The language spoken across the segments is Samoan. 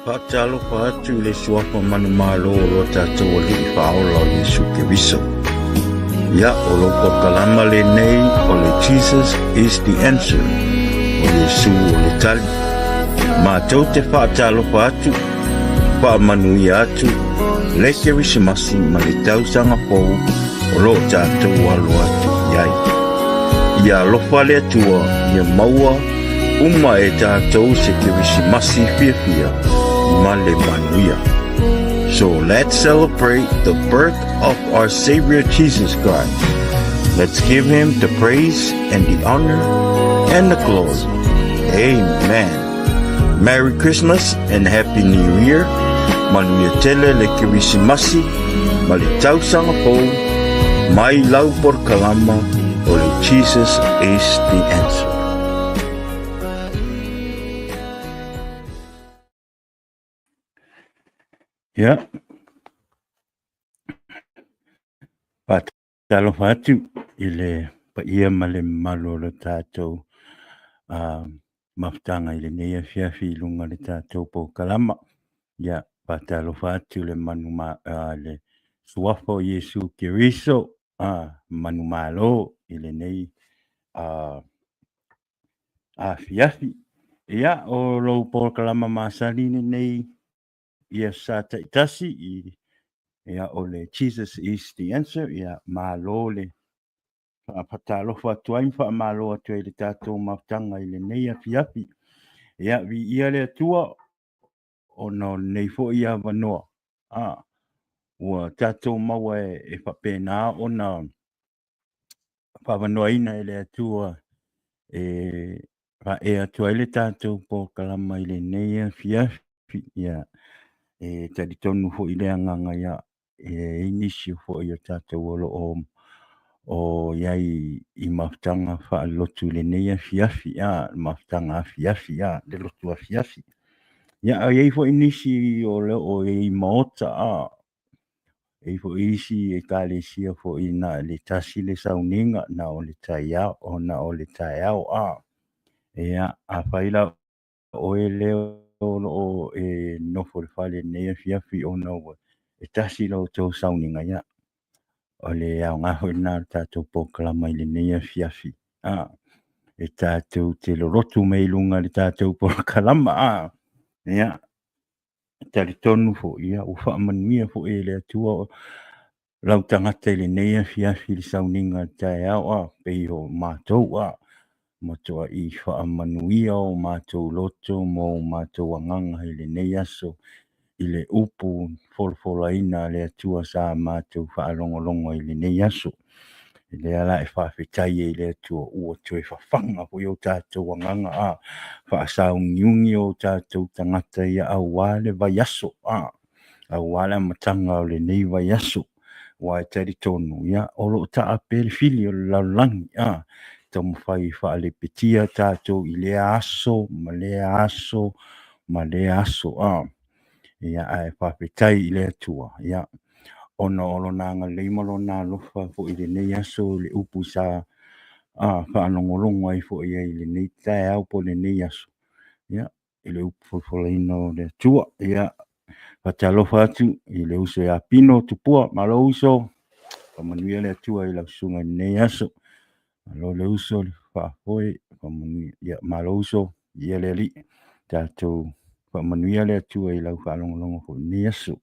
Faatalofa atu i le suafa manumalo o lo tatou Alii Faaola o Iesu Keriso. Ia, o lou polokalama lenei o le Jesus is the Answer, o Iesu o le tali. Matou te faatalofa atu, faamanuia atu le Kerisimasi ma le tausaga fou o lo o tatou alo atu i ai. Ia alofa le Atua, ia maua uma e tatou se Kerisimasi fiafia ma le manuia. So let's celebrate the birth of our Savior Jesus Christ. Let's give him the praise and the honor and the glory. Amen. Merry Christmas and Happy New Year. Manuia tele le Kerisimasi ma le tausaga fou mai lau polokalama o le Jesus is the Answer. Ia, faatalofa atu i le paia ma le mamalu o le tatou mafutaga i lenei afiafi i luga o le tatou polokalama. Ia, faatalofa atu le manu ma, le suafa o Iesu Keriso, manumalo i lenei afiafi. Ia, o lou polokalama masani lenei ia sa taitasi i ia o le Jesus is the Answer. Ia, malo le faatalofa atu ai ma faamalo atu ai i le tatou mafutaga i lenei afiafi. Ia, viia le Atua ona o lenei foi avanoa. Ua tatou maua e faapena ona faavanoaina e le Atua e faaea atu ai le tatou polokalama i lenei afiafi. Ia, e talitonu foi le agaga ia e i ai nisi foi o tatou o lo o o i ai i mafutaga faalelotu i lenei afiafi, a, le mafutaga afiafi, a, le lotu afiafi. Ia, a i ai foi nisi o lo o i ai i maota, a, E i ai foi isi ekalesia foi na o le tasi le sauniga na o le taeao, na o le taeao a. Ia, afai la oe lea o lo o e nofo i le fale i lenei afiafi ona ua e tasi la outou sauniga, ia, o le aoga foi lena o le tatou polokalama i lenei afiafi. A, e tatou te lolotu mai i luga i le tatou polokalama a. Ia, E talitonu foi, ia, ua faamanuia foi e le Atua lau tagata i lenei afiafi i le sauniga o le taeao, a pei o matou, a matuai faamanuia o matou loto ma o matou agaga i lenei aso i le upu folafolaina a le Atua sa matou faalogologo ai i lenei aso. Lea la e faafetai ai i le Atua ua toe fafaga foi o tatou agaga, a faasauniuni o tatou tagata ia aua le vaiaso, a aua le amataga o lenei vaiaso. Aua e talitonu, ia, o lo o taa pea le fili o le lalolagi, a taumafai e faalepetia tatou i lea aso ma lea aso ma lea aso, a. Ia, ae faafetai i le Atua, ia, ona o lona agalelei ma lona alofa foi i lenei aso, i le upu sa faalogologo ai foi ai i lenei taeao po o lenei aso, ia, i le upu folafolaina o le Atua. Ia, faatalofa atu i le uso ia Pino Tupua. Malo uso, faamanuia le Atua i lau susuga i lenei aso. Malo le uso, le faafoe, faamanuia. Ia, malo uso, ia le Alii. Tatou faamanuia le Atua i lau faalogologo foi i lenei aso.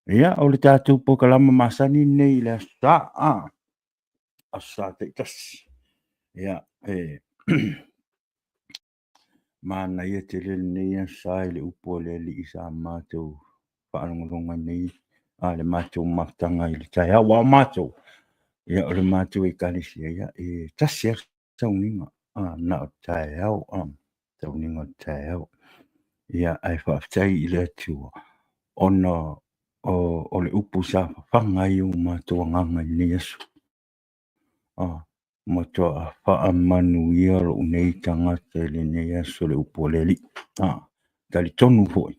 Ia, o le tatou polokalama masani lenei i le Aso Sa, a, Aso Sa taitasi. Ia, e manaia tele lenei Aso Sa i le upu a le Alii sa matou faalogologo ai nei, a, le matou mafutaga i le taeao. Aua o matou, ia, o le matou ekalesia, ia, e tasi lava le sauniga, a, na o le taeao, a, sauniga o le taeao. Ia, ae faafetai i le Atua ona o le upu sa fafaga ai o matou agaga i lenei aso. A, matuai faamanuia lou nei tagata i lenei aso le upu a le Alii. A, talitonu foi,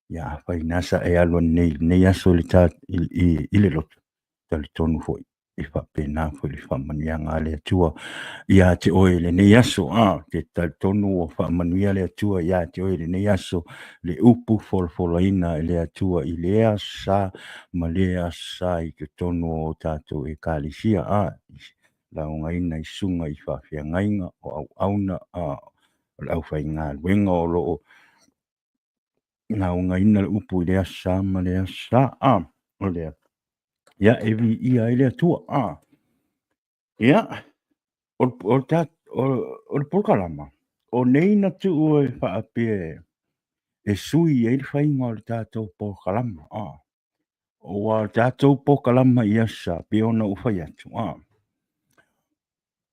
ia afai na sa e alu nei i lenei aso i le lotu, talitonu foi. E faapena foi le faamanuiaga a le Atua ia te oe i lenei aso. Ou te talitonu ua faamanuia le Atua ia te oe i lenei aso, le upu folafolaina e le Atua i lea aso sa ma lea aso sa i totonu o tatou Ekalesia, laugaina i susuga i faafeagaiga o auauna, o le aufaigaluega o lo o laugaina le upu i lea aso sa ma lea aso sa. O lea, ia, e viia ai le Atua. Ia, o le polokalama, o nei na tuu e faapea e sui ai le faiga o le tatou polokalama. Aua o le tatou polokalama i aso sa, pei ona ou fai atu,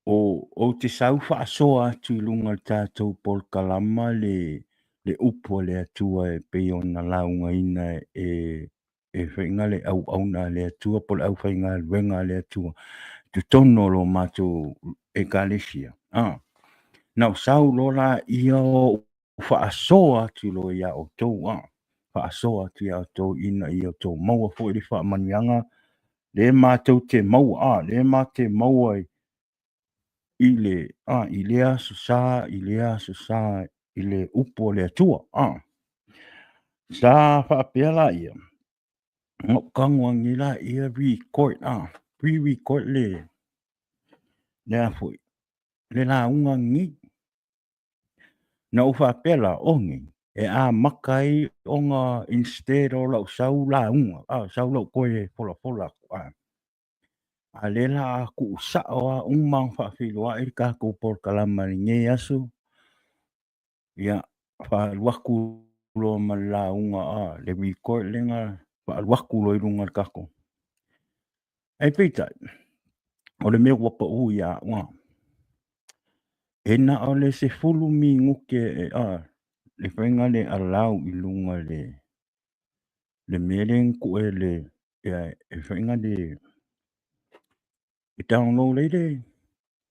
ou te sau faasoa atu i luga o le tatou polokalama le upu a le Atua e pei ona laugaina e e faiga le auauna a le Atua po o le aufaigaluega a le Atua i totonu o lo matou Ekalesia. Na ou sau loa laia ou faasoa atu loa ia outou, faasoa atu ia outou ina ia outou maua foi le faamanuiaga le matou te maua, le matou te maua i le i lea aso sa, i lea aso sa i le upu a le Atua. Sa faapea laia, na ou tago ane laia record, pre-record le a foi, le lauga lenei. Na ou faapea la, o nei, e amata ai ona instead o lau sau lauga, sau lau toe folafola atu, a lea la a tuu sao lava uma ona faafeiloai le tatou polokalama i lenei aso, ia, faaalu atu loa ma le lauga, le record lea faaalu atu loa i luga o le tatou. Ae peitai, o le mea ua pau ia au, e na o le 10 minute le faiga le allow i luga le mea lea na tuu e le e faiga le e download ai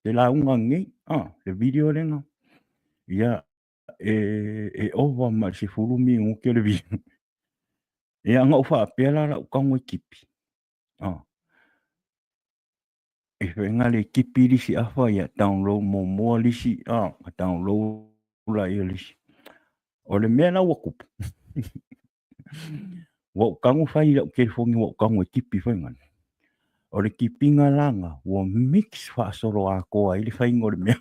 le lauga lenei, le video lea. Ia, e ova ma le 10 minute le video. Ia, na ou faapea la lau tago e tipi. E faiga le tipi le isi afa, ia download muamua le isi, download laia le isi. O le mea la ua tupu, ua ou tago fai i lau telefoni ua ou tago e tipi foi lea. O le tipiga la lena, ua mix faasoloatoa ai le faiga o le mea.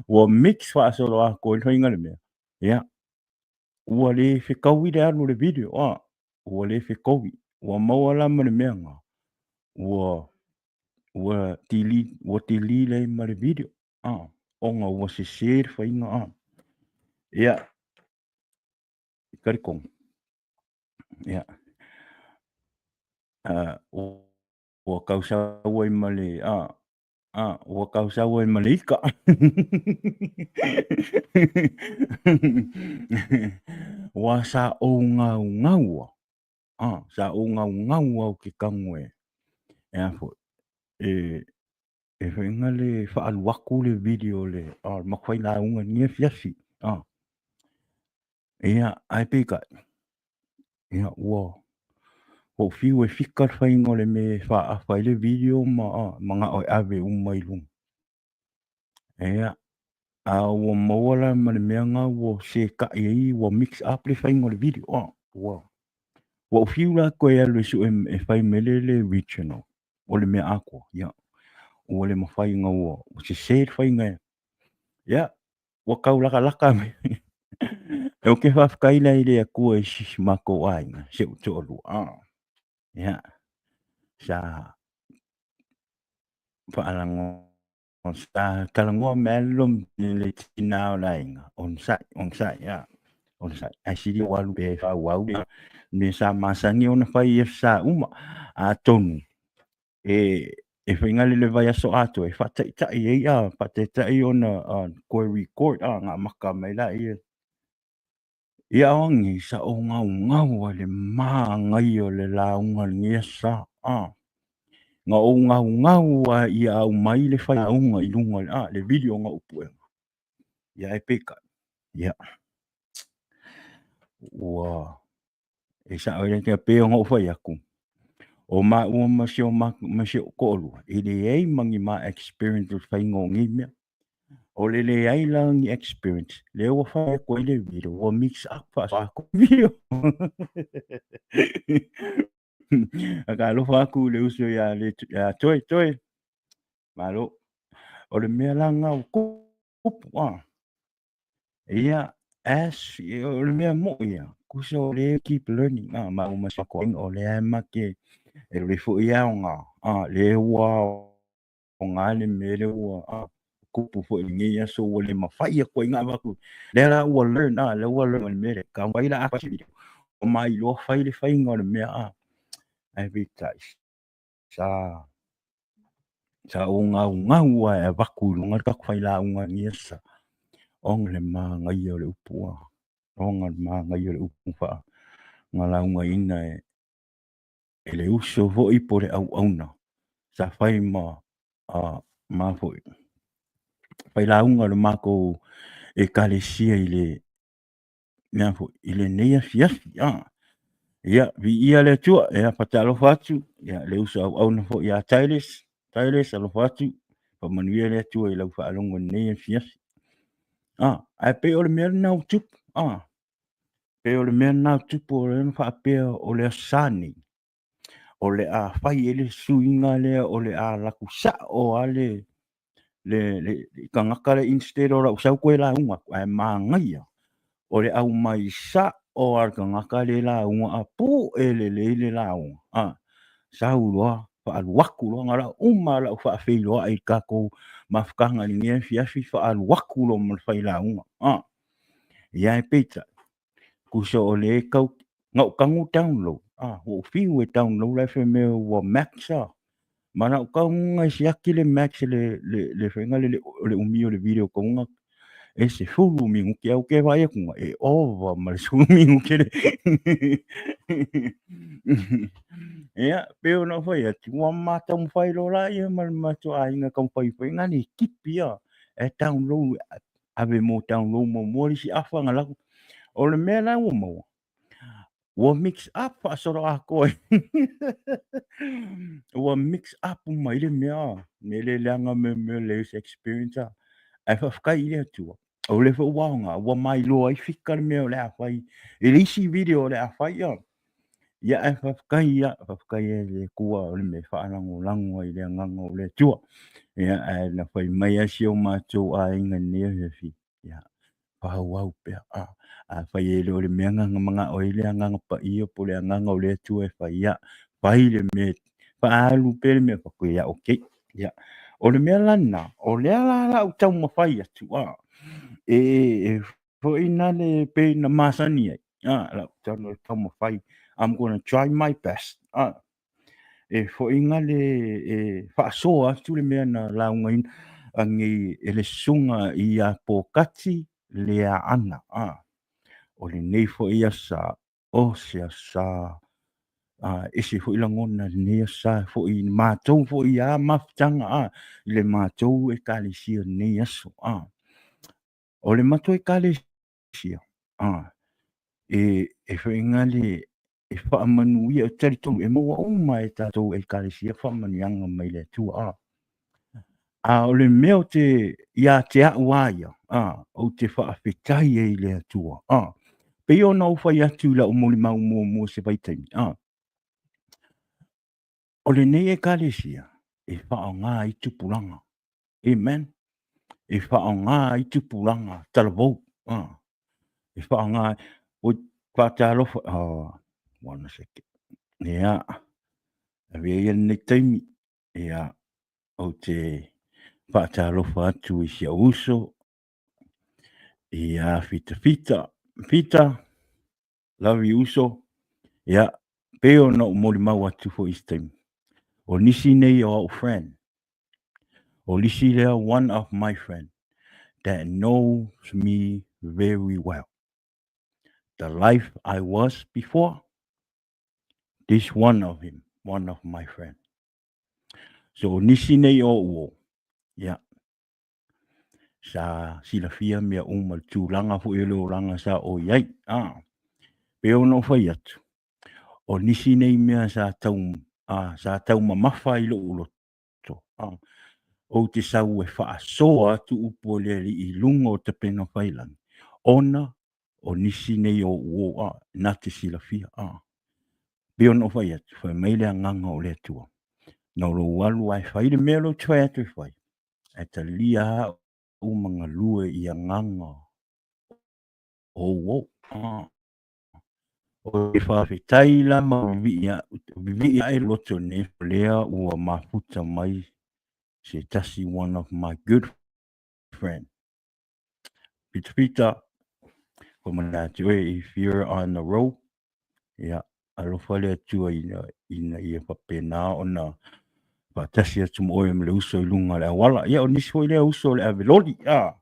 Ua mix faasoloatoa ai le faiga o le mea. Ia, ua le fetaui le alu o le video, ua le fetaui. Ua maua la ma le mea lena, ua delete, ua delete ai ma le video, ona ua sese le faiga. Ia, talitonu. Ia, ua tau sau ai ma le ua tau sau ai ma le ika. Ua sa ou gaugau sa ou gaugau au ke tago e a foi e faiga le faalu atu le video le matou fai lauga i lenei afiafi. Ia, ae peitai, ia, ua ou fiu e fika le faiga o le mea e faaafa ai le video ma manao e ave uma i luga. Ia, a ua maua la ma le mea lena ua setaʻi ai, ua mix up le faiga o le video. Ua ou fiu la toe alu e sue e fai mai le original o le mea atoa. Ia, ua le mafai ona ua sese le faiga. Ia, ua tau latalata mai. Ou te faafetai la i le Atua i si matou aiga, si ou toalua. Ia, sa faalago, sa talanoa mai lava le tina o le aiga, onosai, onosai, onosai. Ae sili ou alu pea e faaauau le mea sa masani ona fai i aso sa uma. Atonu e faiga le vaiaso atoa e faataitai ai, faataitai ona toe record, ona amata mai lea. Ia o anei sa ou gaugau ai le manaia o le lauga i lenei aso sa. Na ou gaugau lava ia aumai le failauga i luga le video na ou puega. Ia ae peitai, ia, ua. E sa'o ai le pei ona ou fai atu, o maua ma si o ma si ou toalua, e leai ma ni ma experience o le faiga o nei mea. O le leai la o ni experience, lea ua fai atu ai le video, ua mix up faasoa video. Faatalofa atu i le uso ia ia Toe, Toe, malo. O le mea la lena ua tupu, ah. Ia, as, o le mea mo'i ia, tusa o lea keep learning, ah, maua ma si o lea e ma te, e lole foi aoga, ah, lea ua aoga le mea lea ua tupu foi i lenei aso ua le mafai atu ai ona avatu. Lea la ua learn, lea ua learn le mea lea, taumafai la a fai se video, ua mailoa fai le faiga o le mea, ae peitai, sa ou gaugau lava e avatu i luga le tatou failauga i lenei aso, ona le manaia o le upu, ona le manaia o le upu faalaugaina e le uso foi po o le auauna sa fai ma ma foi failauga o le matou Ekalesia i le mea foi i lenei afiafi. Ia, viia le Atua. Ia, faatalofa atu ia le uso auauna foi ia Titus. Titus, alofa atu. Faamanuia le Atua i lau faalogo i lenei afiafi. Ae pei o le mea lena ua tupu. Pei o le mea lena ua tupu, o lea na faapea o le Aso Sa nei, o le a fai ai le suiga lea, o le a alu atu sao lava le tagata lea instead o lau sau toe lauga atu, ae manaia o le aumai sao lava o le tagata lea e lauga a pue lelei le lauga, sau loa faaalu atu loa, na o lau uma lava lau faafeiloai i le tatou mafutaga i lenei afiafi, faaalu atu loa ma le failauga. Ia ae peitai, tusa o lea e tau, na ou tago download, ua ou fiu e download ae fai mai ua max a. Ma na ou tago e siaki le max le faiga lea o le umi o le video tago e 10 minute, ae ou te vaai atu e ova ma le 10 minute le. Ia, pei ona ou fai atu, ua ma taumafai loa laia ma le matou aiga e taumafai foi na le tipi a, e download ave mo download muamua le isi afa na alu atu. O le mea la ua maua, ua mix up faasoloatoa ua mix up uma ai le mea, mea le leaga mea le user experience a. Ae faafetai i le Atua, o lea foi ua aoga, ua mailoa ai fika le mea o le a fai i le isi video o le a fai. Ia, ae faafetai ia, faafetai i le Atua o le mea e faalagolago ai i le agaga o le Atua. Ia, ae na fai mai lava si o matou aiga i lenei afiafi, ia, faaauau pea. Afai e le o le mea na manao ai le Agaga Paia po o le agaga o le Atua e fai, ia, fai le mea, faaalu pea le mea, fai atu, ia, okay. Ia, o le mea la lena, o lea la o le a ou taumafai atu, e foi na le pei na masani ai, lau tago e taumafai, I'm gonna try my best, e foi na le e faasoa atu le mea na laugaina anei e le susuga ia Pokati Leaana. O lenei foi aso Sa, o se aso Sa ese foi lagona i lenei aso Sa foi i matou foi ia mafutaga i le matou Ekalesia i lenei aso. O le matou Ekalesia, e faiga le e faamanuia, e talitonu e maua uma e tatou Ekalesia faamanuiaga mai le Atua. A o le mea ou te ia te au lava ia, ou te faafetai ai i le Atua. Pei ona ou fai atu i lau molimau muamua i se vaitaimi, o lenei Ekalesia e faaaoga ai tupulaga. Amen. E faaaoga ai tupulaga talavou. E faaaoga ai. Oi, faatalofa. Oh, one second. Ia, avea ia lenei taimi. Ia, ou te faatalofa atu i si ou uso, ia Fita Fita. Fita, love you uso. Ia, pei ona ou molimau atu foi i se taimi. O nisi nei o au friend. O nisi lea one of my friend that knows me very well. The life I was before, this one of him, one of my friend. So o nisi nei o ou, ia, sa silafia mea uma le tulaga foi o le olaga sa o i ai. Pei ona ou fai atu, O nisi nei mea sa tau, a, sa taumamafa i lou loto, a, ou te sau e faasoa atu upu a le Alii i luga o tapena failagi, ona o nisi nei o ou uo, a, na te silafia, a. Pei ona ou fai atu, fai mai le agaga o le Atua, na o lou alu lava e fai le mea lea ou te fai atu e fai, ae talia au ma galue i agaga o ou uo, a. O le faafetai la ma vivii ae loto nei lea ua mafuta mai se tasi one of my good friend. Pita pita, ko mana atu e if you're on the road, ia, alofa le Atua ina, ina ia faapena ona faatasi atu ma oe ma le uso i luga o le auala. Ia, o nisi foi lea uso o le ave loli, ah,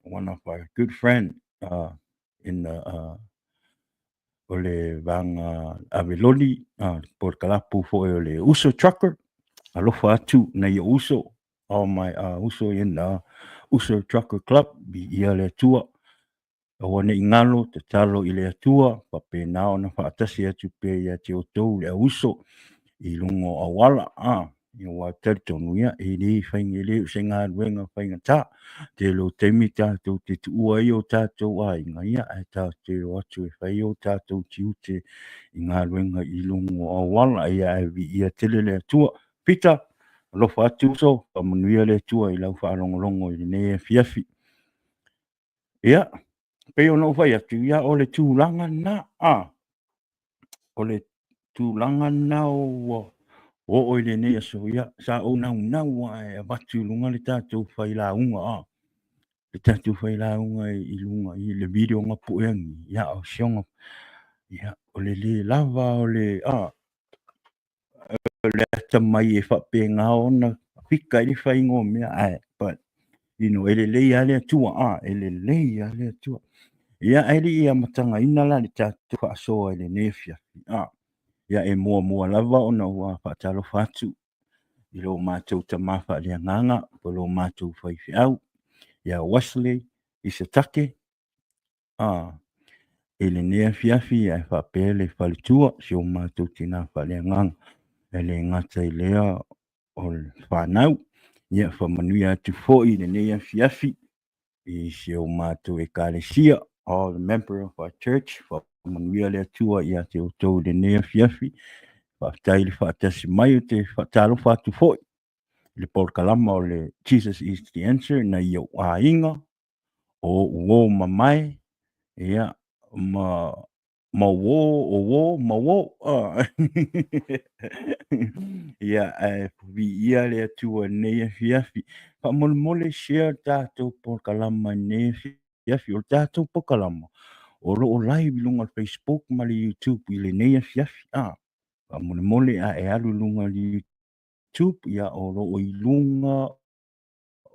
one of our good friend in the, o le vaega ave loli, po o le kalapu foi o le Uso Trucker. Alofa atu nai ou uso, all my uso in the Uso Trucker Club, viia le Atua. Aua ne i galo, tatalo i le Atua, faapena ona faatasi atu pea ia te outou le auuso i luga o auala. A, aua e talitonu, ia, e le faiga, e le o se galuega faigata. Tele o taimi tatou te tuua ai o tatou aiga, ia, ae tatou te o atu e fai o tatou tiute i galuega i luga o auala. Ia, ae viia tele le Atua. Pita, alofa atu uso, faamanuia le Atua i lau faalogologo i lenei afiafi. Ia, pei ona ou fai atu, ia o le tulaga lena, a, o le tulaga lena ua oo i lenei aso, ia, sa ou naunau lava e avatu i luga le tatou failauga, a, le tatou failauga i luga i le video gapueagi, ia, o si ona, ia, o le le lava o le, a, o le atamai e faapena ona fika ai le faiga o mea, ae, but, you know, e lelei lava le Atua, a, e lelei lava le Atua. Ia, ae le i amatagaina la le tatou faasoa i lenei afiafi, a, ia, e muamua lava ona ou faatalofa atu i lo matou tama faaleagaga, po o lo matou faifeau, ia Wesley Isatake, A, i lenei afiafi ae faapea le faletua, si o matou tina faaleagaga. E le gata i lea o le fanau. Ia, faamanuia atu foi i lenei afiafi i si o matou ekalesia, all the member of our church, faamanuia le Atua ia te outou i lenei afiafi. Faafetai i le faatasi mai, ou te faatalofa atu foi i le polokalama o le Jesus is the Answer nai ou aiga, o ou uo mamae, ia, ma, ma uo, o uo, ma uo. Ah. Ia, ae viia le Atua i lenei afiafi. Faamolemole share le tatou polokalama i lenei afiafi. O le tatou polokalama, o lo o live i luga o le Facebook ma le YouTube i lenei afiafi. Ah, faamolemole a e alu i luga o le YouTube, ia, o lo o i luga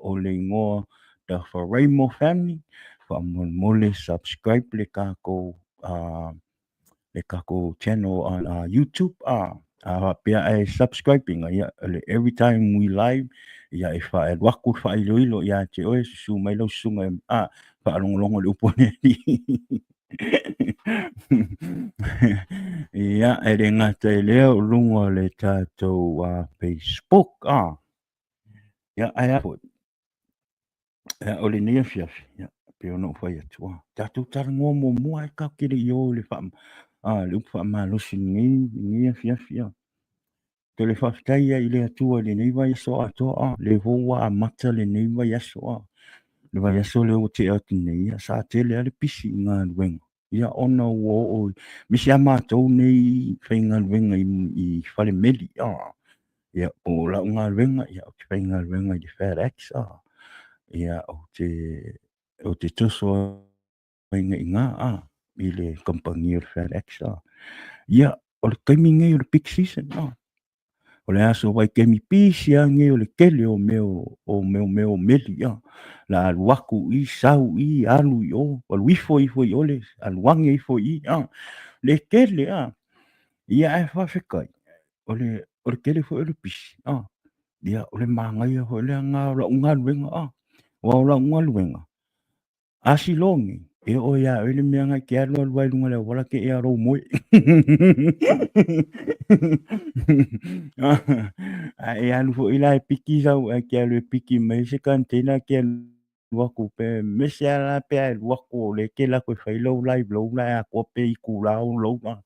o le igoa The Faraimo Family, faamolemole subscribe le tatou le tatou channel on YouTube a faapea ae subscribe ina ia le every time we live ia e fa e alu atu le faailoilo ia te oe susu mai lau susuga a faalogologo i le upu a le Alii. Ia e le gata i lea o luga o le tatou Facebook a Ia, ae a foi? Ia, o lenei afiafi, ia, pei ona ou fai atu, ah, tatou talanoa muamua ae tatou te le i o i le faa, ah, le upu faamalosi i lenei, lenei afiafi, ah. Ou te le faafetai ai i le Atua i lenei vaiaso atoa, ah, lea foi ua amata lenei vaiaso, ah. Le vaiaso lea ua tea atu nei, ia, sa tele lava le pisi i galuega. Ia, ona ua oo, aemaise lava matou nei faigaluega i, i fale meli, ah. Ia, po o lau galuega, ia, ou te faigaluega i le FedEx, ah. Ia, ou te, ou te toso ai i ina, ah, i le kamupani o le FedEx, ah. Ia, o le taimi lenei o le peak season, ah. O le aso vaitaimi pisi lava lenei o le tele o mea o mea o mea o meli, ah. La alu atu i, sau i, alu i o, alu ifo ifo i o le, alu ane ifo i i, ah. Le tele, ah. Ia, ae faafetai, o le, o le tele foi o le pisi, ah, ia, o le manaia foi lea na o lau galuega, ah, aua o lau galuega, a siloa nei, E oo iā oe le mea na e te alualu ai i luga o le auala te ea lou moe. A e alu foi la e piki sau, ae te alu e piki mai se container e te alu atu pe mese lava la pe a e alu atu o lea e te alu atu e fai lau live lou la e atoa pe itula ou lou a.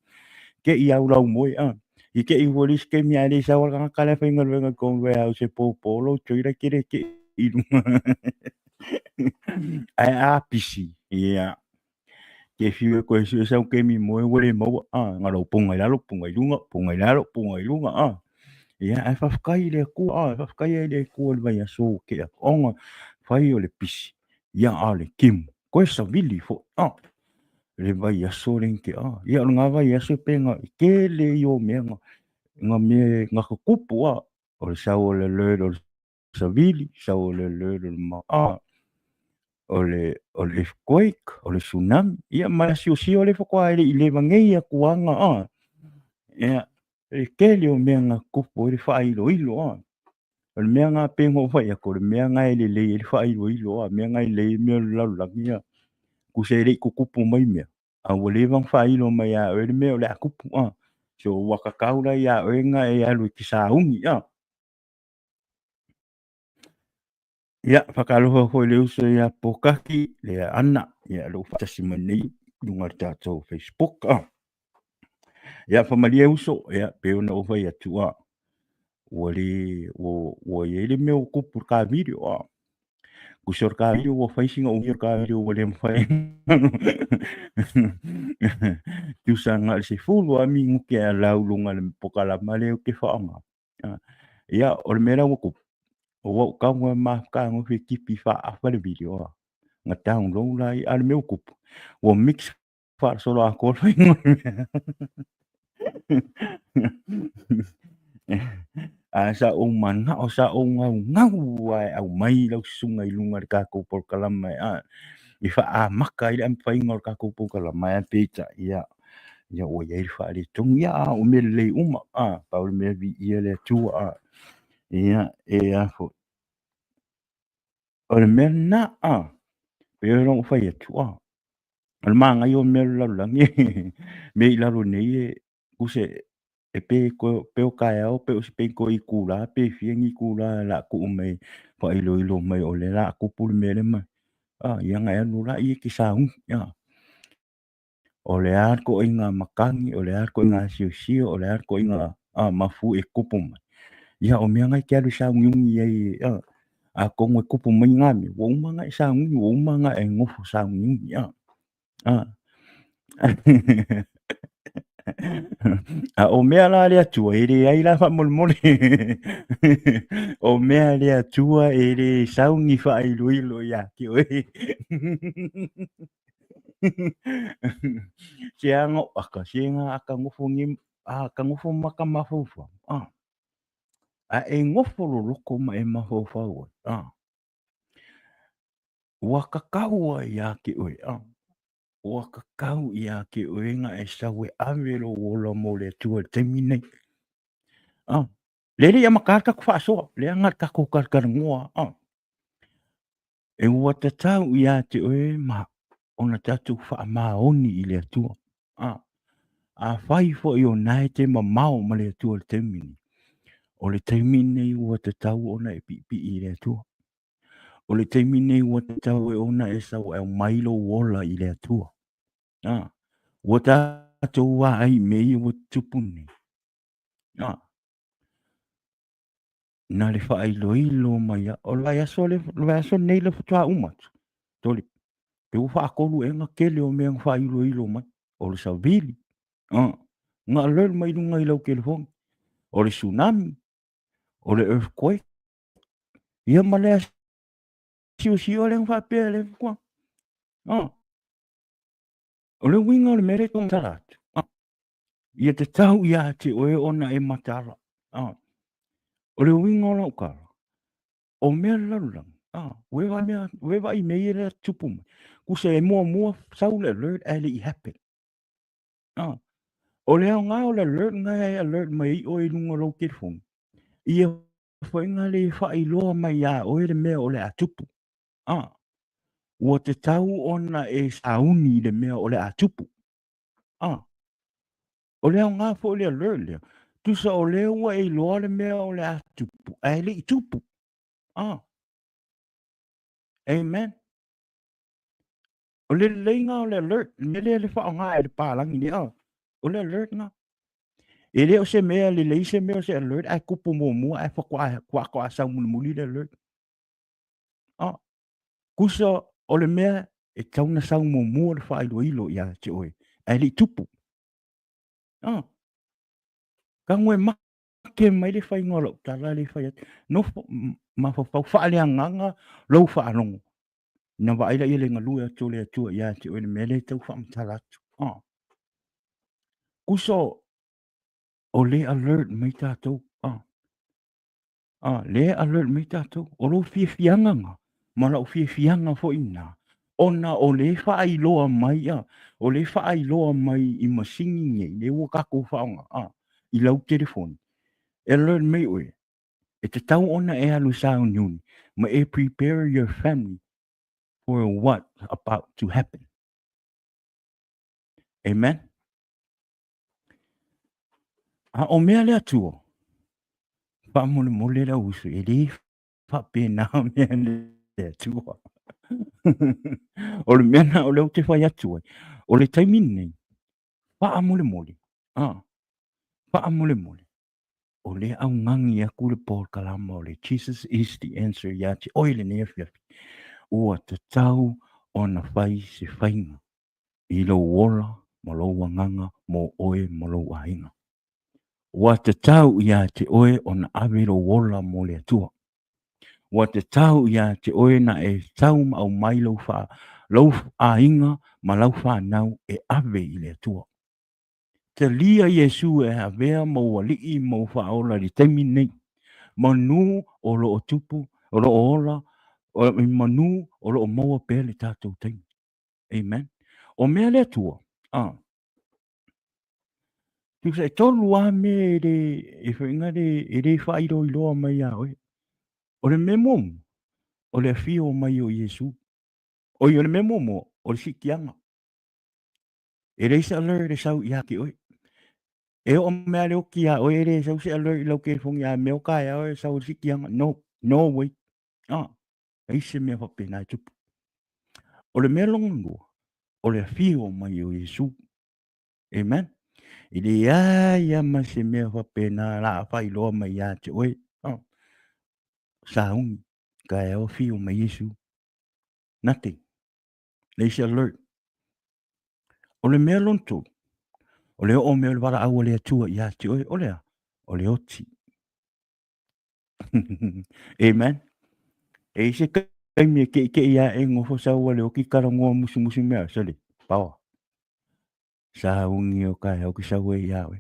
Te i au lau moe a. I te i foi le isi taimi a le sau lava le tagata la e faigaluega i totonu o le warehouse e popo lou trailer e te le te i luga. Ae a pisi, ia, ke fiu e koe sue sau kemi moe ua le maua, a, na lou punga i lalo, punga i luga, punga i lalo, punga i luga, a. Ia, ae faafetai i le Atua, a, faafetai ai i le Atua i le vaiaso ua tea atu, ona fai o le pisi, ia, a o le timu, toe savili foi, a, le vaiaso le na tea, a. Ia, o lena vaiaso pe na tele ia o mea na, na mea na tutupu, a, o le sau o le alert o le savili, sau o le alert o le maa, o le, o le earthquake, o le tsunami, ia ma le asiosio lea faatoa e le i leva nei atuaga a. Ia, le tele o mea na tutupu ai le faailoilo a. O le mea na pei ona ou fai atu, o le mea na e lelei ai le faailoilo a, mea na e lelei ai mea o le lalolagi a. Tusa e le i tutupu mai mea, a ua leva ona faailo mai ia oe le mea o le a tupu a. So ua tatau la ia oe na e alu e te sauni a. Ia, faatalofa foi i le uso ia Pōkaki, le Ana, ia o lo o faatasi mai nei i luga o le tatou Facebook. Ah. Ia, faamalie uso, ia, pei ona ou fai atu, ah, ua le, ua, ua i ai le mea ua tupu i le ka video, ah. Tusa o le ka video ua fai sina umi o le ka video ua le mafai. Tusa na o le 10 lava minute e allow i luga o le polokalama lea ou te faaaoga. Ia, o le mea la ua tupu, ua ou tau e mafutagofe e tipi faaafa le video a, na download la ia, a o le mea ua tupu, ua mix faasoloatoa le faiga o le mea. Ae sa ou manao, sa ou gaugau lava e aumai lau susuga i luga o le tatou polokalama e faaamata ai le faiga o le tatou polokalama, ae peitai, ia, ia ua i ai le faaletonu, ia a o mea lelei uma, a, pau le mea viia le Atua, a, ia, e a foi. O le mea lena, a, pei ona ou fai atu, a, o le manaia o mea o le lalolagi, mea i lalo nei e, tusa e pe pe o taeao pe o se pe toe itula pe fia ni itula o le a tuu mai faailoilo mai o lea o le a tupu le mea lea ma, a, ia ona e alu lea e te sauni, a. O le a le ituaiga matagi, o le a le ituaiga asiosio, o le a le ituaiga mafu e tupu mai. Ia o mea na e te alu e sauniuni ai, atonu e tupu mai na mea, ua uma ona e sauniuni, ua uma ona e nofo sauniuni. A o mea la a le Atua, e leai la faamolemole. O mea a le Atua e le sauni faailoilo ia te oe. Se aga o aka, se ga aka nofo ni, a ka nofo ma ka mafaufau, a. A e nofo loloto ma e mafaufau ai, a. Ua kakau ai iā te oe, a. Ua kakau iā te oe na e sau e ave lou ola mo le Atua i le taimi nei. A. Le le i amata le tatou faasoa, leaga le tatou talatalanoa, a. E ua tatau ia te oe ma ona tatou faamaoni i le Atua. A, afai foi o na e te mamao ma le Atua i le taimi nei, o le taimi nei ua tatau ona e piipii i le Atua. O le taimi nei ua tatau e ona e sau e aumai lou ola i le Atua. A, ua tatou vaai i mea ia ua tutupu nei. A, na le faailoilo mai a o le vaiaso le vaiaso lenei le faatoa uma atu toli pe ua faatolu ea na tele o mea na faailoilo mai o le savili a na alert mai luga i lau telefoni o le tsunami o le earthquake ia ma le asiosio lea na faapea le faatoa a o le uiga o le mea lea e tala atu ia tatau ia te oe ona e mataala. Ah. O le uiga o lau tala, o mea le lalolagi, ah, ua e vaai mea, ua e vaai i mea ia lea tupu mai. Tusa e muamua sau le alert ae le i happen. Ah. O le aoga o le alert na e alert mai ai oe i luga o lou telefoni, ia foi na le faailoa mai ia oe le mea o le a tupu. Ah. Ua tatau ona e sauni i le mea o le a tupu. Ah. O le aoga foi o le alert lea, tusa o lea ua e iloa le mea o le a tupu, ae le i tupu. Ah. Amen. O le leleiga o le alert, le mea lea le faaaoga e le palagi nei, ah. O le alert na. E le o se mea lelei se mea o se alert ae kupu muamua ae faatoa faatoa sau mulimuli le alert. Ah. Tusa o le mea e tatau ona sau muamua le faailoilo ia te oe, ae le i tupu. Ah. Tago e make mai le faiga o lau tala le fai atu. Nofo mafaufau faaleagaga lou faalogo. Ina vaai laia le galue atu o le Atua ia te oe le mea lea e tau faamatala atu. Ah. Tusa o le alert mai tatou. Ah. A, lea e alert mai tatou, o lou fiafiaga na, ma lau fiafiaga foi na, ona o lea e faailoa mai, a, o lea e faailoa mai i masini nei, lea ua tatou faaaoga, a, i lau telefoni, e alert mai oe, e tatau ona e alu e sauniuni, ma e prepare your family for what about to happen. Amen. A o mea le Atua, faamolemole le auuso, e le faapena mea le Atua. O le mea na o lea ou te fai atu ai, o le taimi lenei, faamolemole, a, faamolemole, o lea augani aku le polokalama o le Jesus is the answer ia te oe lenei afiafi. Ua tatau ona fai se faiga i lou ola ma lou agaga mo oe ma lou aiga. Ua tatau ia te oe ona ave lou ola mo le Atua. Ua tatau ia te oe na e tau ma aumai lou, fa, lou aiga ma lau whanau e ave i le Atua. Talia Iesu e avea ma ou alii ma ou faaola i le taimi lenei. Manu o lo o tupu, o lo o ola, o, manu o lo o maua pea le tatou taimi. Amen. O mea le Atua, a, tusa e tolu a mea e le, e whainga le, e le whailoiloa mai a oe. O le mea muamua, o le afio mai o Iesu. Oi, o le mea muamua, o le siitiaga. E leai se alert e sau ia te oe. E oo mea le oki ia oe, e le sau se alert i lau telefoni a mea o taeao e sau le siitiaga. No, no way. Ah, leai se mea faapena e tupu. O le mea lona lua, o le afio mai o Iesu. Amen. E leai lava ma se mea faapena la a faailoa mai ia te oe. Oh. Sauni, taeao afio mai Iesu. Nothing. Leai se alert. O le mea lona tolu, o le oo mai o le valaau a le Atua ia te oe, o le a? O le oti. Amen. E i se taimi e keʻikeʻi aʻe nofo sau a le oki talanoa musumusu mea, sole, paoa. Sauni o taeao ke sau ai iā oe.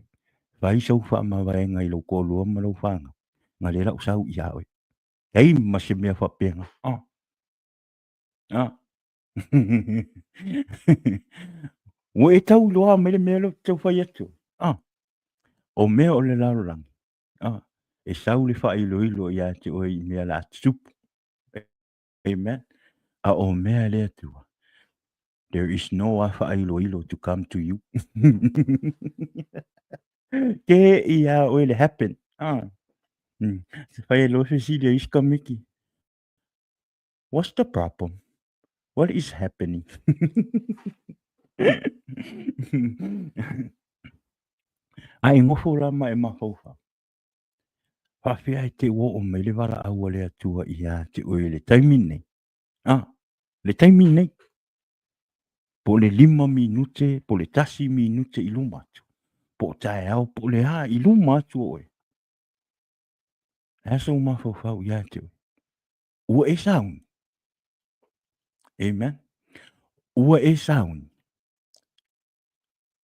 Fai sou faamavaega i lou toalua ma lou fanau, na lea la ou sau iā oe. Leai ma se mea faapena. Ah. Ah. Ua e tau iloa mai le mea lea ou te tau fai atu. Ah. O mea o le lalolagi, Ah, e sau le faailoilo ia te oe i mea la tutupu. Amen. A o mea le Atua. There is no a faailoilo to come to you. Ke ia oe le happen. Ah. Fai e loa fesili a isi kamiki. What's the problem? What is happening? A e nofo la ma e mafaufau. Faafea e te ua oo mai le valaau a le Atua ia te oe i le taimi nei. Ah, le taimi nei. Po o le 5 minute, po o le 1 minute i luma atu. Po o taeao, po o le a i luma atu o oe. E a sou mafaufau ia te oe. Ua e sauni. Amen. Ua e sauni.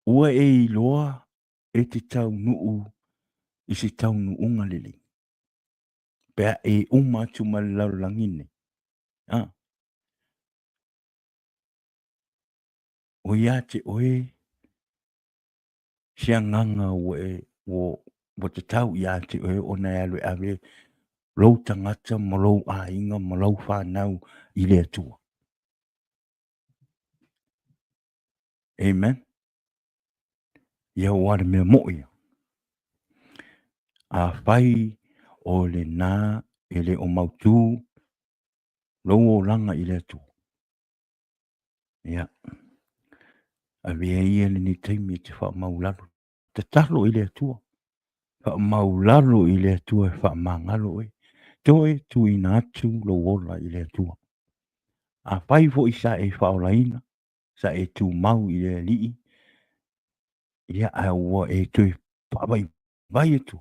Ua e iloa e te taunuu i se taunuuga lelei. Pe a e uma atu ma le lalolagi nei. Ah. O ia te oe se agaga ua e ua ua tatau ia te oe ona e alu e ave lou tagata ma lou aiga ma lau fanau i le Atua. Amen. Ia ua le mea moʻi ia. Afai o lena e le o mautū lou olaga i le Atua, ia, avea ia lenei taimi e te faamaulalo. Tatalo i le Atua. Faamaulalo i le Atua e faamagalo oe. Toe tuuina atu lou ola i le Atua. Afai foi sa e faaolaina, sa e tumau i le Alii, ia, ae ua e toe faavaivai atu,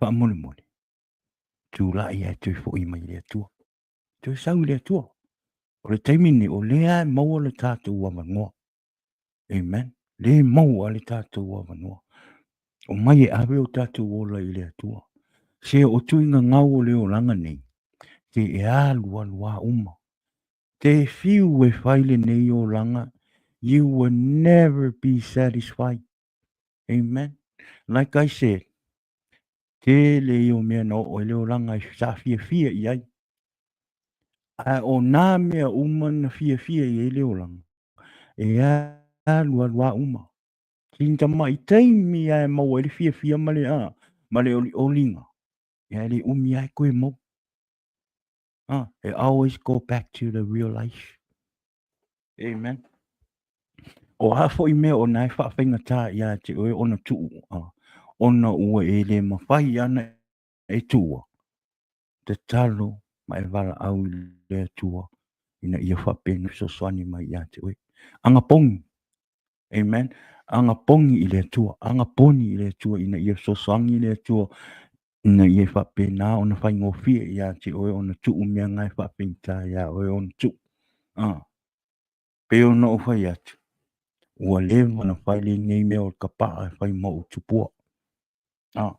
faamolemole, tulai ae toe foi mai i le Atua. Toe sau i le Atua. O le taimi lenei, o lea e maua le tatou avanoa. Amen. Le maua le tatou avanoa. Omai e ave o tatou ola i le Atua. Se o tuiga gau o le olaga nei, se e alu alu a uma. Te fiu e fai lenei olaga, you will never be satisfied. Amen. Like I said, tele ia o mea na oo ai le olaga e sa fiafia i ai. Ae o nā mea uma na fiafia i ai le olaga, e alu alu a uma. Sina tamai taimi lava e maua ai le fiafia ma le, a, ma le olioliga, ia e le umi lava e toe maua. Ah, it always go back to the real life. Amen. O a foi mea o na e faafaigata ia te oe ona tuu, ah, ona ua e le mafai ana e tuua, tatalo ma e valaau i le Atua ina ia faapena fesoasoani mai ia te oe. Agapogi. Amen. Agapogi i le Atua. Agaponi i le Atua ina ia fesoasoani le Atua ina ia faapena ona faigofie ia te oe ona tuu mea na e faafaigata iā oe ona tuu. Ah. Pei ona ou fai atu, ua leva ona fai lenei mea o le kapaa e fai ma ou tupua. Ah.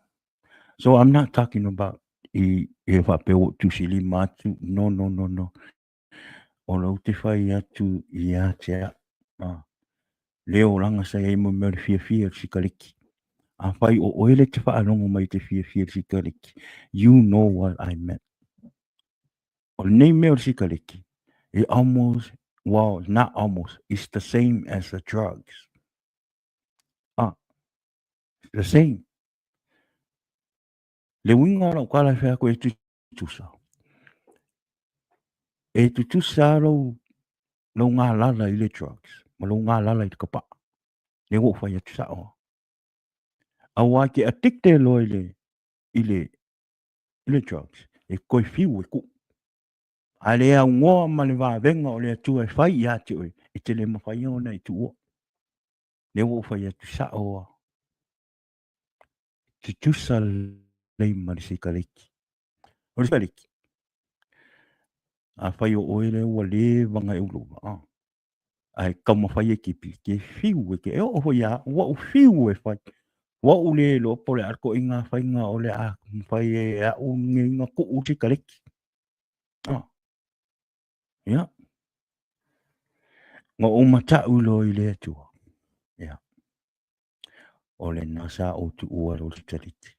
So I'm not talking about i e faapea ua ou tusilima atu. No, no, no, no. O lou te fai atu ia te au. Ah. Le olaga sa i ai mo mea o le fiafia o le sikaleki. Afai o oe le te faalogo mai i te fiafia i le sikaleki, you know what I meant. O lenei mea o le sikaleki, it almost, well, not almost, it's the same as the drugs. Ah, it's the same. Le uiga o lau tala e fai atu e tutusa. E tutusa lou, lou galala i le drugs, ma lou galala i le kapaa. Lea ua ou fai atu sao. Aua e te addicted loa i le, i le, i le drugs, e toe fiu e tuu. A le aunoa ma le vavega o le Atua e fai ia te oe, e te le mafai ona e tuua. Lea ua ou fai atu sao lava. Tutusa lelei ma le sikaleki. O le sikaleki, afai o oe lea ua leva ona e ulaula, a, ae taumafai e tipi, ke fiu e ke, e oo foi ia au, ua ou fiu e fai. Ua ou le iloa po o le a le ituaiga faiga o le a mafai e au nei ona tuu le sikaleki. A, ia. Na ou matau loa i le Atua, ia. O lena sa ou tuua lou sikaleki.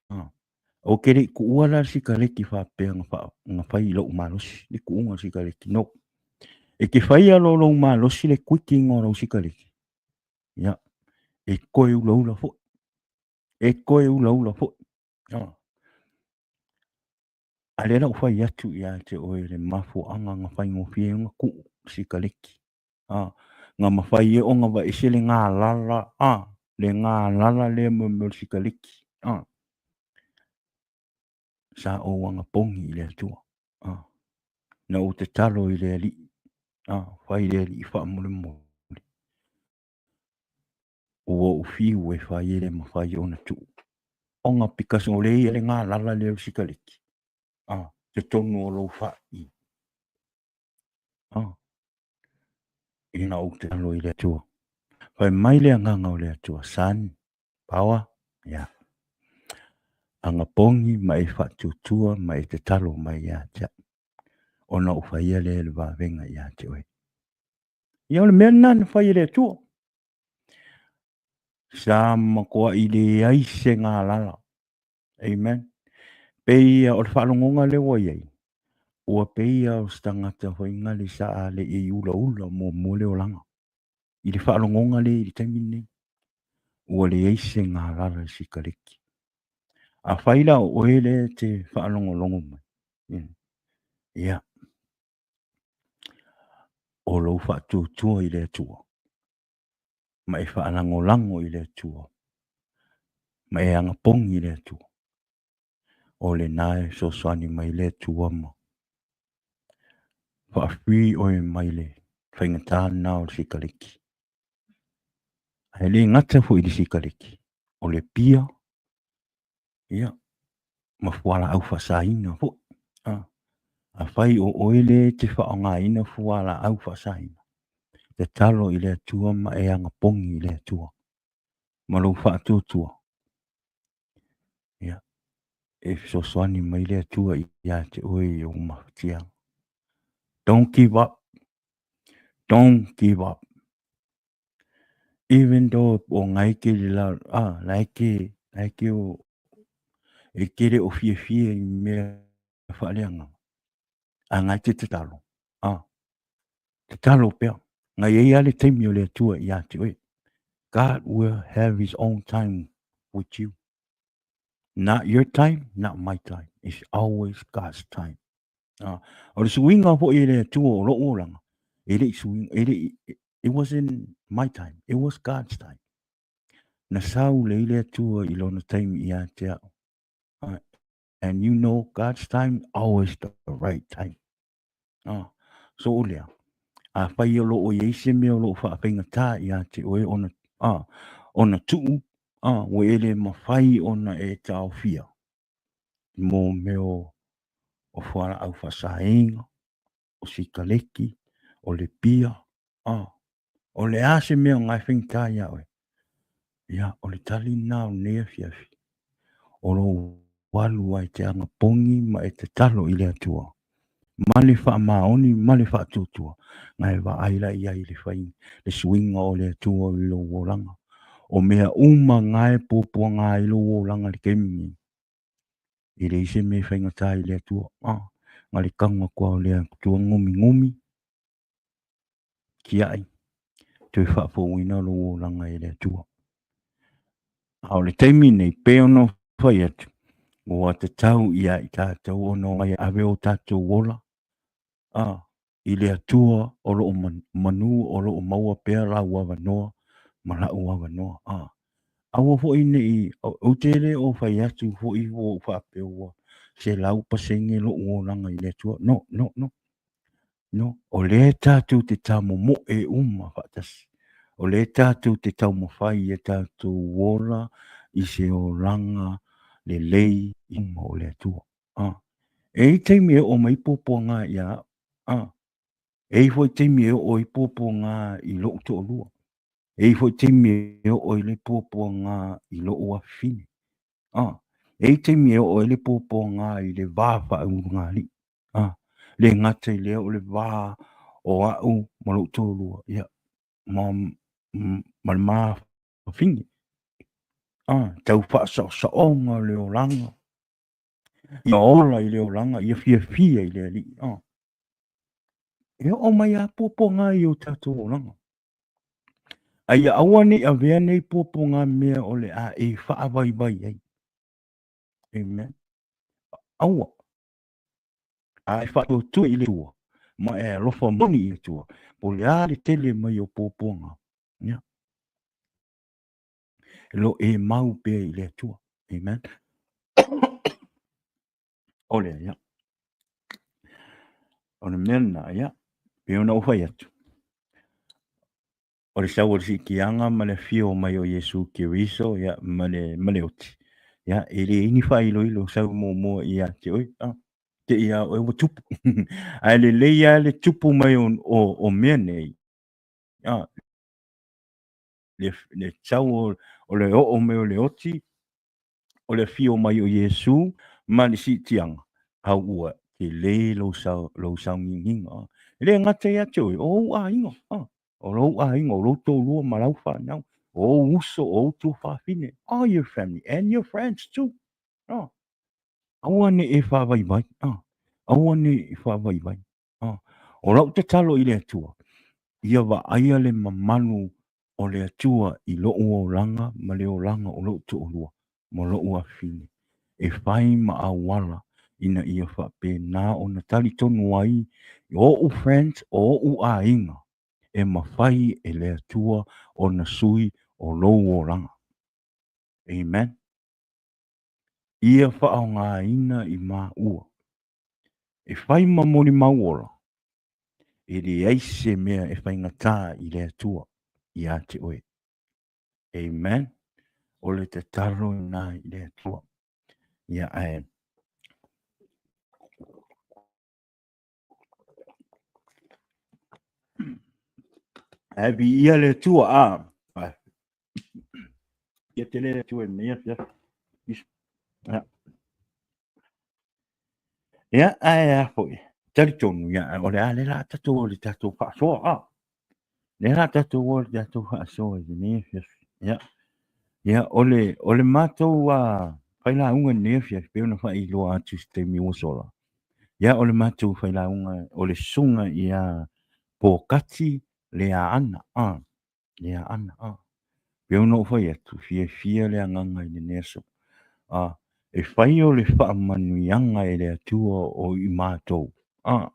Ou te le i tuua la le sikaleki faapea na, fa, na fai i lou malosi, le tuuga o le sikaleki. No. E te faia loa lou malosi le quitting o lou sikaleki, ia, e toe ulaula foi. E toe ulaula foi. Ah. A lea la ua fai atu ia te oe le mafuaaga na faigofie ai ona tuu le sikaleki. A, na mafai ai ona aveese le galala, a, le galala lea mo mea o le sikaleki, a. Sa ou agapogi i le Atua, a. Na ou tatalo i le Alii, a, fai le Alii faamolemole. Ua ou fiu e fai e le mafai ona tuu. Ona because o lea e i ai le galala lea o le sikaleki, a, totonu o lou fai. A. Ina ou tatalo i le Atua. Fai mai le agaga o le Atua, Son, Power, ia. Agapogi ma e faatuatua ma e tatalo mai ia te au, ona ou faia lea le vavega ia te oe. Ia o le mea lena na fai e le Atua. Sa matuai leai se galala. Amen. Pei ia o le faalogoga lea ua i ai, ua pei ia o se tagata foi na le sa le i ulaula muamua le olaga. i le faalogoga lea i le taimi lenei, ua leai se galala i sikaleki. Afai la o oe lea e te faalogologo mai, ia, o lou faatuatua i le Atua, ma e faalagolago i le Atua, ma e agapogi i le Atua, o lena e fesoasoani mai le Atua ma faafui oe mai le faigata lena o le sikaleki. Ae le gata foi i le sikaleki, o le pia, ia, ma fualaau faasaina foi. Afai o oe lea e te faaaogaina fualaau faasaina, tatalo i le Atua ma e agapogi i le Atua ma lou faatuatua. Ia, e fesoasoani mai le Atua ia te oe i ou mafatiaga. Don't give up. Don't give up. Even though o ngai ke le la, ah, la e ke, la e ke o, e ke le o fiafia i mea faaleagaga. A ngai te tatalo. Ah, tatalo pea. Ngai ai a le taimi o le Atua ia te oe. God will have his own time with you. Not your time, not my time. It's always God's time. Ah, o le suiga foi e le Atua o lou olaga, e le i suiga, e le i, it wasn't my time, it was God's time. Na sau lei le Atua i lona taimi ia te au. Ah, and you know God's time always the right time. Ah, so o lea, afai o lo o i ai se mea o lo o faafaigata ia te oe ona, ah, ona tuu, ah, ua e le mafai ona e taofia mō mea o fualaau faasaina, o sikaleki, o le pia, ah, o le a se mea o na e faigata iā oe? Ia, o le tali lena o lenei afiafi, o lou alu ai te agapogi ma e tatalo i le Atua, ma le faamaoni ma le faatuatua, na e vaai la i ai le fai, le suiga o le Atua i lou olaga. O mea uma na e puapuaga ai lou olaga i le taimi nei, e leai se mea e faigata i le Atua. Ah, na le tago atu lava o le Atua gumigomi, tiai, toe faafouina lou olaga e le Atua. A o le taimi nei, pei ona fai atu, ua tatau ia i tatou ona omai ave o tatou ola, a, i le Atua o lo o manu o lo o maua pea lau avanoa ma la'u avanoa. A, aua foi ne i, ou te le o fai atu foi ua ou faapea ua 100% lo'u olaga i le Atua. No, no, no. No, o lea tatou te tamomoe uma faatasi. O lea tatou te taumafai ia tatou ola i se olaga lelei i luma o le Atua. Ah. E i ai taimi e oo mai puapuaga ia au. Ah. E i ai foi taimi e oo ai puapuaga i lo'u toalua. E i ai foi taimi e oo ai le puapuaga i lo'u afafine. Ah. E i ai taimi e oo ai le puapuaga i le va faaulugalii. Ah. Le gata i lea o le va o a'u ma lo'u toalua, ia, ma, ma le ma fafine. Ah, tau faasaosaoga o le olaga. Ia ola i le olaga, ia fiafia i le Alii. Ah. E oo mai lava puapuaga i o tatou olaga. A ia aua ne i avea nei puapuaga mea o le a e faavaivai ai. Amen. Aua. A e faatuatua i le Atua, ma e alofa moni i le Atua, po o le a le tele mai o puapuaga, ia, e lo e mau pea i le Atua. Amen. O lea, ia. O le mea lena, ia, pei ona ou fai atu, o le sau o le siitiaga ma le afio mai o Iesu Keriso, ia, ma le, ma le oti, ia, e leai ni faailoilo sau muamua ia te oe, a, te i a oe ua tupu. Ae lelei lava le tupu mai o, o, o mea nei, a, le, le sau o, o le oo mai o le oti, o le afio mai o Iesu ma le siitiaga, au ua tele lou sao, lou sauniuniga. E le gata ia te oe, o ou aiga, o lou aiga, o lou toalua ma lau fanau, o ou uso, o ou tuafafine, all your family and your friends too. Oh. Aua ne i e faavaivai, ah. Aua ne i faavaivai. Ah. O lau tatalo i le Atua, ia vaaia le mamalu o le Atua i lou olaga ma le olaga o lou toalua ma lou afafine, e fai ma auala ina ia faapena ona talitonu ai o ou friends, o ou aiga, e mafai e le Atua ona sui o lou olaga. Amen. Ia faaaogaina i maua e fai ma molimau ola, e leai se mea e faigata i le Atua ia te oe. Amen. O le tatalo lena i le Atua. Ia ae ae viia le Atua a. Ia tele le Atua i lenei afiafi. Ia. Ia, ae a foi, talitonu, ia, o le a le la tatou o le tatou faasoa, a. Le la tatou o le tatou faasoa i lenei afiafi. Ia, ia o le, o le matou a, failauga i lenei afiafi, pei ona faailoa atu i se taimi ua sola. Ia, o le matou failauga, o le susuga ia Pokati Leaana, a. Leaana, a. Pei ona ou fai atu, fiafia le agaga i lenei aso. A, e fai o le faamanuiaga e le Atua o i matou, a,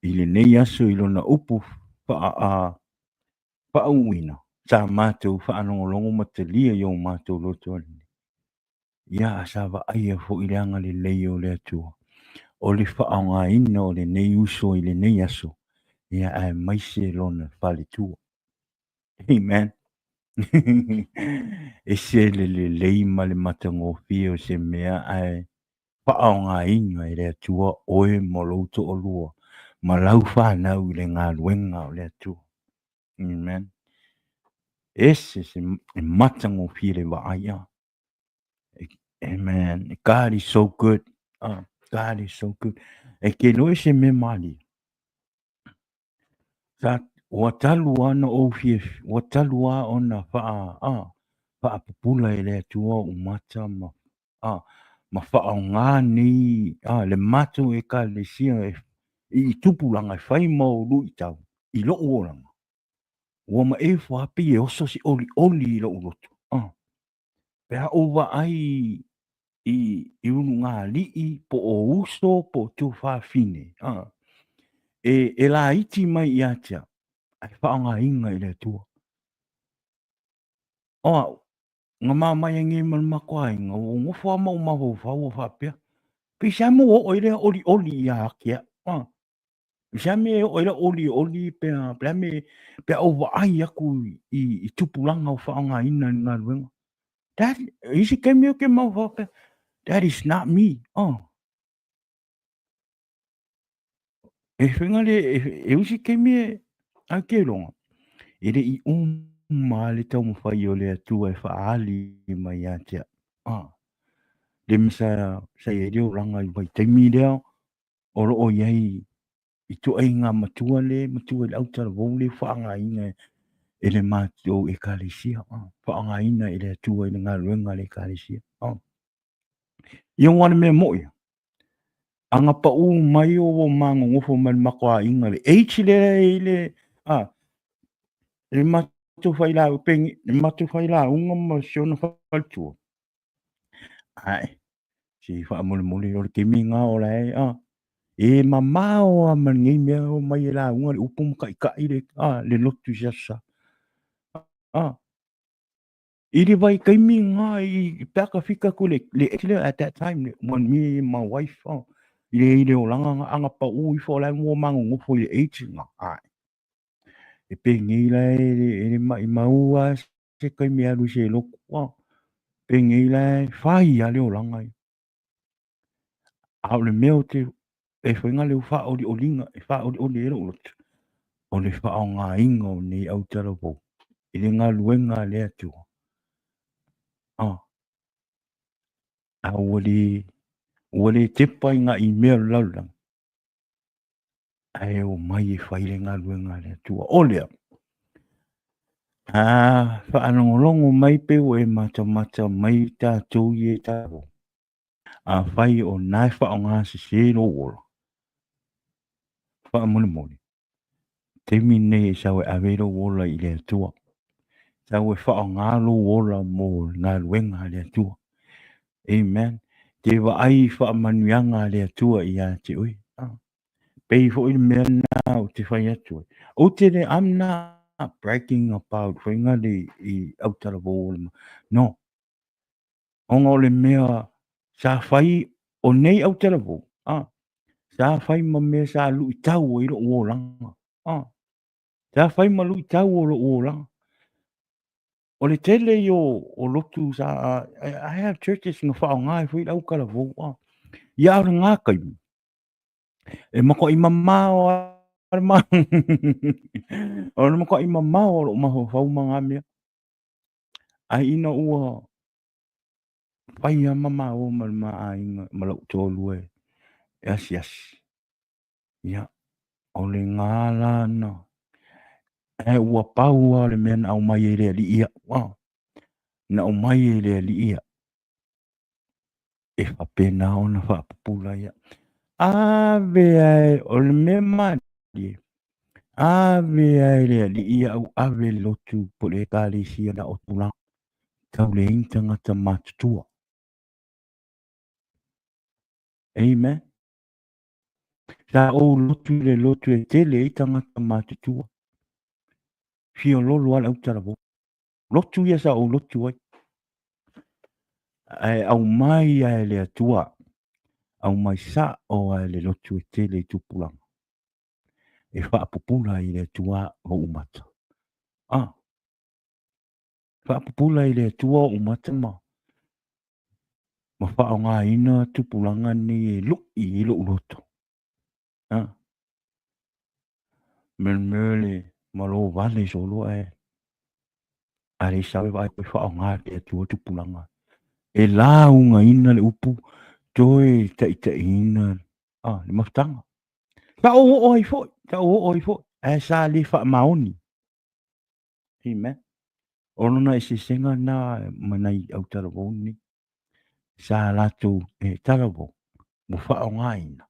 i lenei aso i lona upu faa, a, faauuina, sa matou faalogologo ma talia i o matou loto alii. Ia, sa vaaia foi le agalelei o le Atua, o le faaaogaina o lenei uso i lenei aso, ia aemaise lona faletua. Amen. Ese le lelei ma le matagofie o se mea ae faaaogaina e le Atua oe ma lou toalua ma lau fanau i le galuega o le Atua. Amen. Ese se e matagofie le vaai a. Amen. God is so good. God is so good. E ke loe se mea malie. Sa, ua talu lava ona ou fia, ua talu lava ona faa, a, faapupula e le Atua ou mata ma, a, ma faaaoga nei, a, le matou Ekalesia e, i tupulaga e fai ma ou luitau i lou olaga. Ua maʻe ifo lava pei e oso se olioli i lou loto. A, pe a ou vaai i, i ulugalii po o uso po o tuafafine, a, e, e laiti mai ia te au, ae faaaogaina i le Atua. O au, na mamae ai nei ma le matou aiga, ua ou nofo lava ma ou mafaufau ua faapea, pei se a mea ua oo ai lea olioli ia te au, a. I se a mea e oo ai lau olioli pe a, pe a mea, pe a ou vaai atu i, i tupulaga o faaaogaina i le galuega. That, i isi taimi ou te mafaufau faapea, that is not me. Oh. E whenga le, e, e usi taimi e, ai ke iloga, e le i uma le taumafai o le Atua e faaali mai ia te au. Ah. Le mea sa, sa i ai le olaga i vaitaimi lea, o lo o i ai i ituaiga matua le matua i le autalavou le faaaogaina e le matou Ekalesia, faaaogaina e le Atua i le galuega a le Ekalesia. Ia aua o le mea moni, a na pau mai o ua manonofo ma le matou aiga le age lea e i le, a, le matou failauga, le matou failauga ma si ona faletua, Ae, se i faamolemole o le taimi lena o la e, a, e mamao lava ma lenei mea e omai e lauga le upu ma taitai le, a, le lotu i se aso Sa. A, i le vaitaimi lena i, pe a tafika atu i le, le age lea at that time, when me and my wife, a, i le, i le olaga lena, a na pau ifo o la e ua manonofo i le age lena, ae, e penei la e, e le maimau lava se taimi e alu i se lotu, a, penei la e fai lava le olaga ia. A o le mea ou te, e fai na leo faaolioliga, e faaolioli ai lou loto, o le faaaogaina o nei autalavou i le galuega a le Atua. A, a ua le, ua le tepa i nai mea o le lalolagi, ae omai e fai le galuega a le Atua. O lea, a faalogologo mai pe ua e matamata mai tatou i e tatou, afai o na e faaaoga sese lou ola, faamolemole, taimi lenei e sau e ave lou ola i le Atua. Tau e faaaoga lou ola mo le galuega a le Atua. Amen. Te vaai i faamanuiaga a le Atua ia te oe. Pei foi le mea lena ou te fai atu ai. Ou te le, I'm not bragging about foi na le i autalavou o le No. Ona o le mea sa fai o nei autalavou, ah, sa fai ma mea sa luitau ai lou olaga. Ah. Sa fai ma luitau o lou olaga. O le tele ia o lotu sa, I have churches na faaaoga ai foi le autalavou. Ah. Ia a o lena taimi, e matuai mamao lava le ma o le matuai mamao o lou mafaufau ma na mea. Ae ina ua fai lava ma maua ma le ma aiga ma lou toalua e asiasi, ia, o lena la na, ae ua pau lava o le mea na aumai e le Alii au, a, na aumai e le Alii au, e faapena ona faapupula ia. Ave ae, o le mea malie, ave ae le Alii au, ave le lotu po o le Ekalesia na o tulaga, tau leai ni tagata matutua. Amen. Sa ou lotu i le lotu e tele ai tagata matutua. Fiololo lava le autalavou. Lotu ia sa ou lotu ai. Ae aumai lava e le Atua, aumai sao lava e le lotu e tele i tupulaga. E faapupula ai e le Atua ou mata. Ah, faapupula i le Atua ou mata ma ma faaaogaina tupulaga nei e lui i lou loto. Ha? Mea le malo vale solo ae a le sau e vaai e faaaoga le Atua tupulaga. E laugaina le upu, toe taitaiina ah, le mafutaga. Sa ou oo ai foi, sa ou oo ai foi, ae sa le faamaoni. Amen. O lona eseesega lena ma nai autalavou nei. Sa latou e talavou ua faaaogaina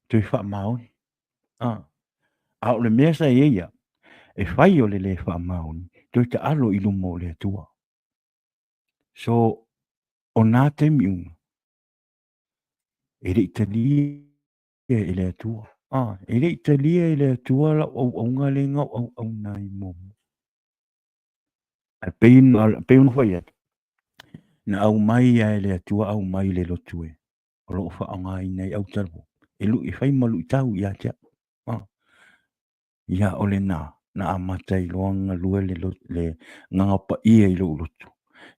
toe faamaoni. Ah. A o le mea sa i ai ia, e fai o le le faamaoni, toe taalo i luma o le Atua. So, o nā taimi uma, e le i talia e le Atua. Ah, e le i talia e le Atua lau auauna lea na ou auauna ai muamua. Ae pei pei ona fai atu, na aumai lava e le Atua aumai le lotu e o lo o faaaogaina ai autalavou, e lui, e fai ma luitau ia te au. Ah. Ia o lena, na amata ai loa ona galue le, le Agaga Paia i lou lotu.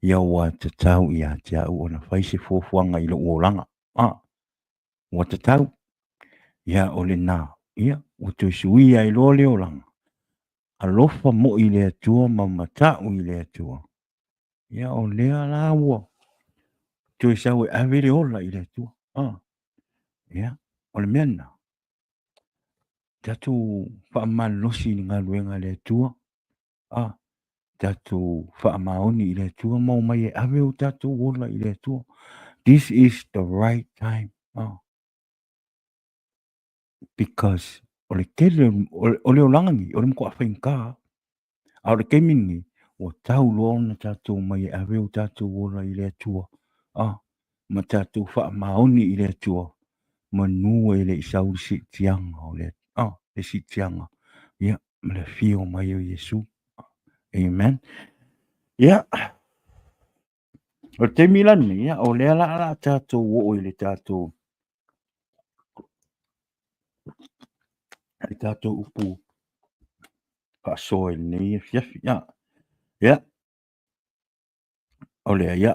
Ia ua tatau ia te au ona fai se fuafuaga i lou olaga. Ah. Ua tatau. Ia o lena, ia ua toe suia ai loa le olaga. Alofa moi i le Atua ma mata'u i le Atua. Ia o lea la ua toe sau e ave le ola i le Atua. Ah. Ia, o le mea lena. Tatou faamalolosi i le galuega a le Atua. Ah, tatou faamaoni i le Atua ma omai e ave o tatou ola i le Atua. This is the right time. Ah. Because o le tele o le olaga nei, o le matuā faigata. A o le taimi lenei, ua tau loa ona tatou omai e ave o tatou ola i le Atua. Ah, ma tatou faamaoni i le Atua, manu e le i sau le siitiaga o le, ah, le siitiaga. Ia, ma le afio mai o Iesu. Amen. Ia, o le taimi la lenei, ia, o lea la o le a tatou oo i le tatou le tatou upu faasoa i lenei afiafi. Ia, ia, o lea, ia,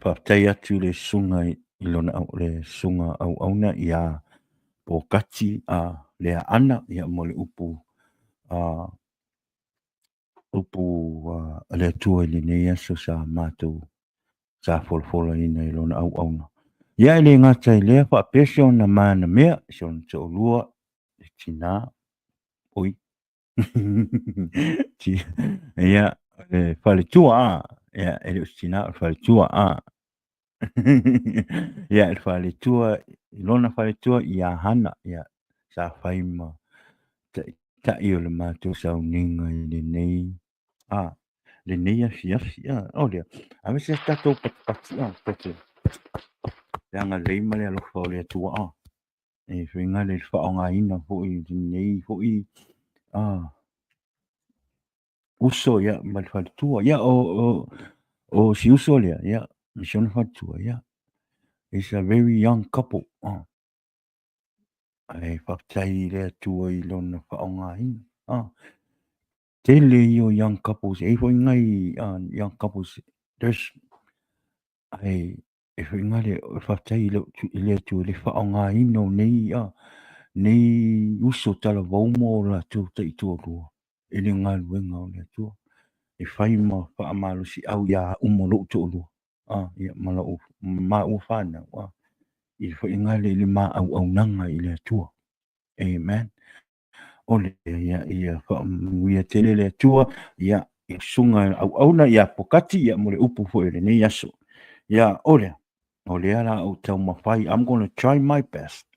faafetai atu i le susuga i lona le susuga auauna ia Pokati a Leaana ia mo le upu a upu a le Atua i lenei aso sa matou sa folafolaina i lona auauna. Ia e le gata i lea faapea si ona manamea, si ona toalua, le tina, oi, ia, le faletua, a, ia, e le o se tina, o le faletua, a. Ia, le faletua, i lona faletua ia Hana, ia, sa fai ma taitai o le matou sauniga i lenei, a. lenei afiafi. O lea, ave se tatou patipati, le agalelei ma le alofa o le Atua, e faiga le faaaogaina foi i lenei foi uso ia ma le faletua. Ia o si uso lea, ia, ma si ona faletua, ia, is a very young couple. Ae faafetai i le Atua i lona faaaogaina. Tele ia o young couples, e i ai foi nai young couples, there's, ae e faiga le faafetai i le Atua i le faaaogaina o nei nei uso talavou ma o latou taitoalua i le galuega o le Atua e fai ma faamalosiau ia au ma lou toalua ia ma lau maua fanau i le faiga lea i le ma auaunaga i le Atua. Amen. O le ia, ia faamanuia tele le Atua ia i susuga i auauna ia Pokati ia mo le upu foi o lenei aso. Ia o lea, o lea la ou taumafai, I'm gonna try my best.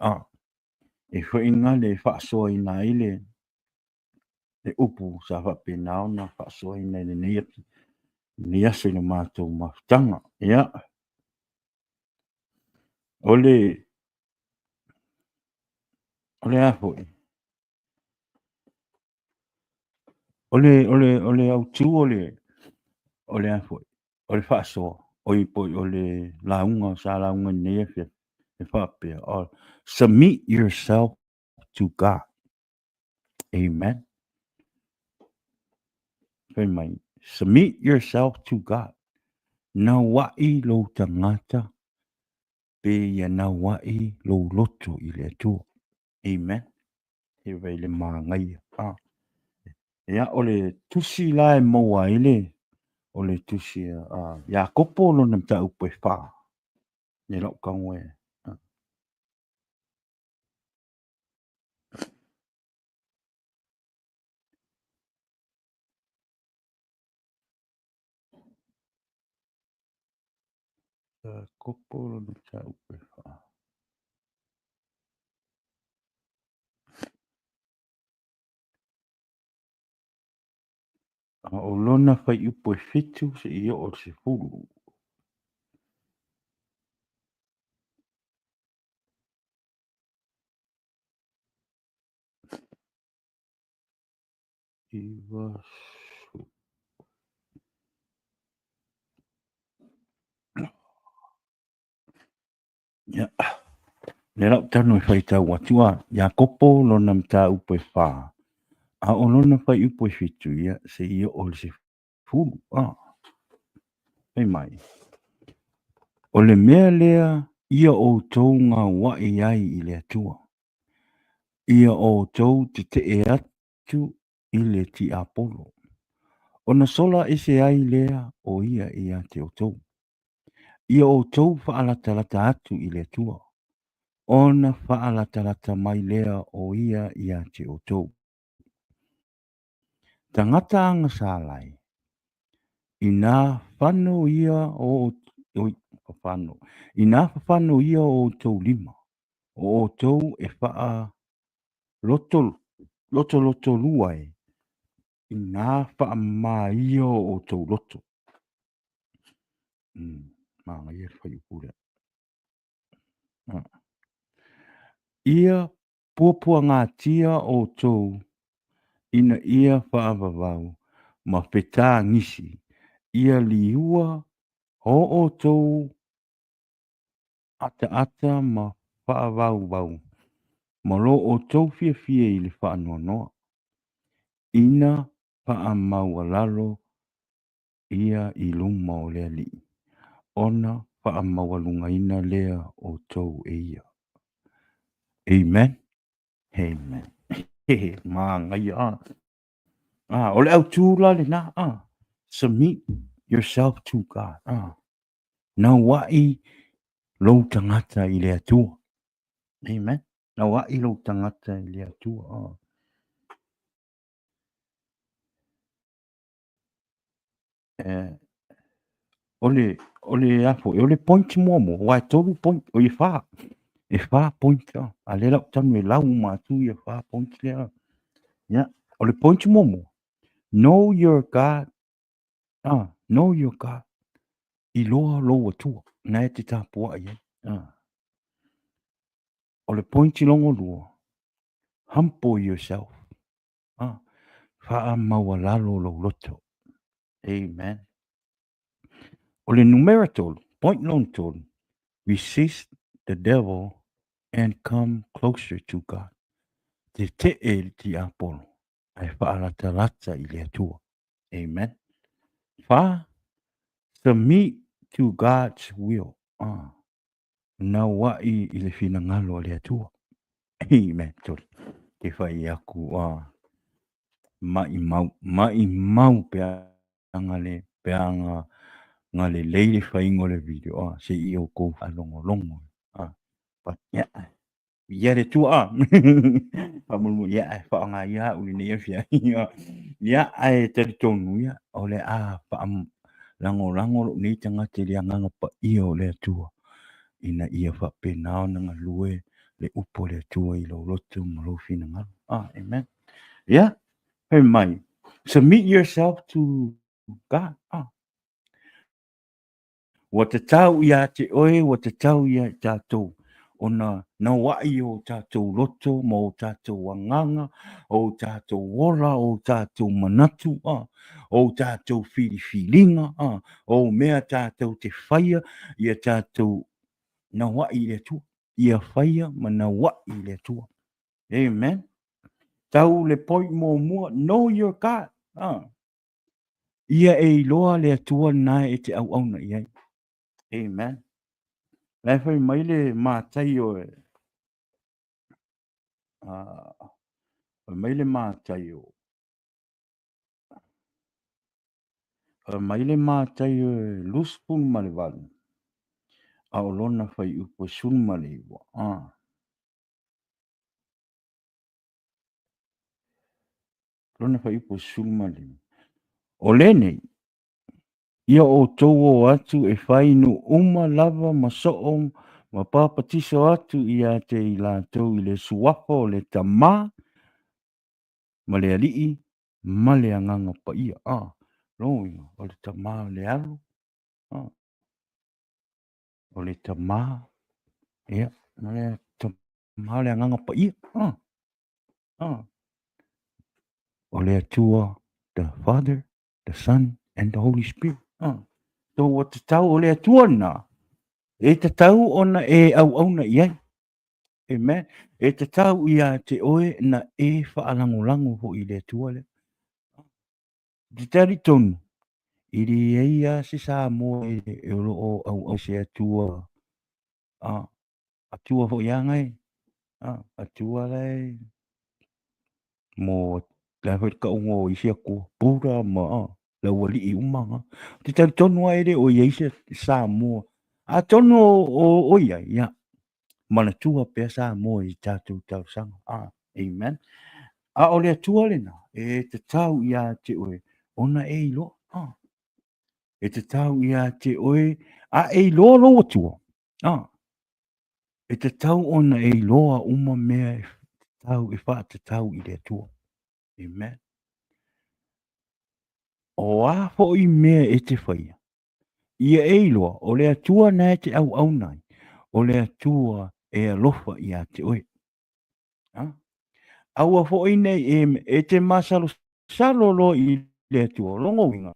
E faiga le faasoaina ai le upu sa faapena ona faasoaina i lenei aso i le matou mafutaga. Ia, o le O le a foi? O le autu o le, o le a foi? O le faasoa, oi po o le lauga sa lauga i lenei afiafi, e faapea, submit yourself to God. Amen. Fai mai, submit yourself to God. Naua'i lou tagata pe ia naua'i lou loto i le Atua. Amen. He vai le māgaia. Ah. Ia, o le tusi la e maua ai le, o le tusi a Iakopo lona mataupu e whā. Ne lau tago e. Ah. Iakopo lona mataupu e whā. A o lona fuaiupu e 7 seia oo i le 10. 90. Ia, lea la ou talu e faitau atu a Iakopo lona mataupu e 4, a o lona fuaiupu e 7, ia, seia oo i le 10. Fai mai, o le mea lea ia outou gaua'i ai i le Atua, ia outou tetee atu i le tiapolo, ona sola ese ai lea o ia ia te outou. Ia outou faalatalata atu i le Atua, ona faalatalata mai lea o ia ia te outou. Tagata agasalai, inā fano ia o oi, fafano, inā fafano ia o outou lima, o outou e faa loto, lotolotolua ai, inā faamamā ia o outou loto. Manaia le fuaiupu lea. Ia puapuagatia outou ina ia faavavau ma fetagisi, ia liua o outou ataata ma faavauvau ma lo outou fiafia i le faanoanoa, ina faamaualalo ia i luma o le Alii, ona faamaualugaina lea outou e ia. Amen. Amen. Manaia. Ah, o le autu la lena. Ah, submit yourself to God. Ah, naua'i lou tagata i le Atua. Amen. Naua'i lou tagata i le Atua. Ah. O le, o le a foi, o le point muamua, aua e tolu point, oi e whā, e whā point, a lea la ou tanu e lau uma atu ia whā point lea. Ia, o le point muamua, know your God. Ah, know your God. Iloa lou Atua, na e te tapuai ai. Ah. O le pointi longo lua, humble yourself. Ah, faamaualalo lou loto. Amen. O le numera tolu, point lona tolu, resist the devil and come closer to God. Tete'e le tiapolo ae faalatalata i le Atua. Amen. Fa, submit to God's will. Ah, naua'i i le finagalo a le Atua. Amen. Sorry. Ke fai aku a mai mau, mai mau pe anga le pe anga nga le lei le whaingo le video a se i o kou whaalongolongo a but yeah ia le tua a faamolemole ia ae faaaoga ia au lenei afiafi ia ae talitonu ia o le a faalagolago lou nei tagata i le Agaga Paia o le Atua ina ia faapena ona galue le upu a le Atua i lou loto ma lou finagalo. Ah, amen. Ia, fai mai, submit yourself to God. Ah. Ua tatau ia te oe, ua tatau ia i tātou, ona nauaʻi o tātou loto ma o tātou agaga, o tātou ola, o tātou manatu, a, o tātou whiriwhiringa, a, o mea tātou te whaia, ia tātou nauaʻi i le Atua. Ia whaia ma nauaʻi i le Atua. Amen. Tau le point muamua, know your God. A. Ia e iloa le Atua na e te auauna i ai. Amen. La e fai mai le Mataio e fai mai le Mataio fai mai le Mataio e 28 a o lona fuaiupu e 19. Ah. Lona fuaiupu e 15. O lenei, ia outou o atu e fai nuu uma lava ma soo ma papatiso atu ia te i latou i le suafa o le Tama ma le Alii ma le Agaga Paia. A, lona uiga, o le Tama o le Alo, a, o le Tama, ia, ma le Tama o le Agaga Paia. A, a. O le Atua, the Father, the Son, and the Holy Spirit. Ah. So ua tatau o le Atua na, e tatau ona e auauna i ai. Amen. E tatau ia te oe na e whaalangolago ho i le Atua lea. Te tari tonu, i le ia se Samoa e, e o loo au au se Atua. Ah. Atua foi a ngai. Ah, Atua lai mo la foi ka ungo isi aku pura ma ah, la uali'i uma nga. Te talitonu ai le o ia isi Samoa. Atonu o, o ia, ia. Manatua pea Samoa i tātou talosaga. Ah, amen. A o le Atua lena, e tatau ia te oe, ona e iloa. Ah. E tatau ia te oe, a e iloa lou Atua. Ah. E tatau ona e iloa uma mea e tatau e faatatau i le Atua. Amen. O a foi mea e te whaia, ia e iloa, o le Atua na e te auauna ai, o le Atua e alofa ia te oe. Ha? Aua foi nei e, e te masalosalo loa i le Atua, longo uiga,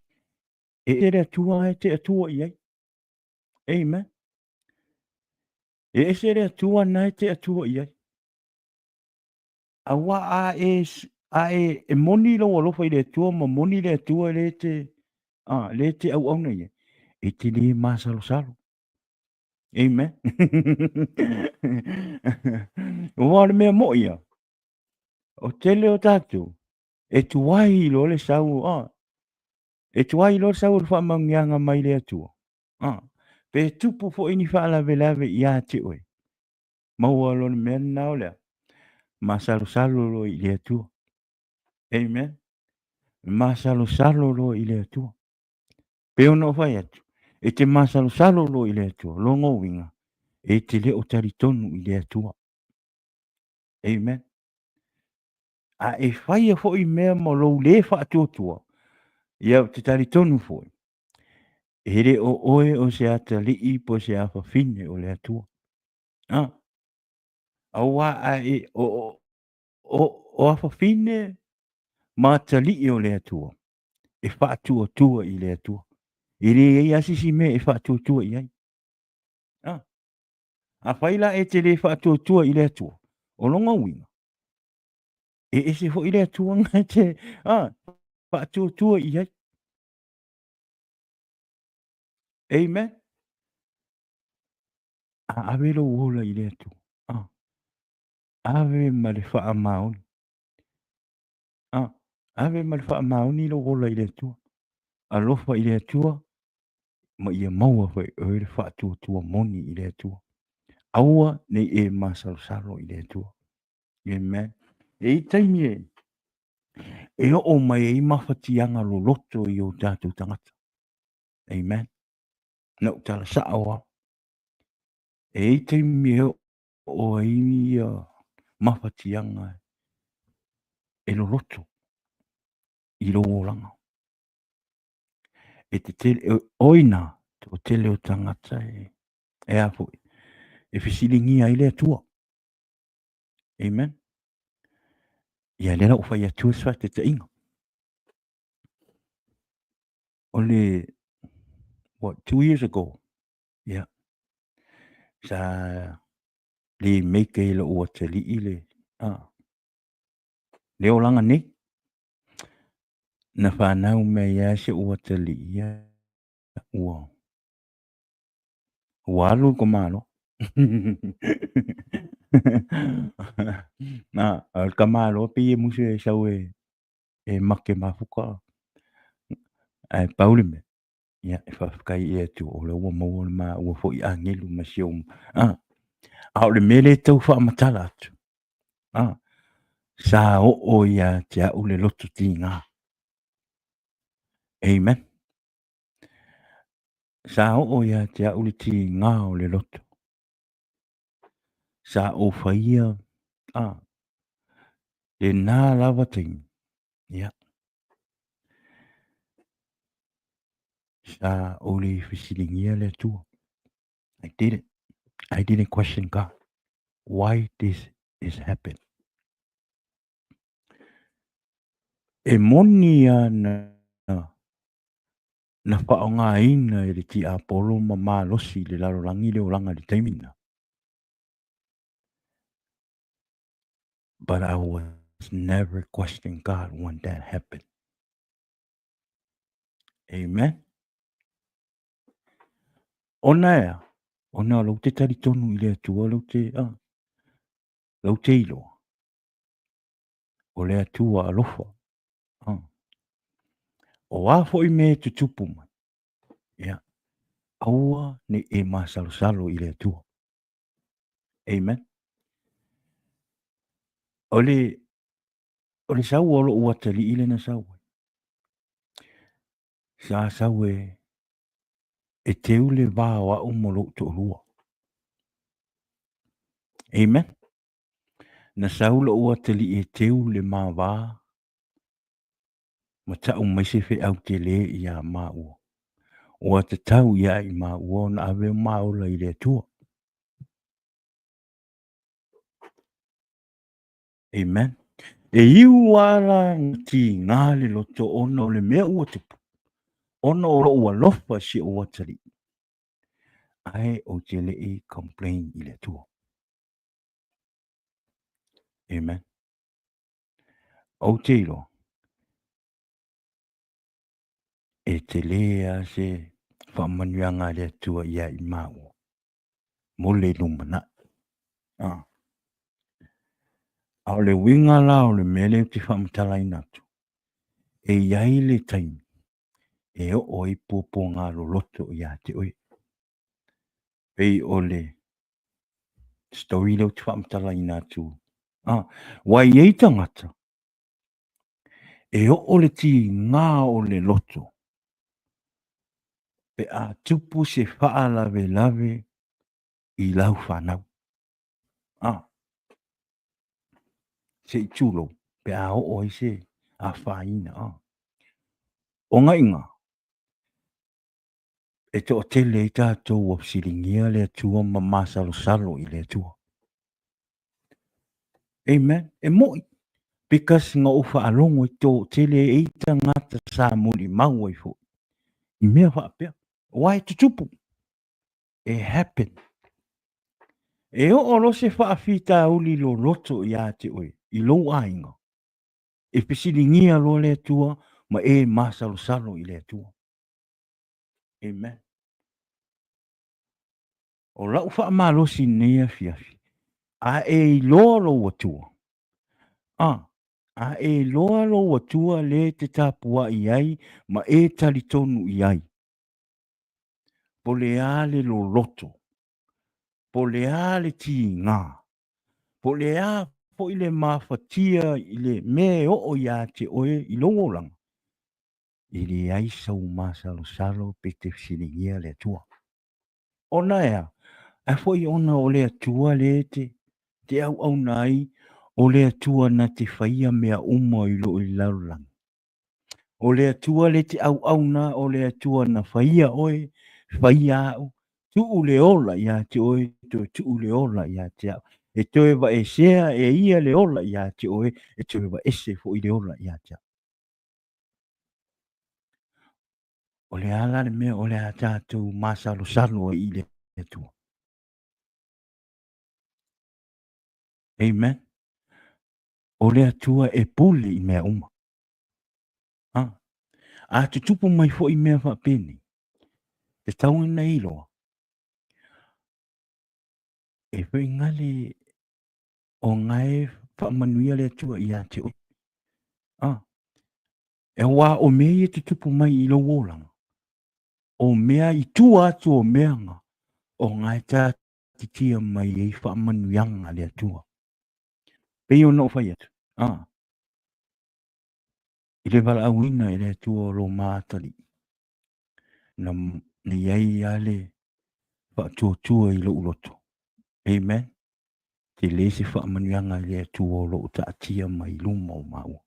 e le Atua e te Atua i ai. Amen. E ese le Atua na e te Atua i ai. Aua a e, a e, e moni lou alofa i le Atua ma moni le Atua le te, a, le te auauna i ai, e te le masalosalo. Amen. Ua o le mea moʻi ia. O tele o tātou, e tuai loa le sau, a, e tuai loa le sau o le faamanuiaga mai le Atua. A, pe tupu foi ni faalavelave ia te oe, maua loa le mea lena o lea, masalosalo loa i le Atua. Amen. Masalosalo loa i le Atua. Pe ona o fai atu, e te masalosalo loa i le Atua, lona uiga, e te le o talitonu i le Atua. Amen. A e faia foi mea ma lou le faatuatua, ia te talitonu foi. E le o oe o se atalii po o se afafine o le Atua. A, auā a e, o, o, o, o afafine ma atalii o le Atua, e faatuatua i le Atua. E leai lava se isi mea e faatuatua i ai. A, afai la e te le faatuatua i le Atua, o lona uiga, e ese foi le Atua na e te, a, faatuatua i ai. Amen. A ave lou ola i le Atua. A, ave ma le faamaoni. A, ave ma le faamaoni lou ola i le Atua. Alofa i le Atua ma ia maua foi e oe le faatuatua moni i le Atua. Aua ne i e masalosalo i le Atua. Amen. E i ai taimi e, e oo mai ai mafatiaga loloto i o tatou tagata. Amen. Na ou tala sao lava. E i ai taimi e oo ai ia mafatiaga e loloto i lou olaga. E te tele, o i nā, toatele o tagata e, e a foi, e fesiligia ai le Atua. Amen. Ia lea la ua fai atu se faataitaiga. O le, what, 2 years ago, ia, sa le make ai lou atalii le, ah, le olaga nei. Na fanau mai lava si ou atalii ia, ua, ua alu le tamaloa. Ah, o le tamaloa pei e musu e sau e, e make mafuta. Ae pau le mea, ia, e faafetai i le Atua o lea ua maua le maua foi agelu ma si ou, ah, a o le mea lea e tau faamatala atu, ah, sa oo ia te au le loto tiga. Amen. Sa oo ia te au le tiga o le loto. Sa ou faia, ah, lena lava taimi, ia, sa ou le fesiligia le Atua. I didn't. I didn't question God. Why this is happen? E moni ana na faaaogaina e le tiapolo ma malosi le lalolagi le olaga i le taimi lena. But I was never question God when that happened. Amen. Ona e a? Ona lou te talitonu i le Atua, lou te, ah, lou te iloa. O le Atua alofa. Ah. O a foi mea e tutupu mai. Ia, aua ne i e masalosalo i le Atua. Amen. O le, o le sau o lou atalii lena sau ai. Sa sau e, e teu le va o au ma lou toalua. Amen. Na sau lou atalii e teu le ma va ma tau mai se feau tele iā māua. Ua tatau ia i māua ona ave o ma ola i le Atua. Amen. E iu lava la na tiga le loto ona o le mea ua tupu, ona o lou alofa i si ou atalii, ae ou te le i complain i le Atua. Amen. Ou te iloa, e tele lava se faamanuiaga a le Atua ia i māua mo le lumanai. Ah. A o le uiga la o le mea lea ou te faamatalaina atu, e i ai le taimi e oo ai puapuaga loloto ia te oe. Pei o le story lea ou te faamatalaina atu. Ah, ua i ai tagata e oo le tiga o le loto pe a tupu se faalavelave i lau fanau. Ah, se i tulou, pe a oo ai se afaina. Ah. O ngaiga. E toatele ai tatou ua fesiligia le Atua ma masalosalo i le Atua. Amen. E moi. Because na ou faalogo i toatele ai tagata sa molimau ai foi i mea faapea. Aua e tutupu. E happen. E oo loa se faafitauli loloto ia te oe i lou aiga, e fesiligia loa le Atua ma e masalosalo i le Atua. Amen. O lau faamalosi i lenei afiafi, a e iloa lou Atua, a, a e iloa lou Atua lea e te tapuai ai ma e talitonu i ai, po le a le loloto, po le a le tiga, po le a foi le mafatia i le mea e oo ia te oe i lou olaga, e leai sau masalosalo pe te fesiligia le Atua. Ona e a? Ae foi ona o le Atua lea e te, te auauna ai, o le Atua na te faia mea uma i lo i le lalolagi. O le Atua lea te auauna, o le Atua na faia oe, faia au, tuu le ola ia te oe, toe tuu le ola ia te au. E toe vaesea e ia le ola ia te oe, e toe vaese foi le ola ia te au. O le a la le mea o le a tatou masalosalo ai i le Atua? Amen. O le Atua e pule i mea uma. Ha? A tutupu mai foi mea faapenei, e tatau ona iloa, e faiga le o ngae faamanuia le Atua ia te oe. Ah, e wā o mea ia tutupu mai i lou olaga, o mea i tua atu o mea nga, o ngae tātitia mai ai faamanuiaga a le Atua. Pei ona ou fai atu, ah, i le valaauina e le Atua o lo ma atalii, na, na i ai lava le faatuatua i lou loto. Amen. Tele se faamanuiaga i le Atua o lo o taatia mai luma o maua.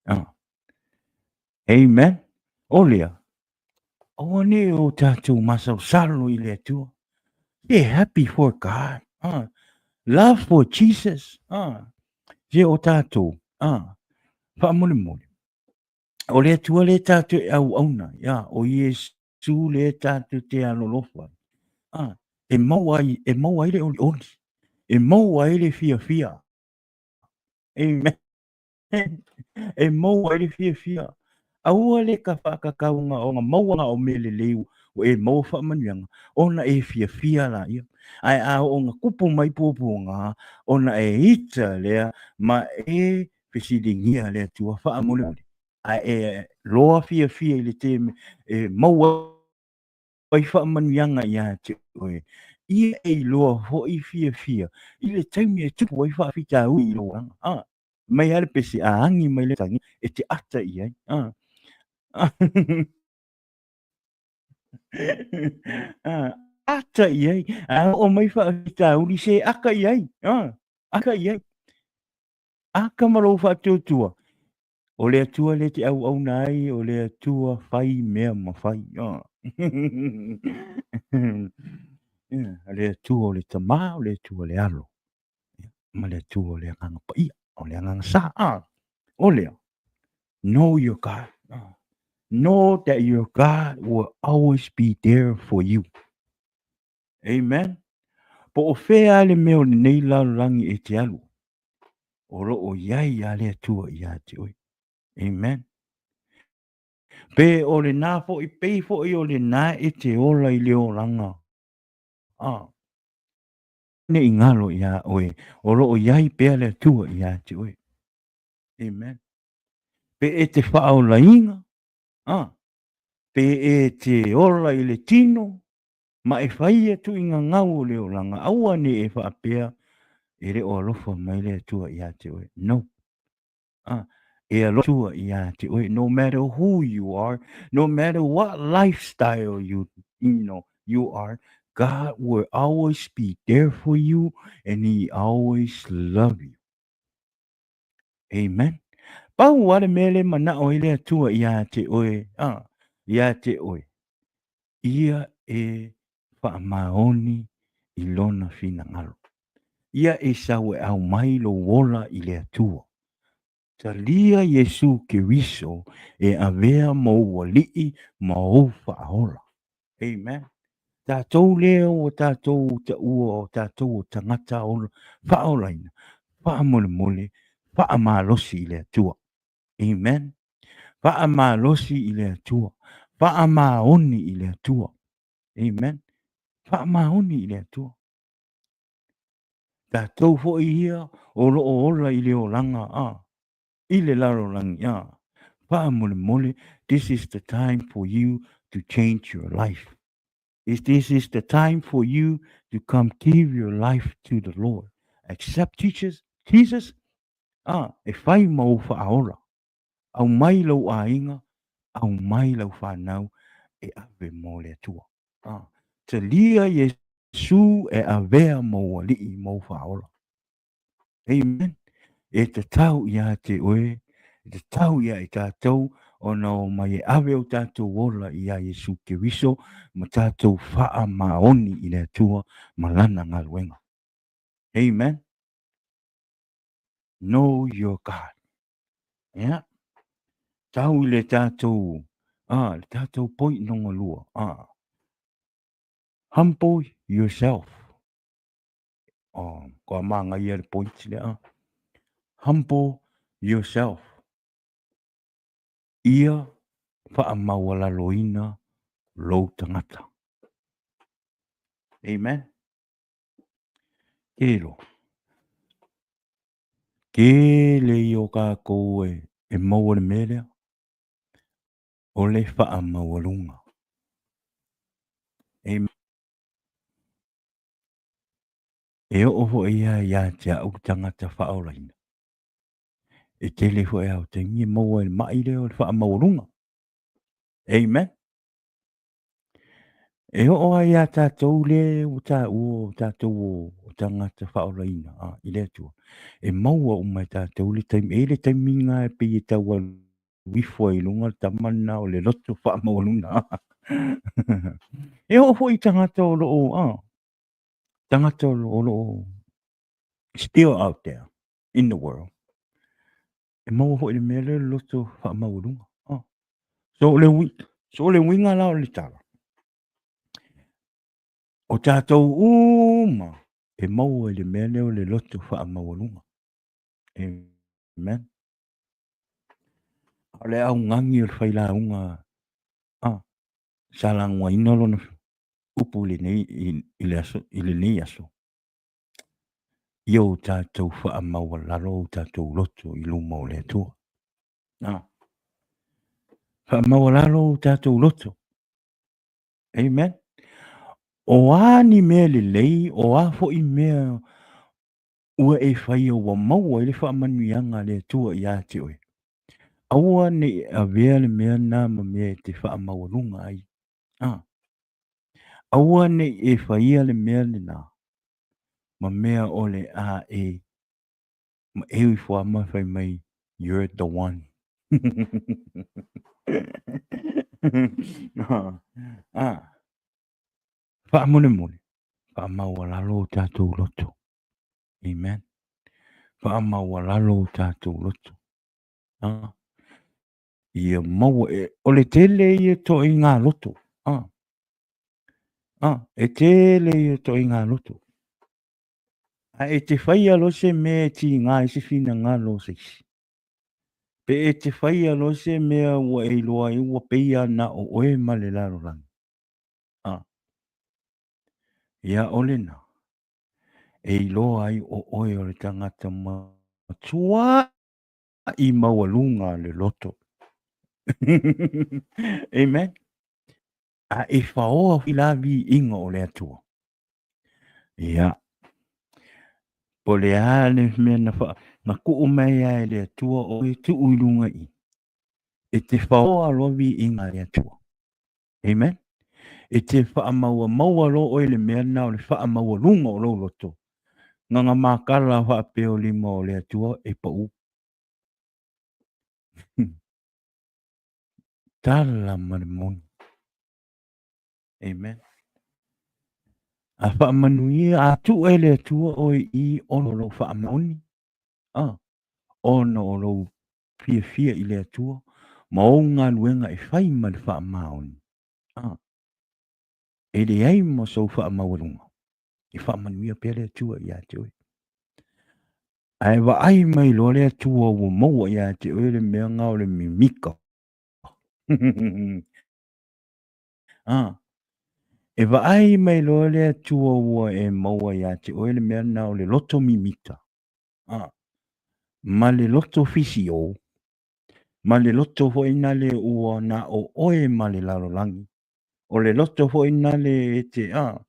Ah. Amen. O lea, aua ne o tatou masalosalo i le Atua. Be happy for God. Ah. Love for Jesus. Ah. Se o tatou. Ah. Faamolemole. O le Atua lea tatou e auauna, ia, o Iesu lea tatou te alolofa. Ah, e maua ai, e maua ai le olioli, e maua ai le fiafia. Amen. E maua ai le fiafia. Aua le ka whakakauga o nga mauanga o mea lelei ua e maua faamanuiaga, ona e fiafia laia. Ae a oo ina kupu mai puapuaga, ona e ita lea ma e fesiligia le Atua faamolemole, ae e loa fiafia i le teme e maua ai faamanuiaga ia te oe. Ia e iloa foi fiafia i le taimi e tupu ai faafitauli i lou agaga. A, mai lava le pese a agi mai le tagi e te ata i ai. A, a, ata i ai. A oo mai faafitauli se aka i ai. A, aka i ai. Aka ma lou faatuatua, o le Atua lea te auauna ai, o le Atua fai mea mafai. Oh. O le Atua o le Tama, o le Atua o le Alo, ma le Atua o le Agaga Paia, o le Agaga Sa. Ah, o lea, know your God. Ah. Know that your God will always be there for you. Amen. Po o fea le mea o lenei lalolagi e te alu, o lo o i ai a le Atua ia te oe. Amen. Pe o lena foi, pei foi o lena e te ola i le olaga. Ah. Ne i ngalo ia oe, o lo o i ai pea le Atua ia te oe. Amen. Pe e te whaolainga, ah, pe e te ola i le tino, ma e faia tuiga gau o le olaga, aua ne e faapea e le o alofa mai le Atua ia te oe. No. Ah, e alofa Atua ia te oe, no matter who you are, no matter what lifestyle you, you know, you are, God will always be there for you and he always love you. Amen. Pau a le mea le manao ai le Atua ia te oe, ah, ia te oe. Ia e faamaoni i Lona finagalo. Ia e sau e aumai lou ola i le Atua. Talia Iesu Keriso e avea ma ou Alii ma ou Faaola. Amen. Tatou lea ua tatou taua o tatou o tagata ola, faaolaina, faamolemole, faamalosi i le Atua. Amen. Faamalosi i le Atua. Faamaoni i le Atua. Amen. Faamaoni i le Atua. Tatou foi ia o lo o ola i le olaga a, i le lalolagi a. Faamolemole, this is the time for you to change your life. If this is the time for you to come give your life to the Lord. Accept Jesus, Jesus, a, e fai ma ou faaola. Aumai lou aiga, aumai lau fanau e ave mo le Atua. A, talia Iesu e avea ma ou alii ma ou faaola. Amen. E tatau ia te oe, e tatau ia i tatou ona o mai e ave o tatou ola ia Iesu Keriso ma tatou faamaoni i le Atua ma lana galuega. Amen. Know your God. Yeah. Tau i le tatou, ah, le tatou point lona lua. Ah. Humble yourself. Oh, kua māngaia le point lea. Ah. Humble yourself. Ia faamaualaloina lou tagata. Amen. Kelo. Tele ia o tatou e maua le mea lea, o le faamaualuga. Amen. E oo foi ia ia te au le tagata faaolaina. E tele foi au taimi e maua e le mai lea o le faamaualuga. Amen. E oo ai iā tatou le ua taua o tatou o tagata faaolaina a, i le Atua, e maua uma e tatou le taimi, e i ai le taimi lena e pei e tau alu ifo ai i luga le tama lena o le loto faamaualuga. E oo foi i tagata o lo o, a, tagata o lo o still out there in the world, e maua foi le mea lea o le loto faamaualuga. Oh. So, le, so le uiga la o le tala, o tatou uma e maua i le mea lea o le loto faamaualuga. Amen. O le augani o le failauga ah, sa lagoaina lona upu i lenei, i, le aso, i lenei aso. Ia o tatou faamaualalo o tatou loto i luma o le Atua. Ah. Faamaualalo o tatou loto. Amen. O a ni mea lelei, o a foi mea ua e faia ua maua ai le faamanuiaga a le Atua ia te oe. Aua ne i avea le mea na ma mea e te faamaualuga ai. Ah. Aua ne i e faia le mea lena ma mea o le a e maʻeu ifo lava ma fai mai, you're the one. ah. Faamolemole, faamaualalo o tatou loto. Amen. Faamaualalo o tatou loto. Ah. Ia maua e, o le tele ia toaiga loto. Ah. Ah, e tele ia toaiga loto. A e te faia loa se mea e tiga ai se finagalo o se isi. Pe e te faia loa se mea ua e iloa ai ua peia na o oe ma le lalolagi. Ah. Ia o lena, e iloa ai o oe o le tagata matua i maualuga le loto. Amen. A e faoa foi la viiga o le Atua. Ia. Po le a le mea na, fa, na kuu mai ai e le Atua o e tuu i luga i. E te faoa loa viiga a le Atua. Amen. E te whaamaua maua loa oe le mea na o le whaamaualuga o lou loto. Nganga makala whaapea o lima o le Atua e pau. Tala ma le moni. Amen. A faamanuia, a tuu e le Atua oe i ona o lou faamaoni, a, ona o lou fiafia i le Atua ma ou galuega e fai ma le faamaoni, a, e leai ma sou faamaualuga, e faamanuia pea le Atua ia te oe. Ae vaai mai loa le Atua ua maua ia te oe le mea na o le mimita. A, e vaai mai loa le Atua ua e maua ia te oe le mea na o le loto mimita, a, ma le loto fisio, ma le loto foi nale ua na o oe ma le lalolagi, o le loto foi nale e te, a,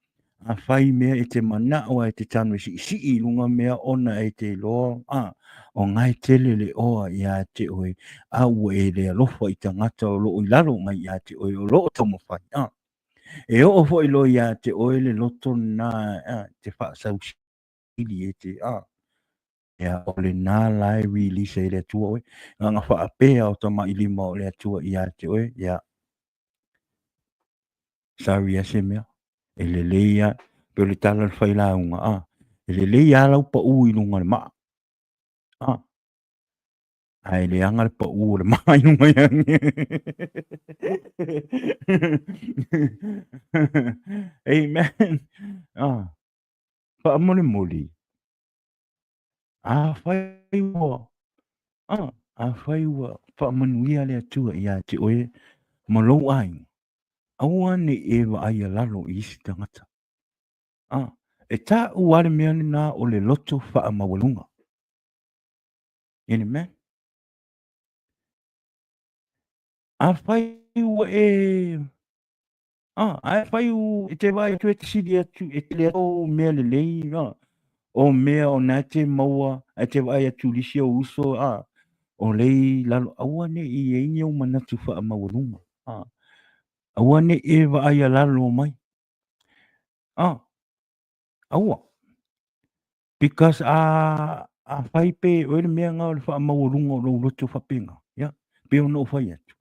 afai mea e te manao a e te tanu e siisii i luga mea ona e te iloa, a, o na e tele le oa ia te oe, a ua e le alofa i tagata o loo i lalo mai ia te oe o loo taumafai, a. E oo foi loa ia te oe le loto lena, a, te faasausili e te, a, ia, o lena la e release ai le Atua oe, na ona faapea o tamailima o le Atua ia te oe, ia, sorry a se mea, e lelei a, pei o le tala a le failauga, a, e lelei a lau pau i luga o le maa, a, ae leaga le pau o le maa i luga ia. Amen. Ah, faamolemole, afai ua, ah, afai ua faamanuia le Atua ia te oe ma lou aiga, aua ne i e vaai alalo i isi tagata. Ah, e taʻu lava le mea lena o le loto faamaualuga. Amen. Afai ua e Ah, ae fai u e te vaai atu e te sili atu e tele atu mea lelei, ah, o mea o na te maua, ae te vaai atu i lisi ou uso, ah, o lei lalo, aua ne i i ai ni ou manatu faamaualuga, ah, aua ne i e vaai a lalo mai, ah, aua. Because a, a fai pe oe le mea nga o le faamaualuga o lou loto faapena, ia, pei ona ou fai atu.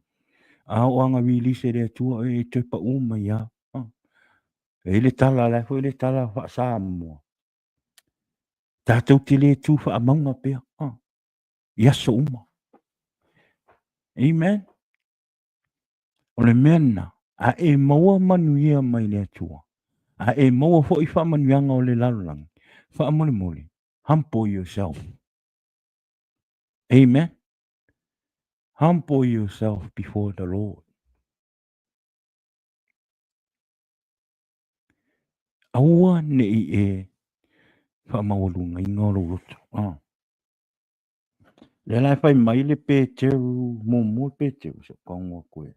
A oo anga release e le Atua e toe pau mai a. Ah. E i le tala, la foi le tala faa-Samoa. Tatou te le tu faamauga pea. Ah. I aso uma. Amen. O le mea lena, a e maua manuia mai le Atua, a e maua foi faamanuiaga o le lalolagi, faamolemole, humble yourself. Amen. Humble yourself before the Lord. Aua ne i e faamaualugaina o lou loto. Ah. Lea la e fai mai le Peteru, muamua le Peteru, se i tago atu e.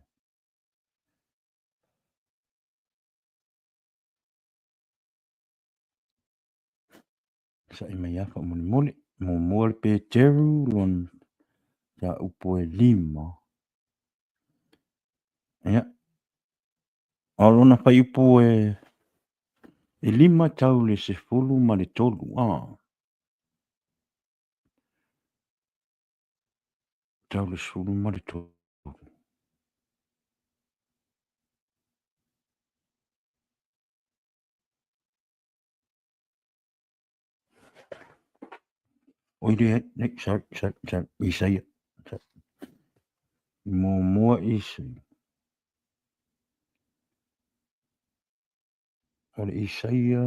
Sa'i mai lava faamolemole. Muamua le Peteru, lona mataupu e 5. Ia, o lona fuaiupu e 5 tau le 13, a. Tau le 13. Oi le, nei, sorry, sorry, sorry, Isaia. Sorry. Muamua Isaia. O le Isaia.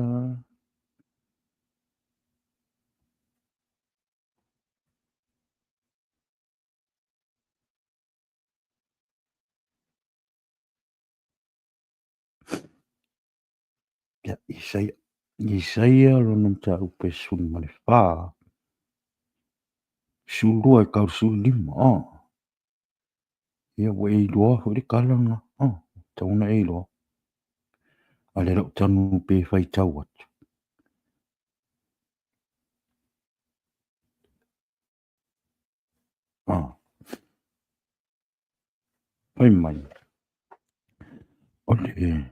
Ia, Isaia. Isaia lona mataupu e 14. 12 e tau 15. Ah. Ia, ua e iloa foi le tala lena. Ah, tatau ona e iloa. A o lea la ou tanu pe faitau atu. Ah. Fai mai, o le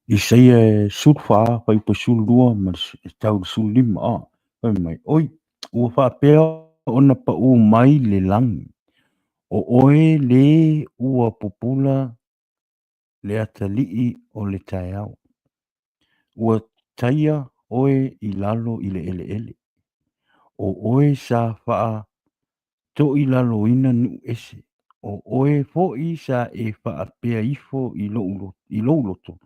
Isaia e 14, fuaiupu e 12 ma le tau i le 15, ah, fai mai, oi, ua faapea ona paū mai le lagi, o oe lē ua pupula. le atalii o le taeao. Ua taia oe i lalo i le eleele. O oe sa faatoilaloina nuu ese. O oe foi sa e faapea ifo i lou loto,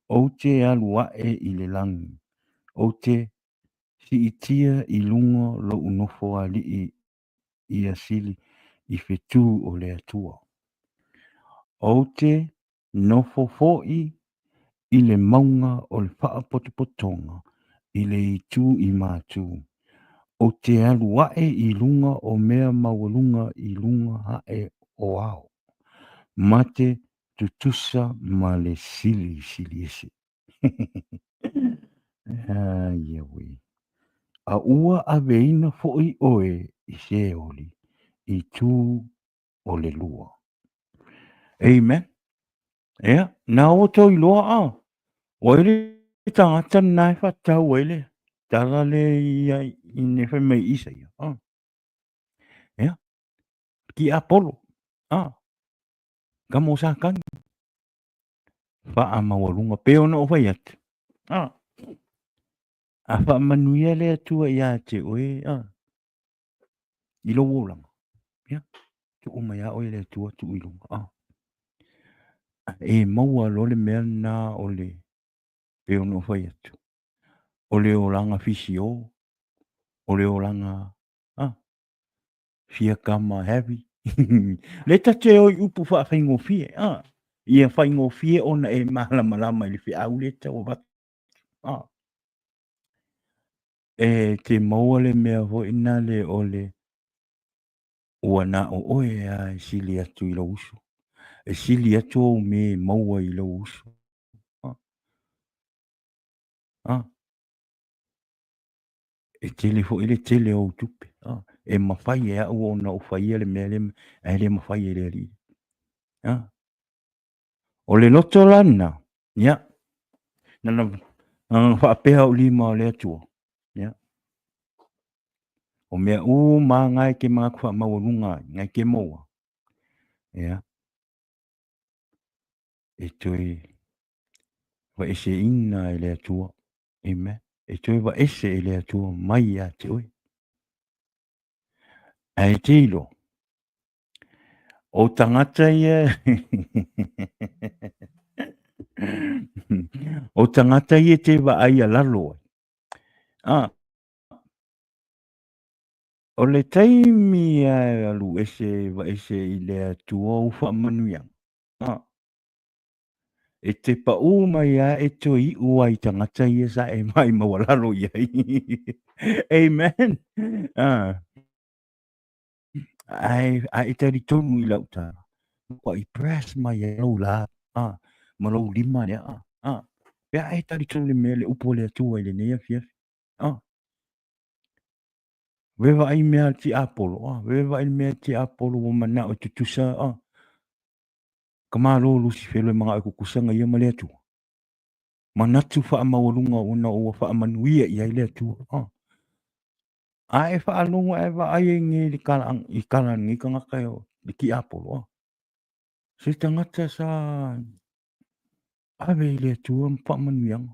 Ou te alu ae i le lagi, ou te siitia i luga lou nofoalii ia sili i fetu o le Atua. Ou te nofo foi i le mauga o le faapotopotoga i le itu i matu. Ou te alu ae i luga o mea maualuga i luga ae o ao, ma te tutusa ma le Silisili Ese. Ai auē. A ua aveina foi oe i Seoli i tu o le lua. Amen. Ia, na ua tou iloa a, ua i le tagata lena e faatatau ai le tala le ia i ne fai mai Isaia. Ah. Ia, ki Apolo. Ah. Ka mo Satani. Faamaualuga pei ona ou fai atu. Ah. A faamanuia le Atua ia te oe, ah, i lou olaga. Ia, tuu mai lava oe e le Atua, tuu i luga. Ah. E maua loa le mea lena o le, pei ona ou fai atu, o le olaga fisio, o le olaga, ah, fia kama heavy. Le ta te o i upu faafaigofie, ah, ia faigofie ona e malamalama i le feau lea e tau avatu. Ah. E te maua le mea foi nale o le ua na o oe a e sili atu i lou uso. E sili atu ou me maua i lou uso. Ah. Ah. E tele foi le tele o ou tupe. Ah. E mafai e au ona ou faia le mea lea, ae le mafai e le alii. Ah. O le loto la lena, ia, na na faapea au lima o le Atua, ia, o mea uma lava e te manatu faamaualuga ai, na e te maua, ia, e toe vaeseina e le Atua, amen, e toe vaese e le Atua mai ia te oe. Ae te iloa, O tagata ia O tagata ia te vaai a lalo ai. Ah, o le taimi a alu ese vaese i le Atua ou faamanuiaga. Ah, e te paʻū mai a e toe iʻu ai i tagata ia sa e mai maualalo i ai. Amen. Ah. Ae, a e talitonu i lau tala, makuaʻi press mai ai lou lā, a, ma lou lima lea, a, a. Pe a e talitonu le mea le upu a le Atua i lenei afiafi, a. Ve vaai mea a tiapolo, a, ve vaai le mea tiapolo ua manao e tutusa, a. Ka Malo o Lusifelo e manao e tutusa na ia ma le Atua. Manatu faamaualuga ona ua faamanuia i ai le Atua, a. A e faalogo ae vaai ai nei i kala, i kala a lenei tagata e le tiapolo, a. Se tagata sa ave i le Atua ma faamanuiaga.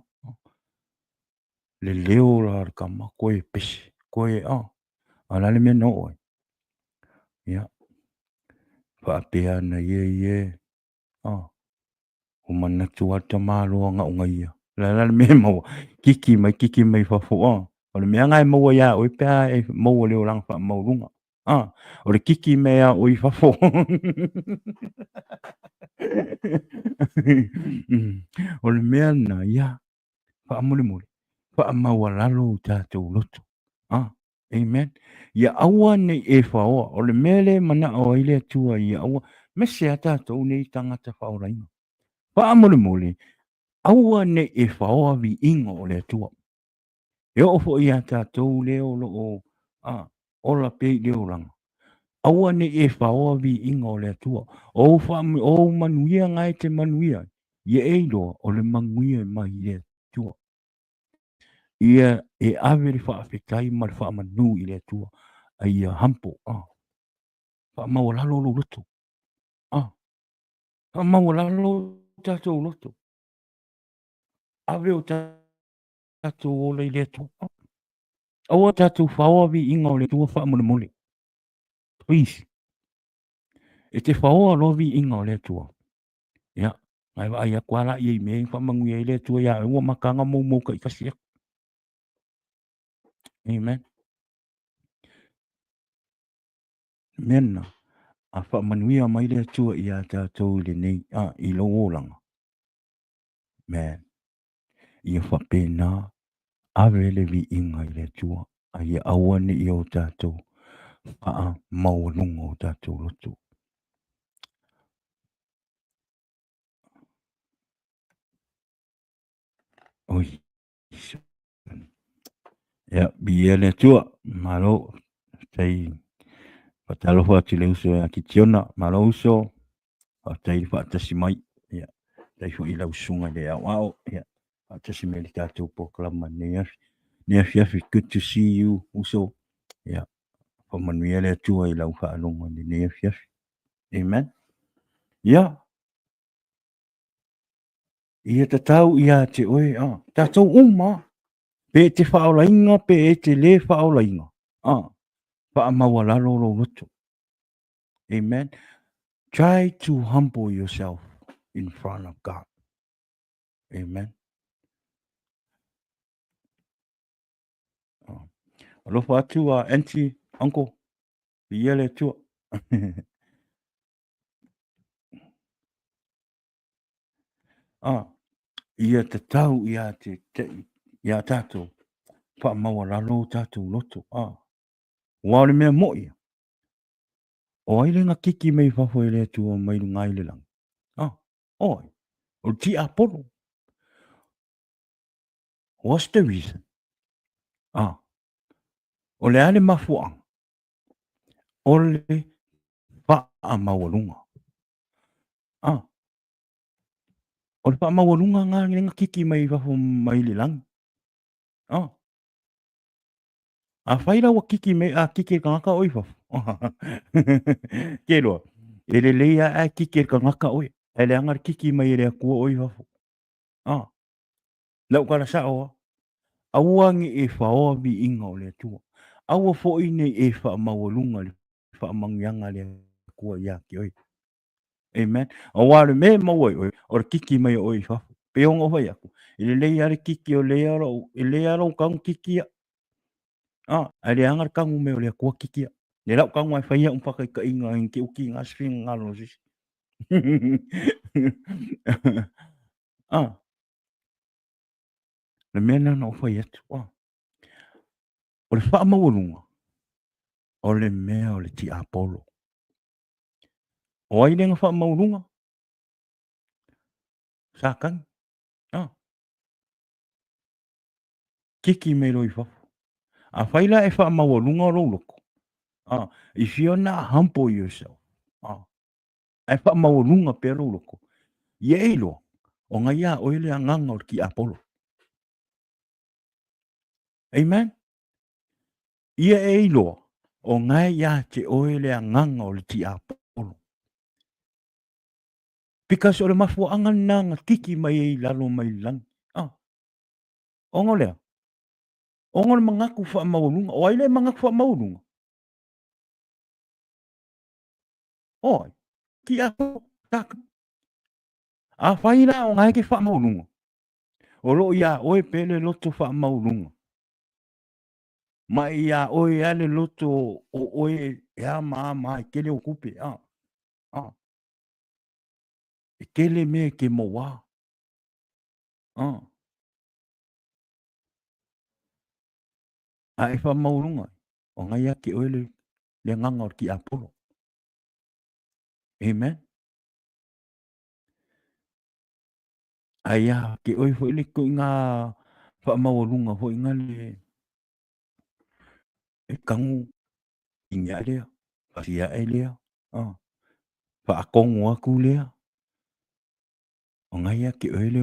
Le leo la o le tama, koe e pese, koe, a. A o le a le mea na oo ai? Ia, faapea ana ia ia e, a. Ua manatu lava le tamaloa gaʻu ia. O le a la le mea e maua? Kiki mai, kiki mai fafo, a. O le mea lena e maua iā oe pe a e maua le olaga faamaualuga. A, o le kiki mai a oe i fafo. O le mea lena, ia, faamolemole, faamaualalo o tatou loto. A, amen. Ia aua ne i e faoa. O le mea lea e manao ai le Atua ia aua, aemaise a tatou nei tagata faaolaina. Faamolemole, aua ne i e faoa viiga o le Atua. E oo foi iā tatou lea o lo o a, ola pea i le olaga. Aua ne i e faoa viiga o le Atua. O ou, wha, o ou manuia nga e te manuia, ia e iloa o le manuia e mai i le Atua. Ia e ave le faafetai ma le faamanu i le Atua, a ia humble, ah. Faamaualalo lou loto. Ah. Faamaualalo tatou loto. Ave o tatou ola i le Atua. Aua tatou faoa viiga o le Atua faamolemole. Please. E te faoa loa viiga o le Atua. Ia, ae vaai atu lava la i ai mea e faamanuia ai le Atua ia oe, ua mataga moumou taitasi atu. Amen. Mea lena, a faamanuia mai le Atua iā tatou i lenei, a, i lou olaga. Man, ia faapena ave le viiga i le Atua, a ia aua ne i o tatou faamaualuga o tatou loto. Oi. Ia, viia le Atua, malo, faafetai, faatalofa atu i le uso ia Kitiona, malo uso, faafetai le faatasi mai, ia, faafetai foi i lau susuga i le aoao, ia, faatasi mai i le tatou polokalama i lenei afi, lenei afiafi, good to see you uso, ia, faamanuia le Atua i lau faalogo i lenei afiafi. Amen. Ia, Ia tatau ia te oe, a, tatou uma, pe e te faaolaina pe e te lē faaolaina, a, faamaualalo lou loto. Amen. Try to humble yourself in front of God. Amen. Alofa atu a auntie, uncle, ia le Atua. Ā, ia tatau iā te, te, iā tātou, whaamaualalo o tātou loto, ā. Ua o le mea moʻi ia, o ai le gakiki mai fafo e le Atua mai luga i le lagi? Ā, o ai? O le tiapolo. What's the reason? Ā, o le a le mafuaaga? O le faamaualuga. A, o le faamaualuga nga le gakiki mai fafo mai le lagi. A, afai la ua kiki mai, a kiki e le tagata oe i fafo. Ke loa, e lelei lava ae kiki e le tagata oe, ae leaga le kiki mai e le Atua oe i fafo. A, lau tala sao lava, aua ne i e faoa viiga o le Atua, aua foi ne i e faamaualuga le faamanuiaga a le Atua ia te oe. Amen. Aua o le mea e maua ai oe, o le kiki mai o oe i fafo. Pei ona ou fai atu, e lelei lava le kiki o lea lou, e lelei lava lou tanu kiki ia. Ah, ae leaga le tanu mai o le Atua kiki ia. Le lau tanu ae fai au ma faataitaiga i te uki ngā se finagalo o se isi. Ah, le mea lena na ou fai atu. Ah, o le faamaualuga, o le mea o le tiapolo. O ai lea na faamaualuga? Satani. Ah. Kiki mai loa i fafo. Afai la e faamaualuga lou loto, ah, if you're not humble yourself, ah, ae faamaualuga pea lou loto, ia e iloa, o na iā oe le agaga o le tiapolo. Amen? Ia e iloa, o na e iā te oe le agaga o le tiapolo. Because o le mafuaaga lena na kiki mai ai i lalo mai le lagi. Ah. Ona o le a? Ona o le manatu faamaualuga. O ai le manatu faamaualuga? O ai? Tiapolo. Afai la o na e te faamaualuga, o lo o iā oe pe le loto faamaualuga. Ma e iā oe a le loto o oe e a ma a ma e tele o tupe. A, a. E tele mea e te mauā. A. A e faamaualuga, o na ia te oe le, le agaga o le tiapolo. Amen. Ae ia te oe foi le ituaiga faamaualuga foi na le e tagu ina lea, pasi ae lea, faatonu atu lea, o na ia te oe le,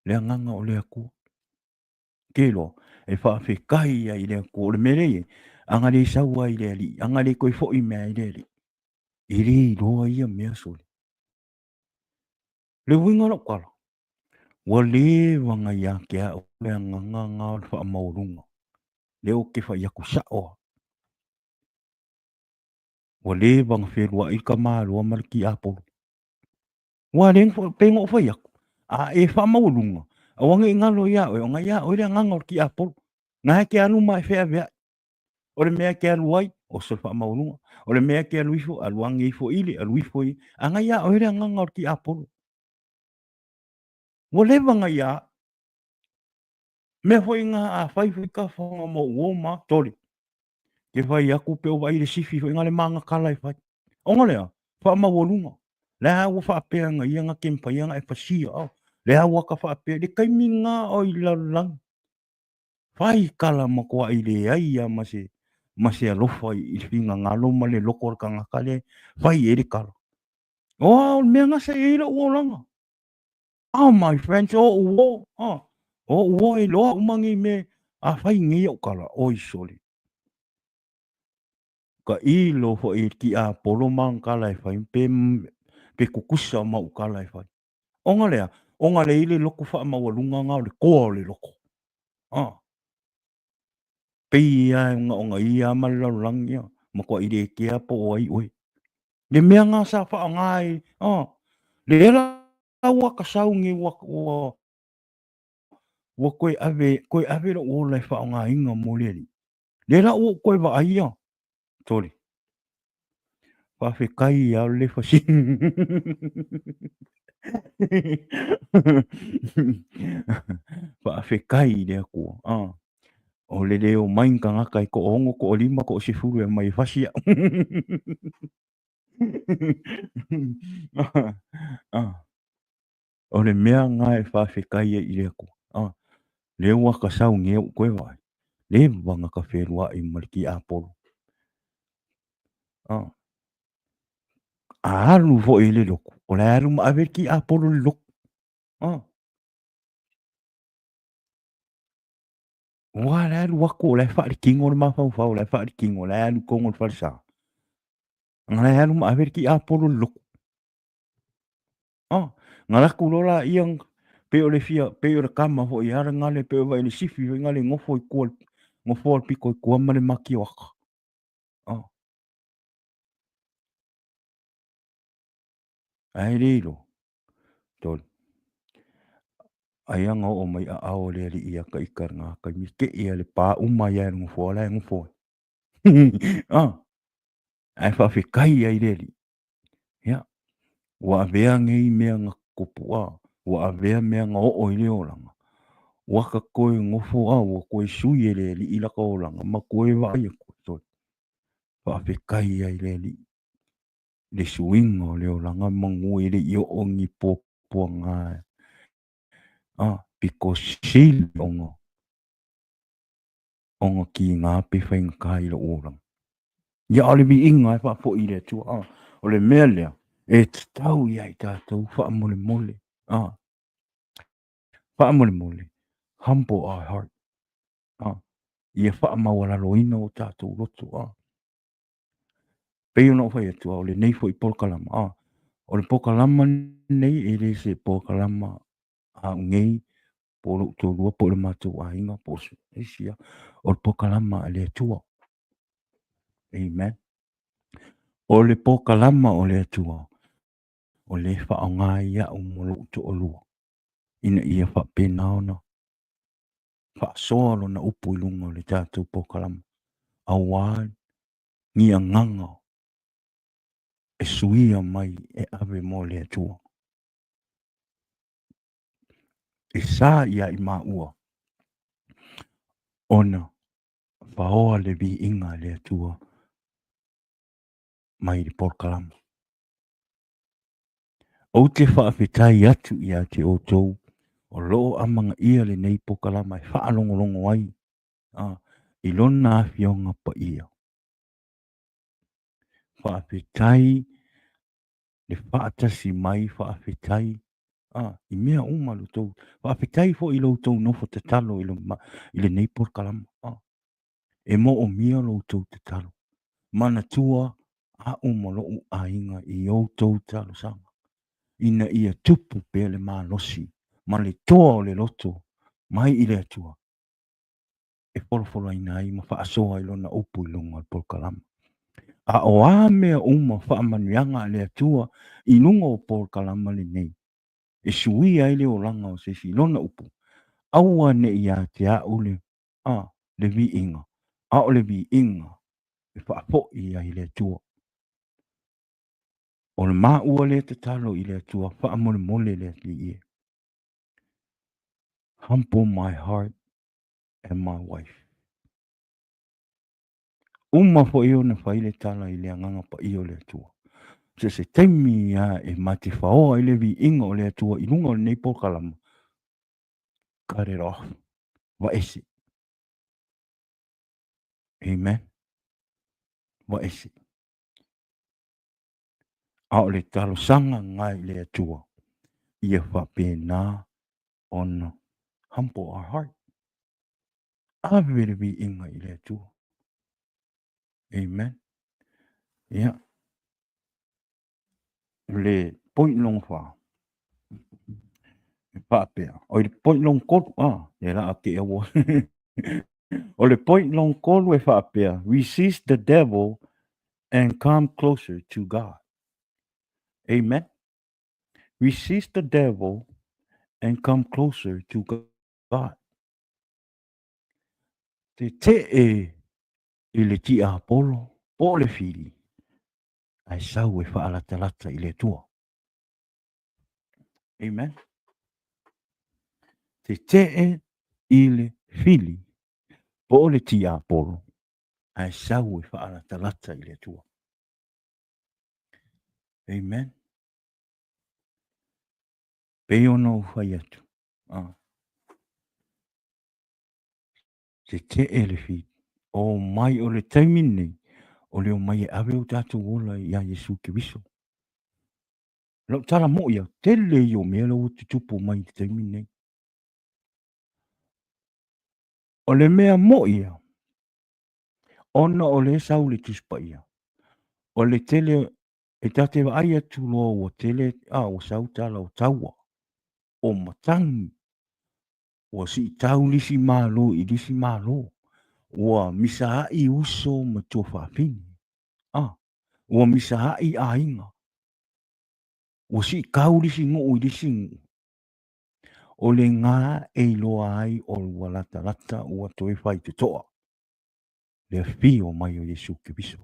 le agaga o le Atua. Ke loa, e faafetai ia i le Atua. O le mea lea e i ai, a na le sau lava i le Alii, a na le toe foi mai lava i le Alii, e le iloa ia mea sole. Le uiga o lau tala, ua leva ia te au le agaga lena o le faamaualuga, lea ou te fai atu sao lava. Ua leva ona feluai le tamaloa ma le tiapolo. Ua le pei ona ou fai atu, a e faamaualuga, aua ne i galo ia oe, ona ia oe le agaga o le tiapolo. Na e te alu ma e feaveai. O le mea e te alu ai, oso le faamaualuga. O le mea e te alu ifo, alu age ifo i le, alu ifo i... A na ia oe le agaga o le tiapolo. Ua leva ona ia au. Mea foi na a fai foi tafaga ma ou uo ma tole. Ke fai atu pe o vaai le sifi foi na le magatala e fai. Ona lea, faamaualuga. Le a ua faapea na ia na te mafai ona e fasia. Oh. Le a ua ka faapea, le taimi na o i lalolagi. Fai tala matuai leai lava ma se ma se alofa i le finagalo ma le loto o le tagata lea e fai i ai le tala. O a, o le mea lena sa i ai lou olaga. Oh my friends, o ou o, oh, o ou o e iloa uma nei mea a fai nei au tala, oi sole. Tailo foi i le tiapolo ma ana tala e fai, pe, pe tutusa ma au tala e fai. Ona lea, ona le i le loto faamaualuga na o le toa o le loto. Ah. Pei lava na ona ia ma le lalolagi, ia, matuai le kea po o ai oe. Le mea na sa faaaoga ai, ah, lea la ua ka sau nei ua, ua, ua toe ave, toe ave lou ola e faaaogaina mo le Alii. Lea la ua ou toe vaai ia, sole. Faafetai lava o le fasi. Faafetai i le Atua. Ah. O le le omai ni tagata e toaono, toalima, toasefulu e aumai e fasi au. Ah. O le mea lena e faafetai ai i le Atua. Ah. Lea ua ta sau nei ou toe vaai. Leva ona ta feluai ma le tiapolo. Ah. A alu foi i le lotu, o le alu ma ave le tiapolo i le lotu. Ah. Ua le alu atu o la e faaletino le mafaufau, o la e faaletino, o la e alu i totonu o le falesa. Na la e alu ma ave le tiapolo i le lotu. Ah, na alu atu loa laia, pei o le fia, pei o le kama foi a le gale, pei o vai le sifi foi gale nofo i tua, nofo al pito i tua ma le makioaka. Ah. Ae le iloa. Tolu. Aia na oo mai aao o le alii ia ka ika lena taimi, tei a le pa uma ia e le nofoa la e nofo ai. Ah. Ae faafetai ai le Alii. Ia, ua avea nei mea na tupu, a, ua avea mea na oo i le olaga. Ua ka toe nofo, a, ua toe sui e le Alii laka olaga ma toe vaai atu e toe. Faafetai ai le Alii i le suiga o le olaga manu e le i oo ni puapuaga, a, pito sili ona ona kiga pe faigata i lou olaga. Ia, o le viiga e faafoi i le Atua. A, o le mea lea e tatau ia i tatou faamolemole. A, faamolemole, humble our heart. A, ia faamaualaloina o tatou loto. A, pei ona ou fai atu, o lenei foi polokalama. A, o le polokalama lenei e le se polokalama a au nei po o lou toalua po o le matou aiga po o se isi lava, o le polokalama a le Atua. Amen. O le polokalama o le Atua, o lea e faaaoga ai au ma lou toalua, ina ia faapena ona faasoa lona upu i luga o le tatou polokalama, aua ni agaga e suia mai e ave mo le Atua. E sa ia i maua ona faoa le viiga a le Atua mai le polokalama. Ou te faafetai atu ia te outou o lo o amanaia lenei polokalama e faalogologo ai a, i lona afioga paia. Faafetai le faatasi mai, faafetai a, i mea uma lo tou, faafetai foi i lo outou nofo tatalo i, lo, i lenei polokalama. A, e moomia lo outou tatalo. Manatua a'u ma lo'u aiga i outou talosaga. ina ia tupu pea le malosi ma le toa o le loto mai i le Atua e folafolaina ai ma faasoa ai Lona upu i luga o le polokalama. A o a mea uma faamanuiaga a le Atua i luga o polokalama lenei, e suia ai le olaga o se isi i Lona upu, aua ne i ia te au le, a, le viiga, a o le viiga e faafoi ai i le Atua. O le maua lea tatalo i le Atua, faamolemole le Alii e. Humble my heart and my wife. Uma foi ona fai le tala i le Agaga Paia o le Atua. So se taimi lava e ma te faoa ai le viiga o le Atua i luga o lenei polokalama, cut it off, vaese. Amen. Vaese. A o le talosaga lena i le Atua, ia faapena ona humble our heart. Ave le viiga i le Atua. Amen. Ia. Le point lona fa. E faapea. O le point lona kolu. Ah, e la a te aua. O le point lona kolu e faapea. Resist the devil and come closer to God. Amen. Resist the devil and come closer to God. Te tee i le tiapolo po o le fili, ae sau e faalatalata i le Atua. Amen. Te tee i le fili po o le tiapolo, ae sau e faalatalata i le Atua. Amen. Pei ona ou fai atu. Ah. Tetee le fili. O mai o le taimi lenei, o le omai e ave o tatou ola iā Iesu Keriso. Lau tala moʻi ia, tele ia o mea la ua tutupu mai i le taimi lenei. O le mea moʻi ia, ona o lea sau le Tusi Paia, o le tele, e ta te vaai atu loa ua tele, a ua sau tala o taua, o matagi, ua siitau lisi Malo i lisi Malo, ua misaai uso ma tuafafine, a, ua misaai aiga, ua siitau lisi nuu i lisi nuu. O lena e iloa ai o ua latalata ua toe faitotoa le afio mai o Iesu Keriso.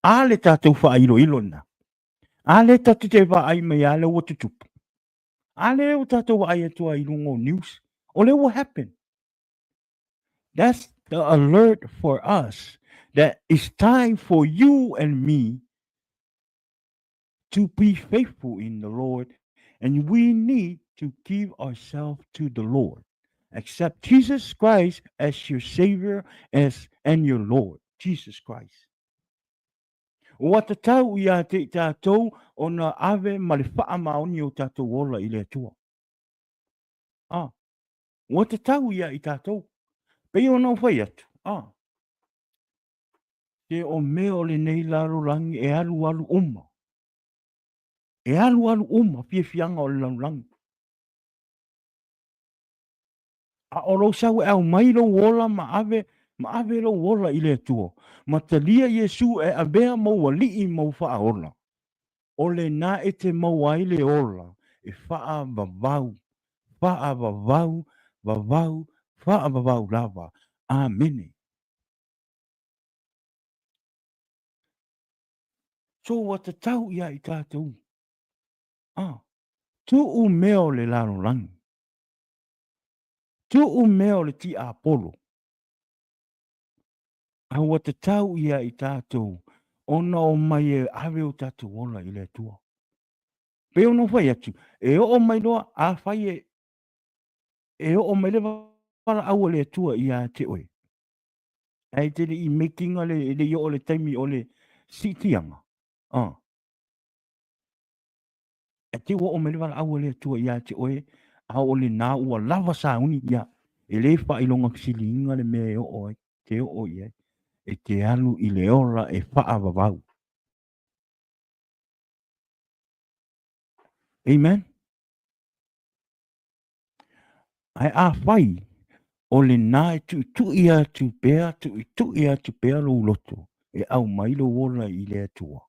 A le tatou faailoilo lena? A lea tatou te vaai mai a lea ua tutupu? A lea ua tatou vaai atu ai i luga o news? O lea ua happen. That's the alert for us that it's time for you and me to be faithful in the Lord, and we need to give ourselves to the Lord. Accept Jesus Christ as your Savior as and your Lord, Jesus Christ. Ua tatau ia te i tātou ona ave ma le faamaoni o tātou ola i le Atua. Ah, ua tatau ia i tātou. Pei ona ou fai atu. Ah, te o mea o lenei lalolagi e alualu uma. E alualu uma fiafiaga o le lalolagi. A o lou sau e aumai lou ola ma ave, ma ave lou ola i le Atua, ma talia Iesu e avea mou alii ma ou faaola, o lena e te maua ai le ola e faavavau, faavavau, vavau, faavavau lava. Amene. So ua tatau ia i tatou. Ah, tuu mea o le lalolagi. Tuu mea o le tiapolo. A ua tatau ia i tatou ona omai e ave o tatou ola i le Atua. Pei ona ou fai atu, e oo mai loa, afai e, e oo mai le valaau a le Atua ia te oe, ae te le i make ina le, le i oo le taimi o le siitiaga, ah, E te ua oo mai le valaau a le Atua ia te oe, a o lena ua lava sauni ia. E le faailoga fesiliina le mea e oo ai, te oo i ai. E te alu i le ola e faavavau. Amen. Ae afai o lena e tuitui atu pea, tuitui atu pea lou loto e aumai lou ola i le Atua,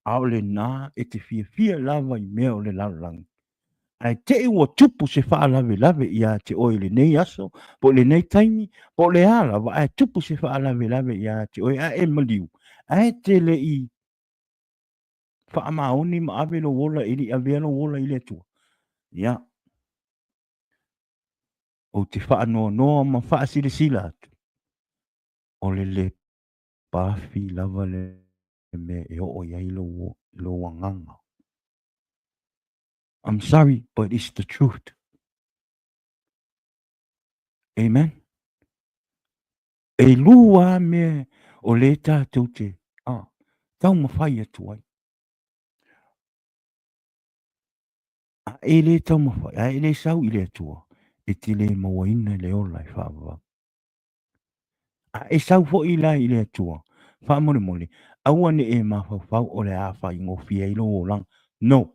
a o lena e te fiafia lava i mea o le lalolagi, ae te i ua tupu se faalavelave ia te oe i lenei aso, po o lenei taimi, po o le a lava, ae tupu se faalavelave ia te oe, ae e maliu, ae te le i faamaoni ma ave lou ola, e le i avea lou ola i le Atua. Ia, ou te faanoanoa ma faasilasila atu, o le lepaafi lava le mea e oo i ai lou, lou agaga. I'm sorry, but it's the truth. Amen. E lua mea o lē tatou te ah, taumafai atu ai. A e lē taumafai, a e lē sau i le Atua, e te lē mauaina le ola e faavavau. A e sau foi la i le Atua, faamolemole, aua ne i e mafaufau o le a faigofie ai lou olaga. No!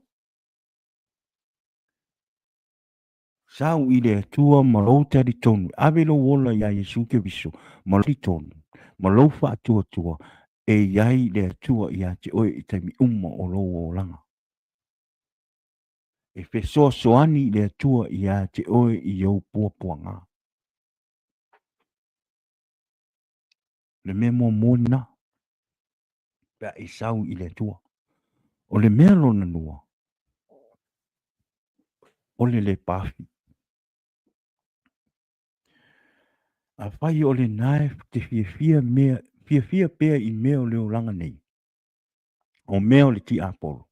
Sau i le Atua ma lou talitonu, ave lou ola iā Iesu Keriso ma lou talitonu, ma lou faatuatua e i ai le Atua ia te oe i taimi uma o lou olaga. E fesoasoani le Atua ia te oe i ou puapuaga. Le mea muamua lena, pe a e sau i le Atua. O le mea lona lua, o le lepaafi. Afai o lena e te fiafia mea, fiafia pea i mea o le olaga nei, o mea o le tiapolo,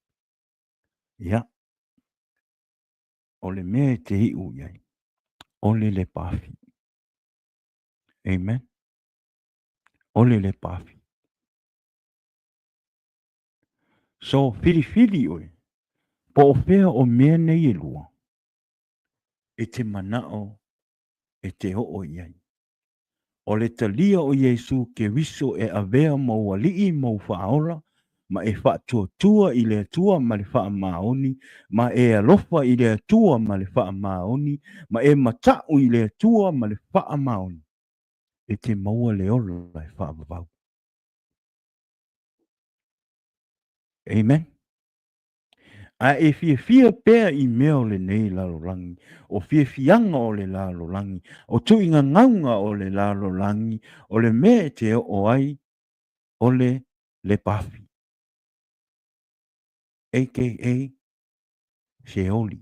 ia, o le mea e te iu i ai, o le lepaafi. Amen. O le lepaafi. So, filifili oe, po o fea o mea nei e lua, e te manao e te oo i ai. O le talia o Iesu Keriso e avea ma ou Alii ma ou Faaola, ma e faatuatua i le Atua ma le faamaoni, ma e alofa i le Atua ma le faamaoni, ma e mataʻu i le Atua ma le faamaoni, e te maua le ola e faavavau. Amen. A e fiafia pea i mea o lenei lalolagi, o fiafiaga o le lalolagi, o tuigagauga o le lalolagi, o le mea e te oo ai, o le lepaafi, aka Seoli.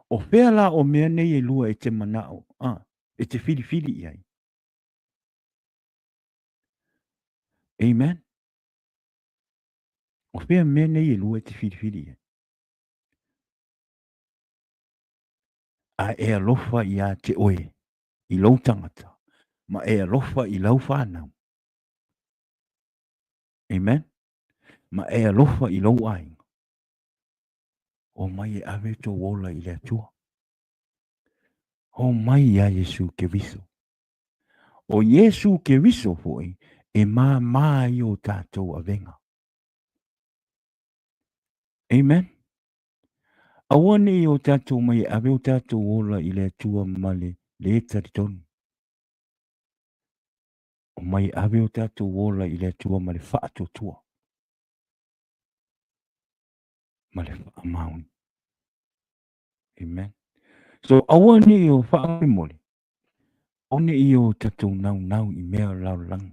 O fea la o mea nei e lua e te manao, a, e te filifili i ai? Amen. O fea mea nei e lua e te filifili i ai? A e alofa iā te oe i lou tagata, ma e alofa i lau whanau. Amen. Ma e alofa i lou aiga. O mai e ave tō ola i le Atua. O mai iā Iesu Keriso. O Iesu Keriso foi e māmā ai o tātou avega. Amen. Aua ne i o tātou mai e ave o tātou ola i le Atua ma le lē talitonu. O mai e ave o tātou ola i le Atua ma le faatuatua. Ma le faamaoni. Amen. So aua ne i o faamolemole, aua ne i o tatou naunau i mea o le lalolagi.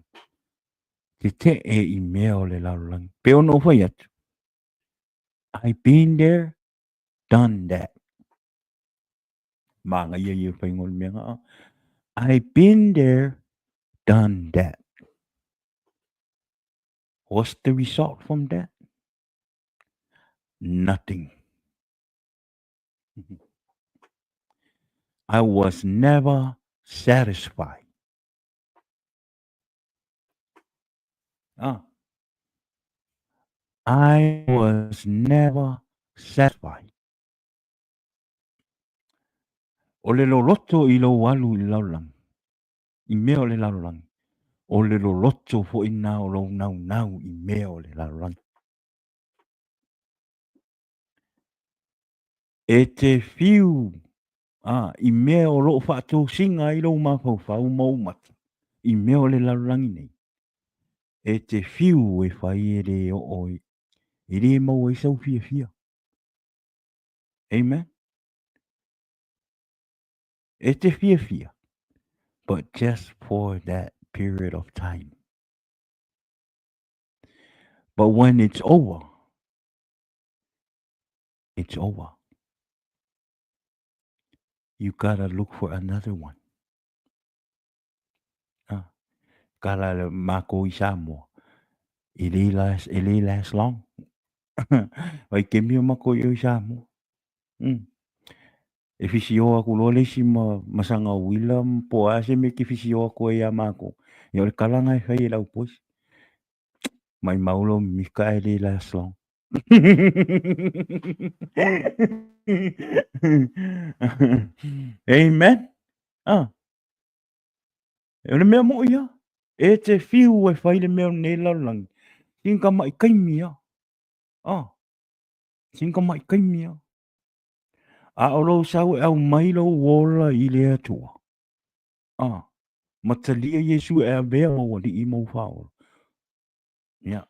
Tetee i mea o le lalolagi. Pei ona ou fai atu, I been there, done that. Māngaia ia whainga o le mea ngaa. I been there, done that. What's the result from that? Nothing. I was never satisfied. Ah. I was never satisfied. O le loloto i lou alu i le lalolagi, i mea o le lalolagi, o le loloto foi na o lou naunau i mea o le lalolagi. E te fiu a, i mea o lo o faatosina ai lou mafaufau ma ou mata i mea o le lalolagi nei, e te fiu e fai e le oo e le maua ai sau fiafia. Amen. E te fiafia, but just for that period of time. But when it's over, it's over. You gotta look for another one. Ah, kala le mākou i Samoa. E le last, e le last long. Vai kemi o mākou i o i Samoa. E fisio aku loa le isi ma, ma saga uila po o a se mea e te fisio aku ai iā mākou. Ia o le kala lena e fai e le au boys. Maimau lou mimika ae le last long. Amen. Ah. O le mea moʻi ia. E te whiu e whai le mea o nei lalolagi. Sina tamaʻi taimi ia. Ah. Sina tamaʻi taimi ia. A o lou sau e aumai lou ola i le Atua. Ah. Ma talia Iesu e avea mau alii ma ou faaola. Ia.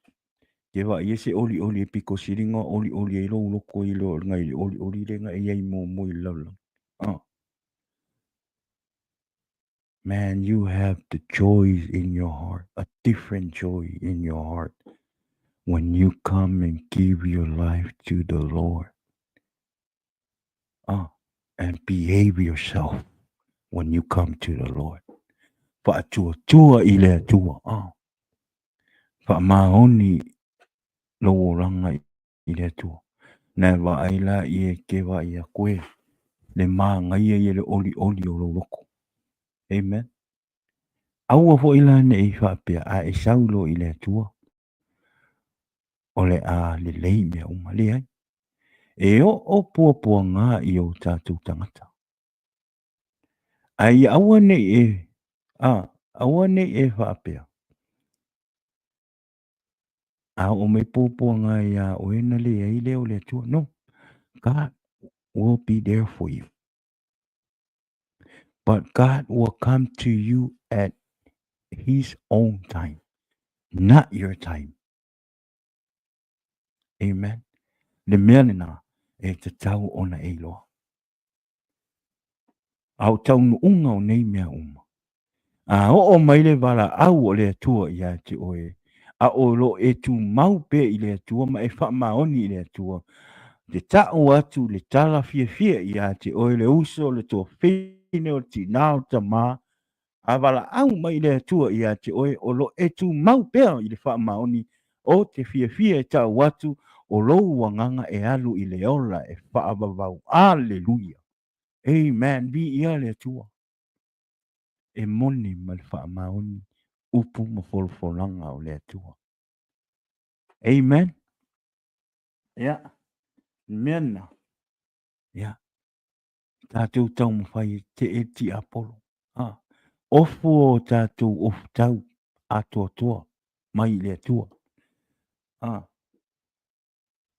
Ke vaai e se olioli e pito sili ona olioli ai lou loto i lo nai le olioli le na e iai muamua i le lalolagi. Ah. Man, you have the joys in your heart, a different joy in your heart when you come and give your life to the Lord. Ah, and behave yourself when you come to the Lord. Faatuatua i le Atua. Ah. Faamaoni lou olaga i le Atua. Na e vaai la ia e ke vaai aku e le māgaia ia le olioli o lou loko. Amen. Aua foi la nei faapea a e sau loa i le Atua, o le a lelei mea uma. Leai. E oo puapuaga i o tatou tagata. Ae ia aua nei e, a, aua nei e faapea. A oo mai puapuaga iā oe na leai lea o le Atua. No. God will be there for you. But God will come to you at his own time, not your time. Amen. Le mea lena e tatau ona e iloa. A o taunuuga o nei mea uma, a oo mai le valaau o le Atua ia te oe, a o lo o e tumau pea i le Atua ma e faamaoni i le Atua, te tau atu le tala fiafia ia te oe le uso, le tuafine, o le tinā, o le tamā, a valaau mai le Atua ia te oe, o lo e tumau pea i le faamaoni, o te fiafia e tau atu, o lou agaga e alu i le ola e faavavau. Aleluia! Amen! Viia le Atua! E moni ma le faamaoni upu ma folafolaga o le Atua. Amen! Ia, le mea lena, ia, tatou taumafai e tee le tiapolo. Ha, ofu o tatou ofutau atoatoa mai i le Atua. Ha,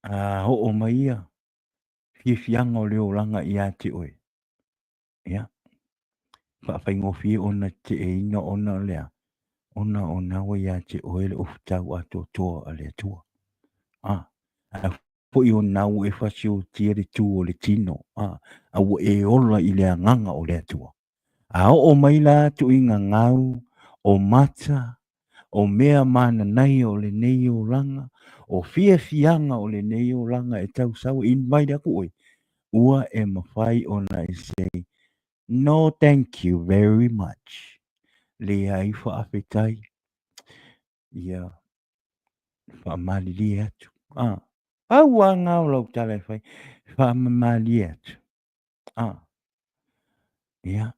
a oo mai ia fiafiaga o le olaga ia te oe. Ia, faafaigofie ona teeina ona o le a? Ona o na ua ia te oe le ofutau atoatoa a le Atua. A, a foi o na ua e fasiotia le tu o le tino, a, a ua e ola i le agaga o le Atua. A oo mai la tuiga gau, o mata, o mea mananaia o lenei olaga, o fiafiaga o lenei olaga e tausau e invite aku oe, ua e mafai ona e say, no thank you very much. Leai faafetai. Ia, faamalilie atu. Ah, pau lava na o lau tala e fai, faamamalie atu. Ah, ia,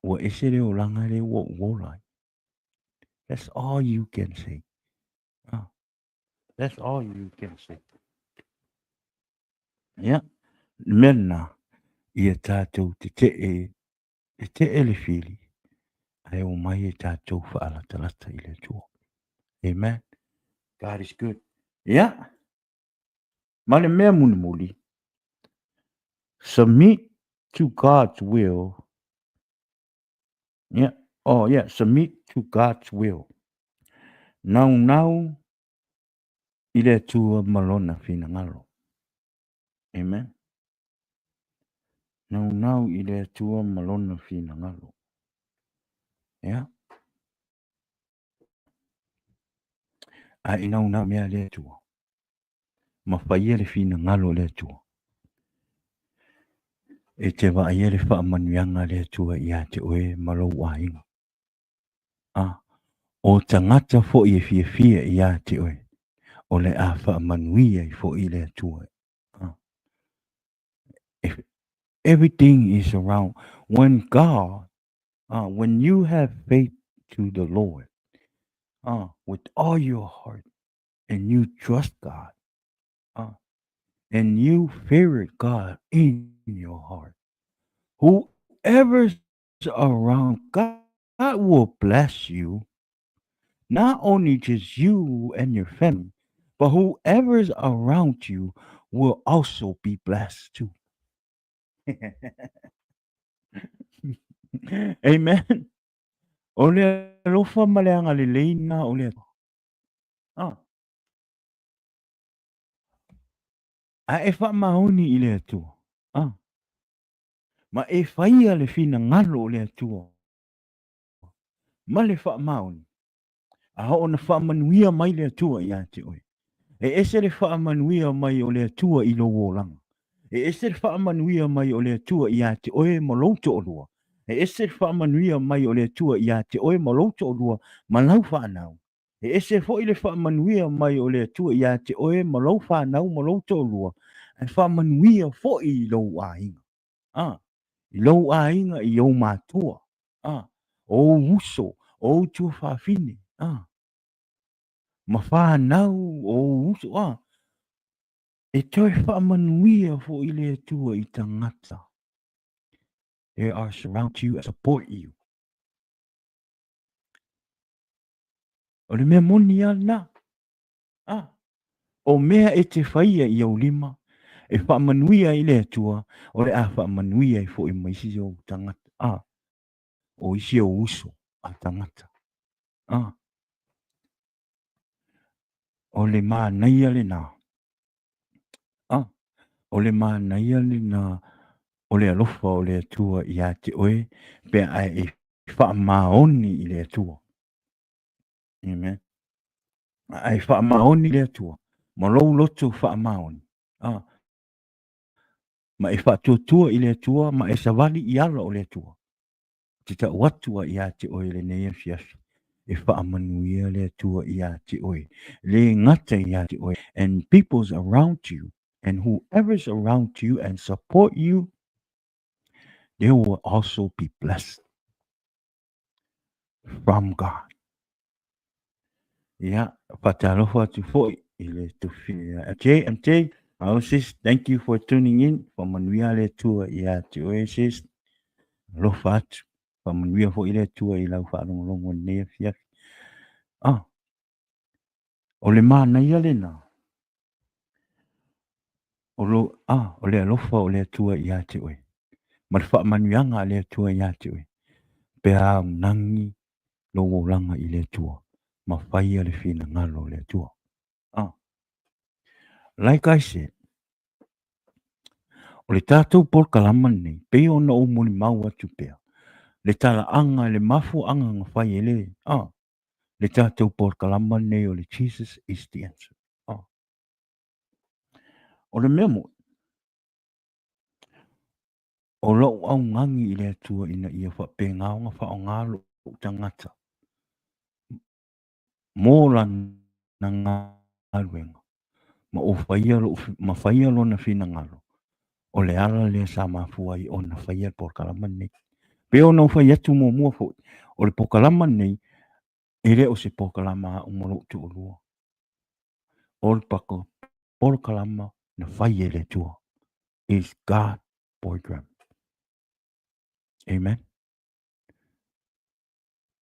ua ese le olaga lea ua ou ola ai. That's all you can say. Ah, that's all you can say. Ia, le mea lena, ia tātou tetee, tetee le fili, ae omai e tātou faalatalata i le Atua. Amen. God is good. Ia, ma le mea mulimuli, Submit to God's will. Yeah. Oh, yeah. Submit to God's will. Naunau i le Atua ma lona finagalo. Amen. Naunau i le Atua ma lona finagalo. Yeah. A e naunau mea le Atua. Ma faia le finagalo o le Atua. E te vaaia le faamanuiaga a le Atua ia te oe ma lou aiga. A, o tagata foi e fiafia ia te oe, o le a faamanuia ai foi le Atua. A, if everything is around, when God, when you have faith to the Lord, with all your heart, and you trust God, and you fear God in your heart, whoever's around, God will bless you. Not only just you and your family, but whoever's around you will also be blessed too. Amen. O le alofa ma le agalelei na o le Atua. Ah. A e faamaoni i le Atua. Ah. Ma e faia le finagalo o le Atua ma le faamaoni, a oo na faamanuia mai le Atua ia te oe. E ese le faamanuia mai o le Atua i lou olaga. E ese le faamanuia mai o le Atua ia te oe ma lou toalua. E ese le faamanuia mai o le Atua ia te oe ma lou toalua ma lau fanau. E ese foi le faamanuia mai o le Atua ia te oe ma lou fanau ma lou toalua, ae faamanuia foi i lou aiga. A, i lou aiga i ou matua. A, o ou uso, o ou tuafafine. A, ma fanau o ou uso. A, e toe faamanuia foi le Atua i tagata. They are surround you and support you. O le mea moni lava lena. A, o mea e te faia i ou lima, e faamanuia ai le Atua, o le a faamanuia ai foi ma isi ou tagata. A, o isi ou uso a tagata. A, o le manaia lena. A, o le manaia lena o le alofa o le Atua ia te oe, pe a e faamaoni i le Atua. Amen. A e faamaoni i le Atua, ma lou loto faamaoni. A, ma e faatuatua i le Atua, ma e savali i ala o le Atua. Te tau atu a ia te oe lenei afiafi, e faamanuia le Atua ia te oe, le gata ia te oe, and peoples around you, and whoever's around you and support you, they will also be blessed from God. Ia, faatalofa atu foi i le tufi MJ, MJ, oh sis, thank you for tuning in. Faamanuia le Atua ia te oe sis. Alofa atu. Faamanuia foi le Atua i lau faalogologo i lenei afiafi. Ah, o le manaia lena. O lo, ah, o le alofa o le Atua ia te oe. Ma le faamanuiaga a le Atua ia te oe. Pe a aunagi lou olaga i le Atua, ma faia le finagalo o le Atua. Ah. Like I said, o le tatou polokalama lenei, pei ona ou molimau atu pea, le talaaga, le mafuaaga na fai e le, ah, le tatou polokalama lenei o le Jesus is the answer. Ah. O le mea moni, o lou augani i le Atua ina ia faapena ona faaaoga lou tagata mo lana galuega ma o faia lou, ma faia lona finagalo, o le ala lea sa mafua ai ona faia le polokalama lenei. Pei ona ou fai atu muamua foi, o le polokalama lenei, e le o se polokalama a au ma lou toalua. O le polokalama na fai e le Atua. Is God program. Amen.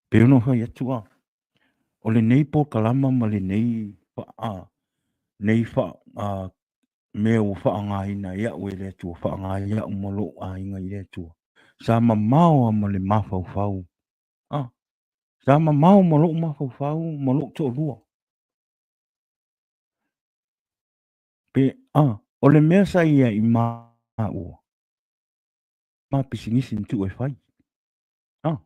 Pei ona ou fai atu a, o lenei polokalama ma lenei nei fa, a, mea ua faaaogaina ai au e le Atua, faaaoga ai au ma lou aiga i le Atua. Sa mamao lava ma le mafaufau, a, sa mamao ma lou mafaufau ma lou toalua. Pe, a, o le mea sa i ai maua, ma pisinisi na tuu e fai. A,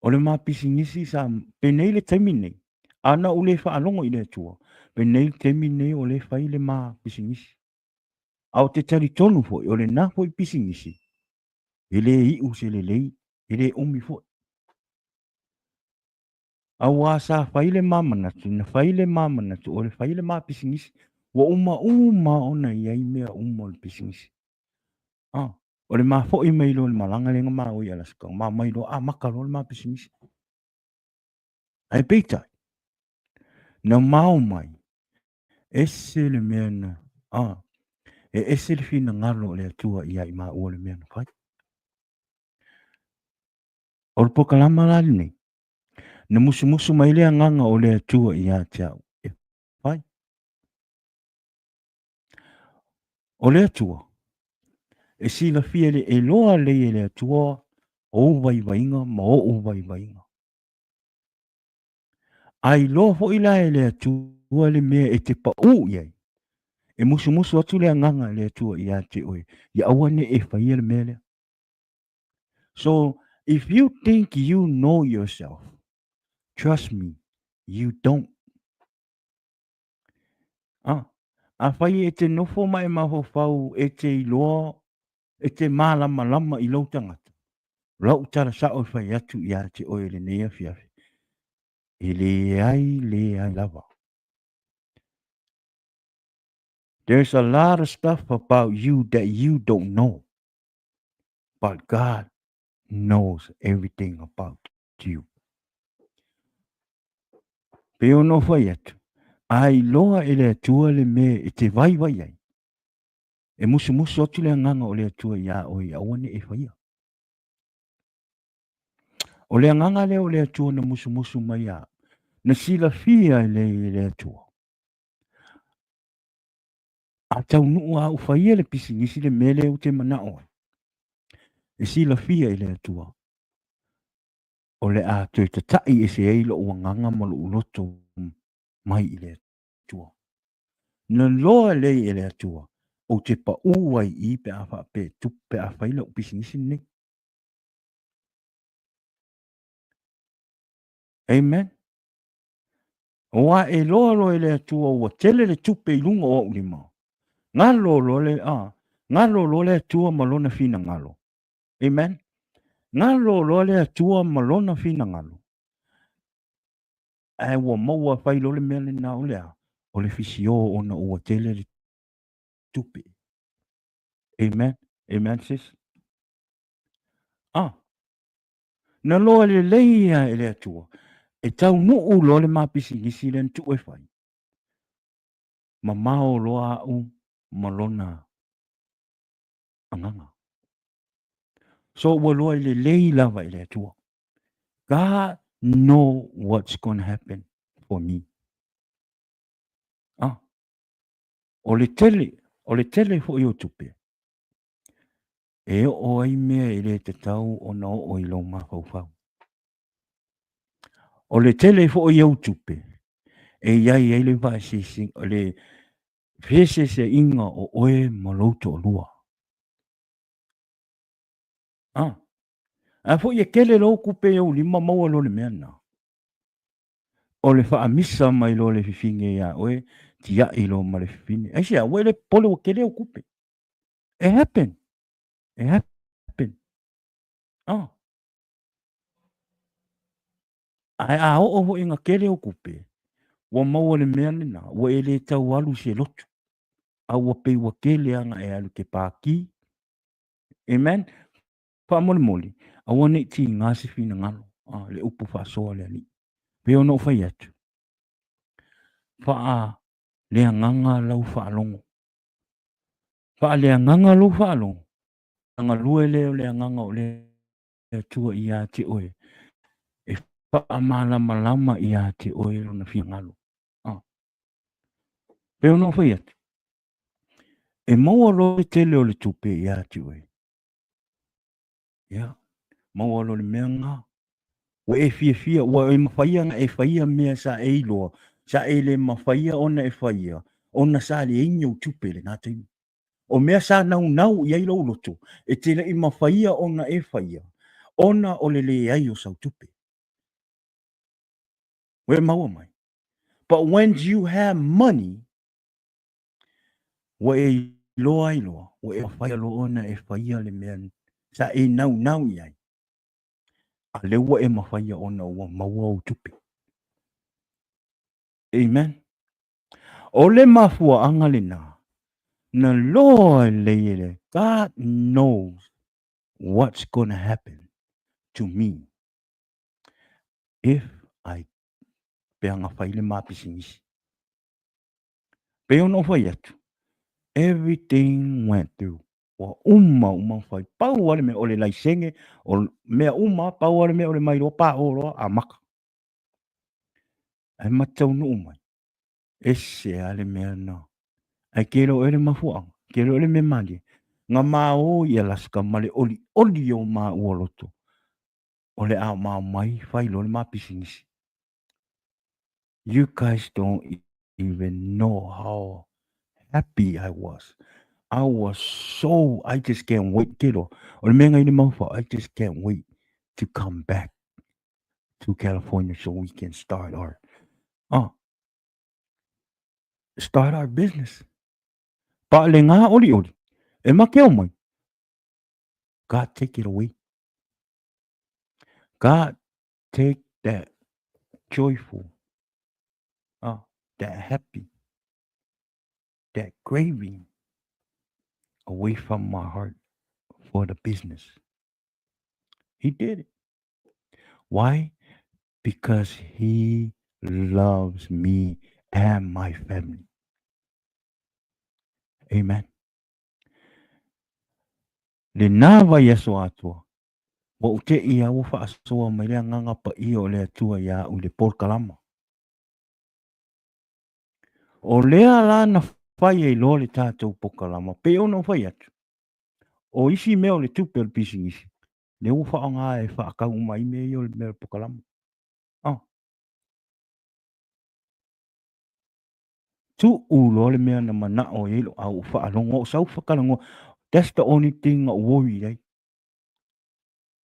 o le ma pisinisi sa, penei le taimi nei, a na ou le faalogo i le Atua, penei le taimi nei o lea e fai le ma pisinisi. A ou te talitonu foi, o lena foi pisinisi, e le iu se lelei, e le umi foi. Aua sa fai le ma manatu, na fai le ma manatu o le fai le ma pisinisi, ua uma uma ona i ai mea uma o le pisinisi. Ah, o le ma foi mai loa i le malaga lea na ma o i Alaska, ma omai loa amata loa le ma pisinisi. Ae peitai, na ma omai, ese le mea na, ah, e ese le finagalo o le Atua ia i maua le mea na fai. O le polokalama la lenei, na musumusu mai le agaga o le Atua ia te au e fai. O le Atua, e silafia le e loa lelei e le Atua ou vaivaiga ma oʻu vaivaiga. A iloa foi la e le Atua le mea e te paʻū i ai, e musumusu atu le agaga e le Atua ia te oe, ia aua ne i e faia le mea lea. So, if you think you know yourself, trust me, you don't. Ah, afai e te nofo ma e mafaufau e te iloa, e te mālamalama i lou tagata, lau tala sao e fai atu ia te oe i lenei afiafi, e leai, leai lava. There's a lot of stuff about you that you don't know, but God knows everything about you. Pei ona ou fai atu, a iloa e le Atua le mea e te vaivai ai, e musumusu atu le agaga o le Atua iā oe ia aua ne i e faia. O le agaga lea o le Atua na musumusu mai ia, na silafia e le Atua. A taunuu a ou faia le pisinisi le mea lea ou te manao ai, e silafia e le Atua, o le a toe tataʻi ese ai loʻu agaga ma loʻu loto mai i le Atua. Na loa lelei e le Atua, ou te paʻū ai i pe a faapea e tupu pe a fai lau pisinisi lenei. Amen. Aua e loa loa e le Atua ua tele le tupe i luga o ou lima, galo loa le, a, galo loa le Atua ma lona finagalo. Amen. Galo loa le Atua ma lona finagalo. Ae ua maua fai loa le mea lena o le a? O le fisio ona ua tele le tupe. Amen. Amen, sis. Ah, Na loa lelei ia e le Atua, e taunuu loa le ma pisinisi lea na tuu e fai, mamao loa au ma lona agaga. So ua loa lelei lava e le Atua. God know what's gonna happen for me. Ah, o le tele, o le tele foi o tupe, E oo ai mea e le tatau ona oo i lou mafaufau. O le tele foi ou tupe, e i ai ai le vaeseese, le feeseeseaiga o oe ma lou toalua. A, a foi e tele lou tupe i ou lima maua loa le mea lena. O le faamisa mai loa le fifine iā oe, tiai loa ma le fifine. Aisea, ua e le popole ua tele ou tupe. E happen. E happen. Oh. Ae a oo foi ina tele ou tupe, ua maua le mea lena, ua e le tau alu i se lotu. A ua pei ua tele lava ona e alu e te pākī. Amen. Faamolemole, aua ne i tiga se finagalo, ah, le upu faasoa a le Alii. Pei ona ou fai atu, faaleagaga lau faalogo. Faaleagaga lou faalogo, ona galue lea o le agaga o le Atua ia te oe, e faamalamalama ia te oe lona finagalo. Ah. Pei ona ou fai atu, E maua loa le tele o le tupe ia te oe. Ia, maua loa le mea lena. Ua e fiafia, ua e mafaia ona e faia mea sa e iloa, sa e le mafaia ona e faia, ona sa leai ni ou tupe i lena taimi. O mea sa naunau i ai lou loto, e te le i mafaia ona e faia, ona o le leai o sau tupe. Ua e maua mai? But when you have money, ua e iloa ai loa, ua e mafaia loa ona e faia le mea sa e naunau i ai, a lea ua e mafaia ona ua maua ou tupe. Amen. O le mafuaaga lena, na loa lelei e le God knows what's gonna happen to me if I pe ana fai le ma pisinisi. Pei ona ou fai atu, everything went through. Ua uma uma ona fai. Pau lava le mea, o le laisene, o mea uma, pau lava le mea o le mai loa pa o loa amata. Ae ma taunuu mai, ese lava le mea na. Ae ke iloa ea le mafuaaga, ke iloa ea le mea malie. Na ma o i Alaska ma le olioli o maua loto, o le a ma omai fai loa le ma pisinisi. You guys don't even know how happy I was. I was so, I just can't wait. Ke iloa, o le mea na i le maufau, I just can't wait to come back to California so we can start our, start our business. Pa le ngā oli oli, e ma ke o mai. God take it away. God take that joyful, that happy, that craving away from my heart for the business. He did it. Why? Because he loves me and my family. Amen. Lena vaiaso atoa, ua ou teʻi lava ua faasoa mai le Agaga Paia o le Atua iā au i le polokalama. O lea la na fai ai loa le tatou polokalama, pei ona ou fai atu, o isi mea o le tupe o le pisinisi, lea ua faaaoga e faatau uma ai mea ia o le mea o le polokalama. Ah. Tuu loa le mea na manao i ai lou au, ou faalogo, ou sau fatalanoa. That's the only thing na ou worry ai.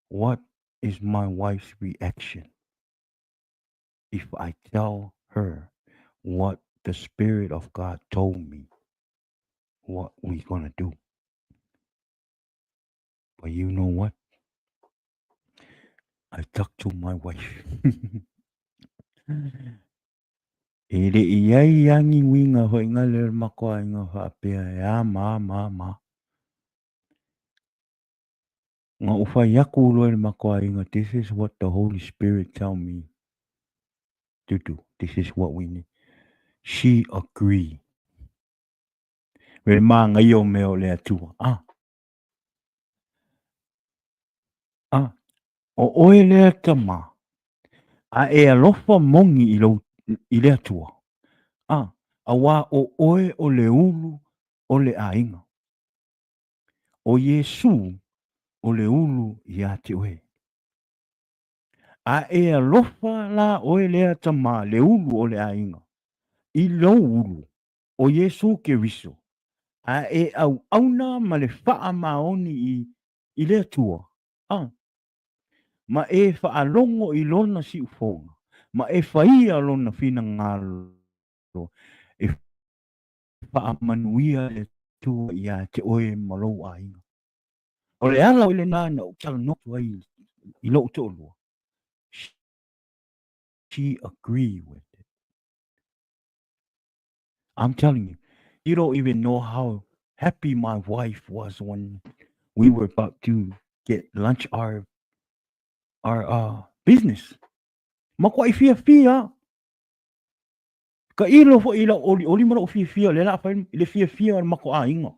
What is my wife's reaction if I tell her what the Spirit of God told me what we gonna do? But you know what? I talked to my wife. E le i ai a ni uiga hoi nga le makoaiga faapea e a ma ma ma. Na ou fai aku loa i le makoaiga, this is what the Holy Spirit tell me to do. This is what we need. She agree. Me manaia o mea o le Atua. Ah. Ah. O oe lea tama, a e alofa moni i, lou, i le Atua. Ah. Auā o oe o le ulu o le aiga. ʻO Iesū o le ulu iā te oe. A e alofa lā ʻoe lea tama le ulu o le aiga, i lou ulu, ʻo Iesū Keriso, a e ʻauʻauna ma le faamaoni i, i le Atua, a, ma e faalogo i lona siufoga, ma e faia lona finagalo, e Faamanuia le Atua iā te oe ma lou aiga. O le ala foi lena na ou talanoa atu ai i lou toalua, she agree with it. I'm telling you, you don't even know how happy my wife was when we were about to get lunch our our uh, business. Makuaʻi fiafia. Ka ilo foi i lau olioli ma lou fiafia o lea o le a fai i le fiafia o le matou aiga.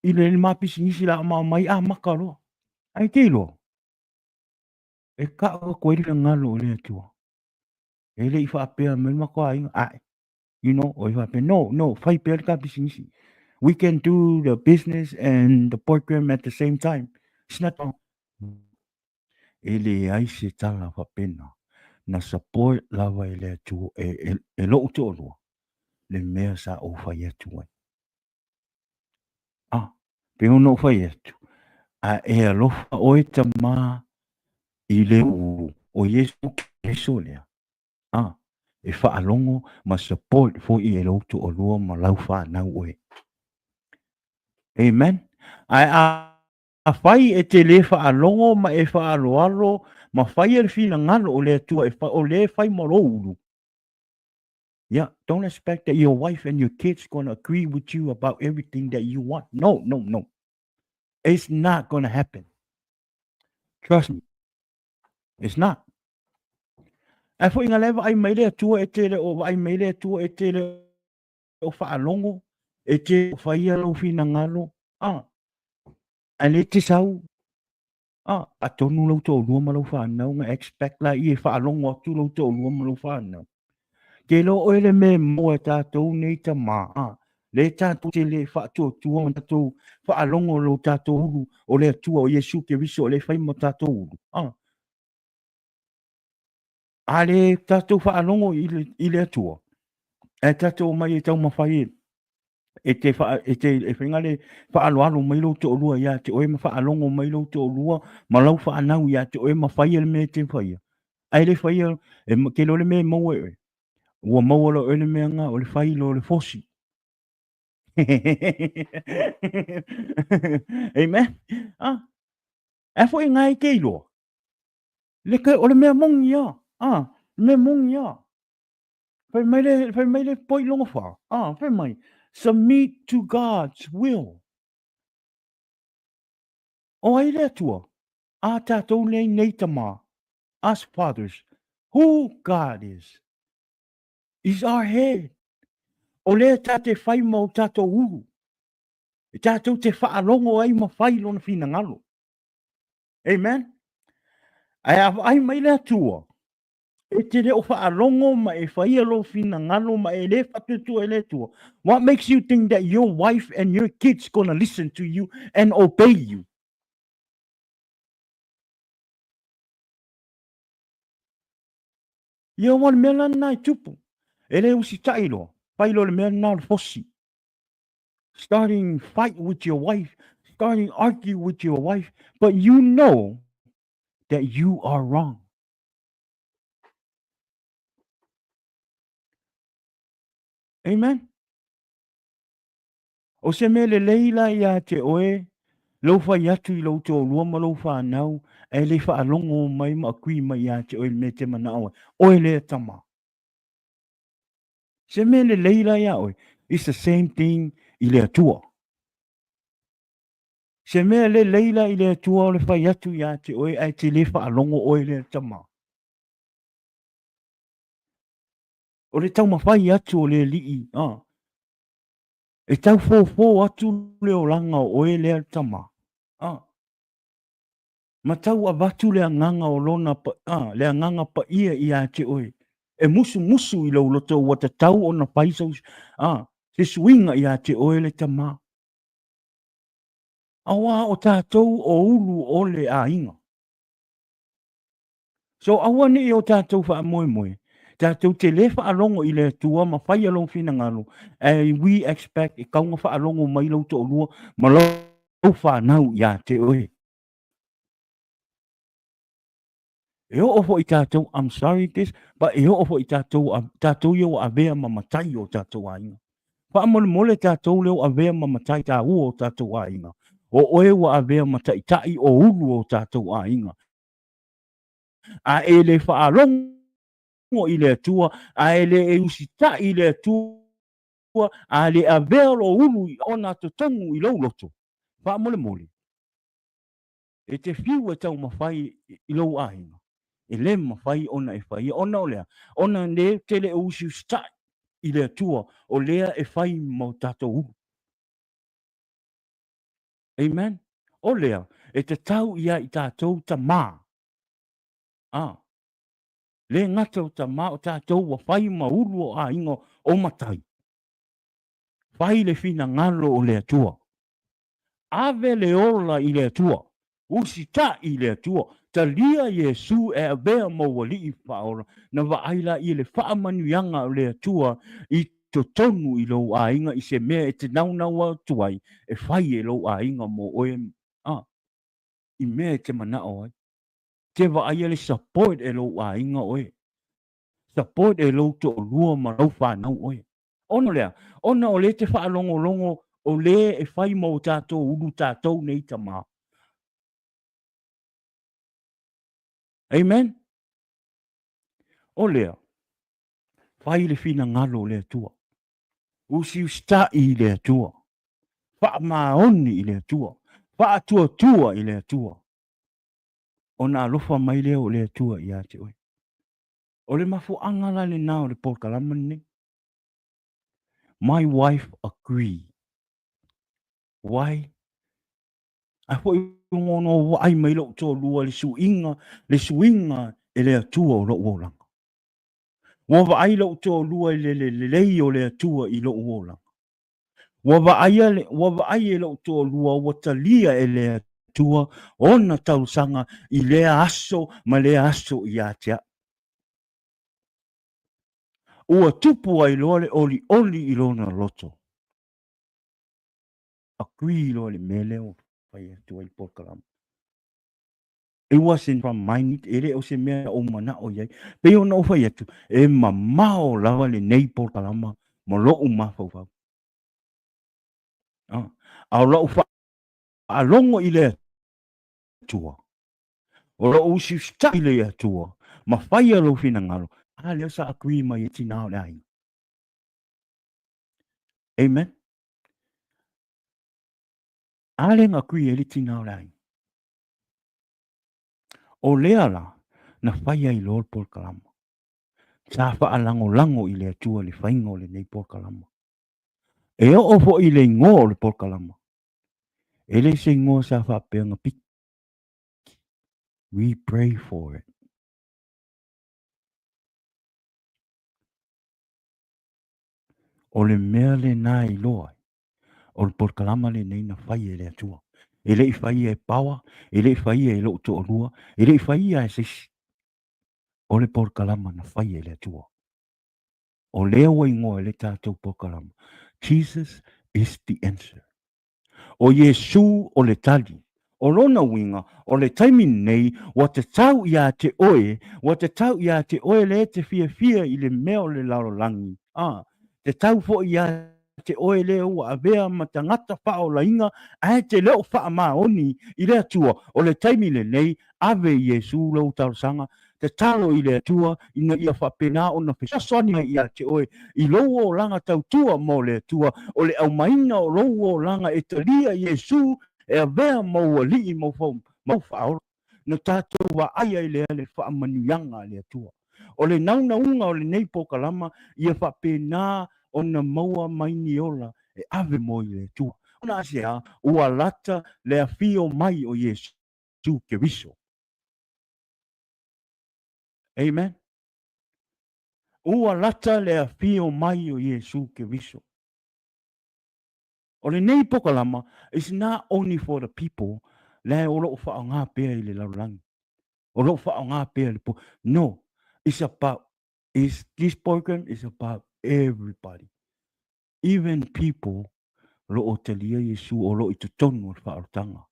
I le ma pisinisi la ma mai amata loa. Ae te iloa, e ka'u atu ai le finagalo o le Atua. E le i faapea mai le matou aiga, ae. You know, o e faapea, no, no, fai pea le ta pisinisi. We can do the business and the program at the same time. It's not wrong. E leai se tala faapena. Na support lava e le Atua, e, e, e lou toalua, le mea sa ou fai atu ai. Ah, pe ona ou fai atu, a e alofa oe tama i le ulu o Iesu Keriso lea, a, e faalogo ma support foi e lou toalua ma lau fanau oe. Amen. Ae a fai e te le faalogo ma e faaaloalo ma faia le finagalo o le Atua e o lea e fai ma lou ulu, yeah, don't expect that your wife and your kids gonna agree with you about everything that you want. No, no, no. It's not gonna happen. Trust me. It's not. Ae foi nga le vaai mai le Atua e te le o vaai mai le Atua e te le o faalogo, e te faia lou finagalo, a, ae le te sau, a, atonu lou toalua ma lou fanau na expect la ia e faalogo atu lou toalua ma lou fanau. Ke iloa oe le mea e maua e tatou nei tama, a, le tatou te le faatuatua ma tatou faalogo lo tatou ulu o le Atua o Iesu Keriso o le fai ma tatou ulu, a. A le tatou faalogo i le, i le Atua, ae tatou omai e taumafai e, e te, wha, e te e whainga le whaaloalo mai lou toalua ia te oe ma whaalogo mai lou toalua ma lau whaanau ia te oe ma whaia le mea te whaia. Ai le whaia, e, ke lo le mea maua e oe. Ua maua lo oe le mea ngā o le whai lo le fosi. Amen. Ah, e fo i ngai ke iloa. Le ke, o le mea moni ia. Ah, le mea moni ia. Fai mai le, fai mai le poi longa wha. Ah, fai mai. Submit to God's will. O ai le Atua? A tātou nei nei tama. Us fathers. Who God is. Is our head. O lea tā te whai ma o tātou uru. E tātou te whaalongo ai ma whai lona whinangalo. Amen. Ae a vaai mai le Atua, e te le o whaalogo ma e whaia lou finagalo ma e le whatuatua e le Atua. What makes you think that your wife and your kids gonna listen to you and obey you? Ia ua le mea la lena e tupu. E le usitai loa. Fai loa le mea lena o le fosi. Starting fight with your wife, starting argue with your wife, but you know that you are wrong. Amen. O se mea lelei la ia te oe, lou fai atu i lou toalua ma lou whanau, e le whaalongo mai ma kui mai ia te oe le mea te manao ai. Oe lea tama. Se mea lelei la ia oe. It's the same thing i le Atua. Se mea lelei la i le Atua o le fai atu ia te oe ae te le whaalongo oe lea tama. O le taumafai atu o le alii, a. E tau fōfō atu le olaga o oe lea tama, a. Ma tau avatu le agaga o lona, a, le agaga paia ia te oe. E musumusu i lou loto ua tatau ona fai sau, a, se suiga ia te oe le tama. Auā o tātou o ulu o le aiga. So aua neʻi o tātou faamoemoe, tātou te lē faalogo i le Atua ma faia lou finagalo, ae we expect e kauga faalogo mai lou toalua ma lou fanau iā te oe. E oo foi tātou, I'm sorry this, but e oo foi tātou, tātou ia ua avea ma matai o tātou aiga. Faamolemole tātou lea ua avea ma matai tāua o tātou aiga. O oe ua avea ma taʻitaʻi o ulu o tātou aiga. A e le faalogo i le Atua, a e le e usitai i le Atua, a le avea lou ulu i ona totonu i lou loto. Faamolemole, e te fiu e taumafai i lou aiga, e le mafai ona e faia, ona o le a? Ona le te le o usiusitai i le Atua, o lea e fai ma o tatou ulu. Amen. O lea, e tatau ia i tatou tamā. A. Le gata o tama o tatou ua fai ma ulu o aiga o matai. Fai le finagalo o le Atua. Ave le ola i le Atua. Usitai i le Atua. Talia Iesu e avea ma ou Alii Faaola, na vaai laia le faamanuiaga o le Atua i totonu i lou aiga i se mea e te naunau atu ai e fai e lou aiga mo oe a i mea e te manao ai. Te vaaia le support e lou aiga oe. Support e lou toalua ma lau fanau oe. Ona o le a? Ona o lea e te faalogologo o le e fai ma o tatou ulu tatou nei tama. Amen? O lea, fai le finagalo o le Atua. Usiusitai i le Atua. Faamaoni i le Atua. Faatuatua i le Atua. Ona alofa mai lea o le Atua ia te oe. O le mafuaaga la lena o le polokalama lenei. My wife agree. Why? A foi ua no vaai mai lou toalua le suiga, le suiga e le Atua o lou olaga. Ua vaai lou toalua i le lelei o le Atua i lou olaga. Ua vaai, ua vaai e lou toalua ua talia e le Atua ona talosaga i lea aso ma lea aso ia te au. Ua tupu ai loa le olioli i lona loto. Agree loa le mea lea ua fai atu ai le polokalama. It wasn't from my need, e le o se mea na ou manao i ai. Pei ona ou fai atu, e mamao lava lenei polokalama ma lo'u mafaufau. Ah, a o la'u faalogo i le Atua, o la'u usiusitai i le Atua, ma faia lou finagalo, a lea sa agree mai ai tina o le aiga. Amen. A lea na agree ai le tina o le aiga. O lea la na fai ai loa le polokalama. Sa faalagolago i le Atua le faiga o lenei polokalama. E oo foi i le igoa o le polokalama, e le se igoa sa faapea na piki. We pray for it. O le mea lena e iloa ai, o le polokalama lenei na fai e le Atua. E le i faia e Pawa, e le i faia e lou toalua, e le i faia e se isi. O le polokalama na fai e le Atua. O lea ua igoa e le tatou polokalama, Jesus is the answer. O Iesu o le tali. O lona uiga, o le taimi lenei, ua tatau ia te oe, ua tatau ia te oe lea e te fiafia i le mea o le lalolagi, ā, tatau foi ia te oe lea ua avea ma tagata faaolaina ae te le o faamaoni i le Atua, o le taimi lenei, ave i Iesu lou talosaga, Tatalo i le Atua ina ia faapena ona fesoasoani mai ia te oe i lou olaga tautua mo le Atua, o le aumaiga o lou olaga e talia Iesu e avea ma ou Alii ma ou Faaola. Na tatou vaai ai lea le faamanuiaga a le Atua. O le naunauga o lenei polokalama ia faapena ona maua mai ni ola e ave mo i le Atua. Ona aisea? Ua lata le afio mai o Iesu Keriso. Amen. Ua lata le afio mai o Iesu Keriso. O lenei pokalama is not only for the people la o loo faaaoga pea i le lalolagi. O loo faaaoga pea i le po. No, it's about is this program is about everybody. Even people lo o talia Iesu o loo i totonu o le faaolataga.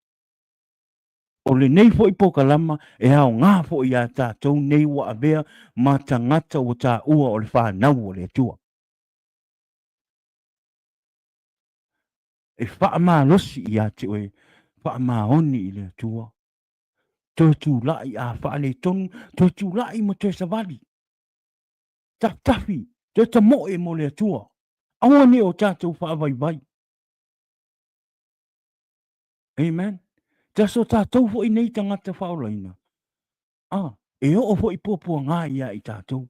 O lenei foi polokalama e aoga foi iā tatou nei ua avea ma tagata ua taua o le fanau o le Atua. E faamalosi ia te oe, faamaoni i le Atua. Toe tulai a faaletonu, toe tulai ma toe savali. Tafitafi, toe tamoe mo le Atua. Aua ne o tatou faavaivai. Amen. Te aso tatou foi nei tagata faaolaina, a, e oo foi puapuaga ia i tatou.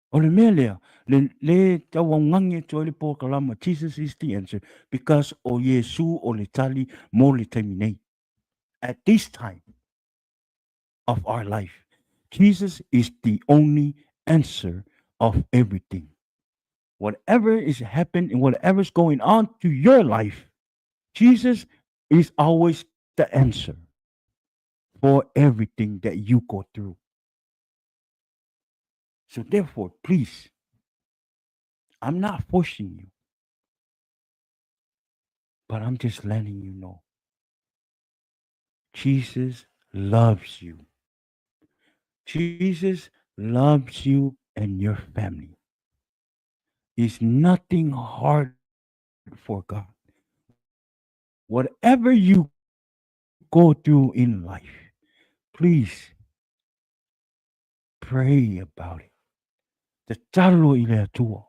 O le mea lea, le, le tauaugagi atu ai le polokalama Jesus is the answer because o Iesu o le tali mo le taimi nei. At this time of our life. Jesus is the only answer of everything. Whatever is happening and whatever is going on to your life, Jesus is always the answer for everything that you go through. So therefore, please, I'm not forcing you, but I'm just letting you know Jesus loves you. Jesus loves you and your family. It's nothing hard for God. Whatever you go through in life, please pray about it. Tatalo i le Atua.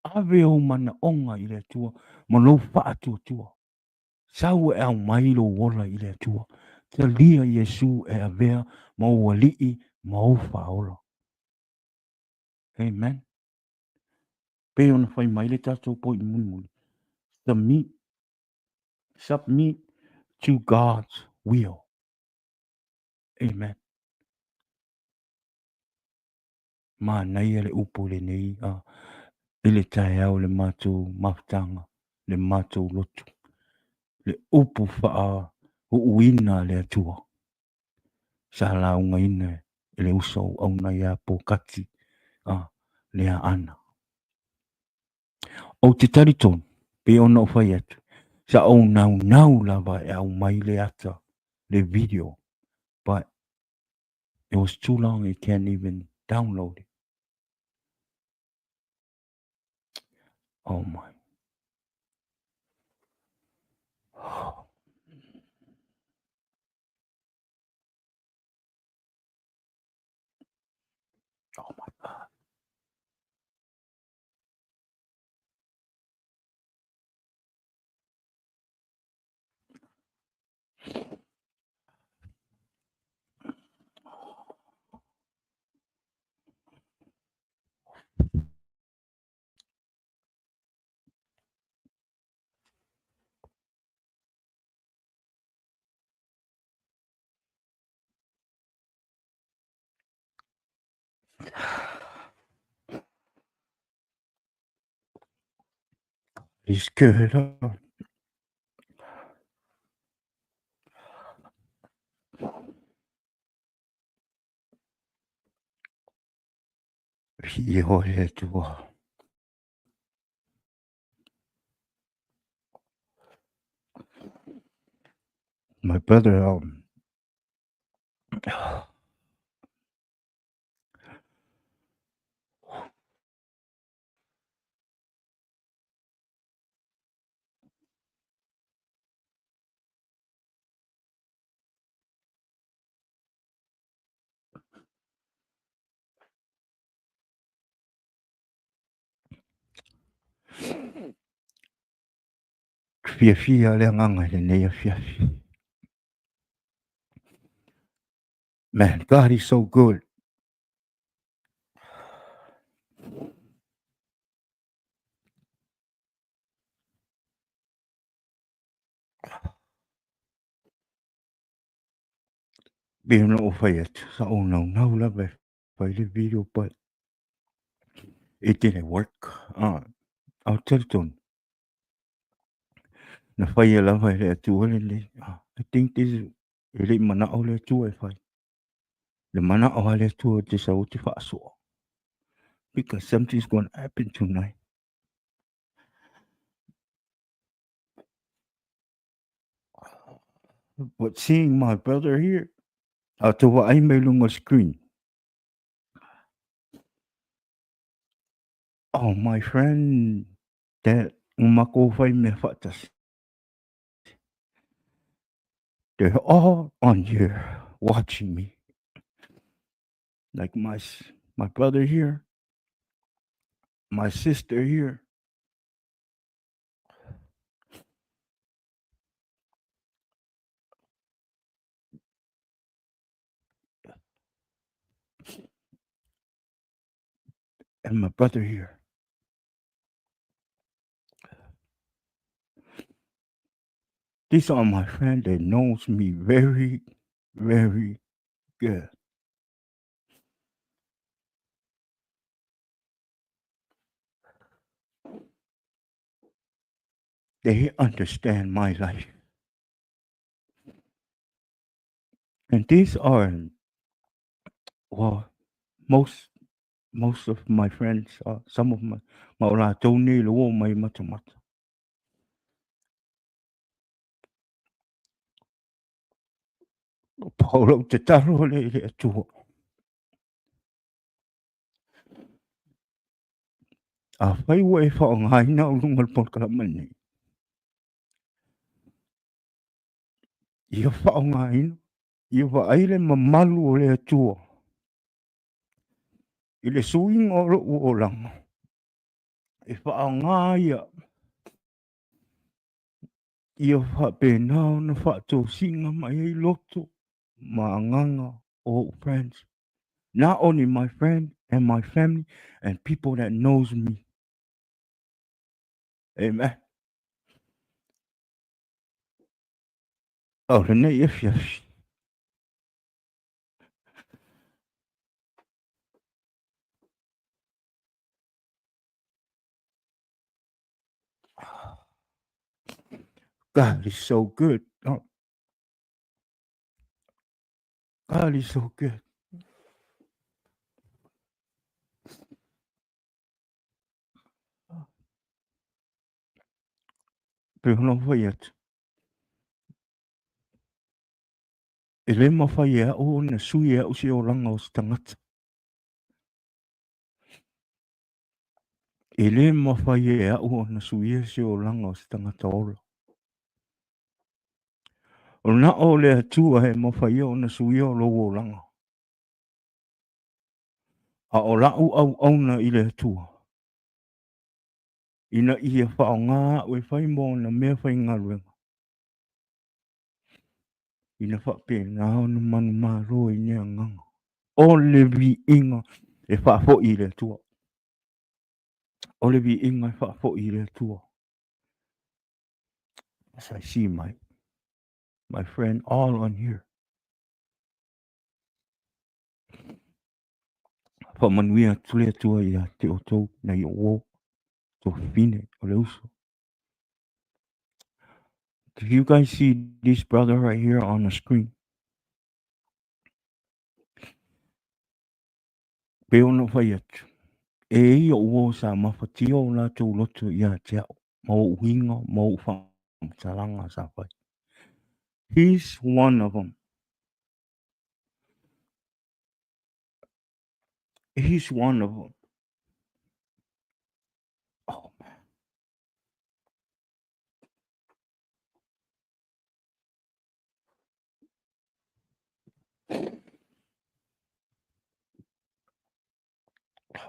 Ave ou manaoga i le Atua ma lou faatuatua. Sau e aumai lou ola i le Atua. Talia Iesu e avea ma ou alii ma ou faaola. Amen. Pei ona fai mai le tatou po'i mulimuli, submit, submit to God's will. Amen. Manaia le upu lenei a i le taeao le matou mafutaga, le matou lotu, le upu faauuina a le Atua sa laugaina e le uso auauna ia Pokati a le Aana. Ou te talitonu, pei ona ou fai atu, sa ou naunau lava e aumai le ata, le video, but it was too long, I can't even download it. Oh my. Oh my God. He's good. My brother, fiafia le agaga i lenei afiafi. Man, God is so good. Pei ona ou fai atu, sa ou naunau lava e fai le video, but it didn't work. Ou te talitonu, na faia lava e le Atua lenei. I think this is, e le i manao le Atua e fai. Le manao a le Atua te sau te faasoa. Because something's going to happen tonight. But seeing my brother here, a te vaai mai lunga screen. Oh, my friend, that o makou whai mea whaatasi. They're all on here watching me. Like my brother here, my sister here. And my brother here. These are my friend that knows me very, very good. They understand my life. And these are, well, most most of my friends, some of my, ma o latou nei le uo mai matamata. Pau lau tatalo le i le Atua. Afai ua e faaaogaina au luga o le polokalame lenei, ia faaaogaina, ia vaai le mamalu o le Atua i le suiga o lou olaga e faaaoga ai au, ia faapena ona faatosina mai ai loto ma agaga o ou friends. Not only my friend and my family and people that knows me. Amen. O lenei afiafi. God is so good. Oh. God is so good. Pe ona fai atu. E le mawhai e au ona sui e au se olaga o se tagata. E le mafai e au ona suia se olaga o se tagata ola. O na o le Atua e mafai ona suia o lou olaga. A o lau auauna i le Atua, ina ia faaaoga au e fai ma ona meafaigaluega, ina faapena ona manumalo i ni agaga o le viiga e faafoi i le Atua. O le viiga e faafoi i le Atua. As I see my friend all on here. Faamanuia atu le Atua ia te outou nai ou uo, tuafafine o le uso. Do you guys see this brother right here on the screen? Pe ona fai atu, e i ou uo sa mafatia o latou loto ia te au, ma ou uiga, ma ou faamatalaga sa fai. He's one of them. He's one of them. Oh, man.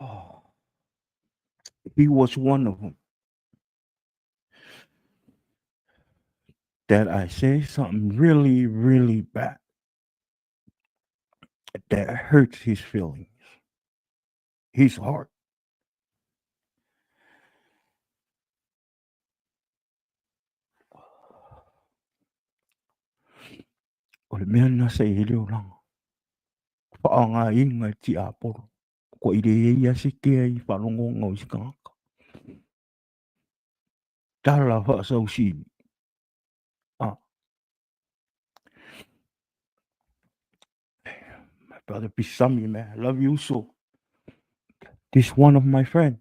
Oh. He was one of them. That I say something really, really bad that hurts his feelings, his heart. O le mea lena sa i ai le olaga. Faaaogaina e tiapolo. Kua i le i ai se kea i faalogoga o isi tagata. Tala faasausili. Ah. My brother Pisami, man. I love you so. This one of my friend.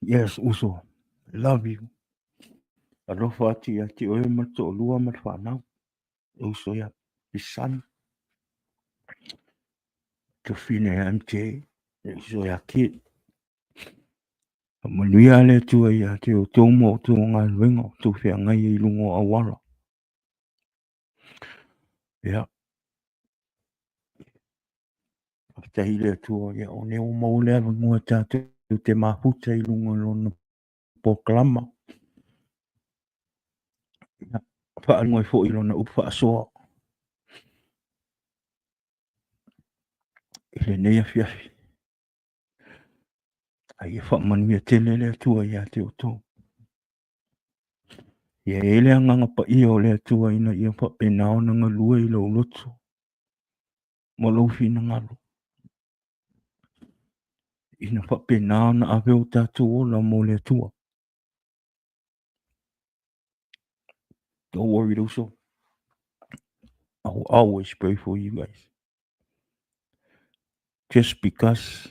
Yes, uso. Love you. Alofa atu ia te oe ma le toalua ma le fanau. E uso ia Pisami. Tofine MJ. E uso ia Kit. Manuia le Atua ia te outou ma outou galuega, outou feagai ai i luga o auala. Ia. Faafetai i le Atua, ia o lea ua maua le avanoa tatou te mafuta i luga o lona polokalama. Ia, faalogo ai foi i lona upu faasoa i lenei afiafi. A ia faamanuia tele le Atua ia te outou. Ia i ai le agaga paia o le Atua ina ia faapena ona galue i lou loto. Ma lou finagalo ina faapena ona ave o tatou ola mo le Atua. Don't worry, le uso. I will always pray for you guys. Just because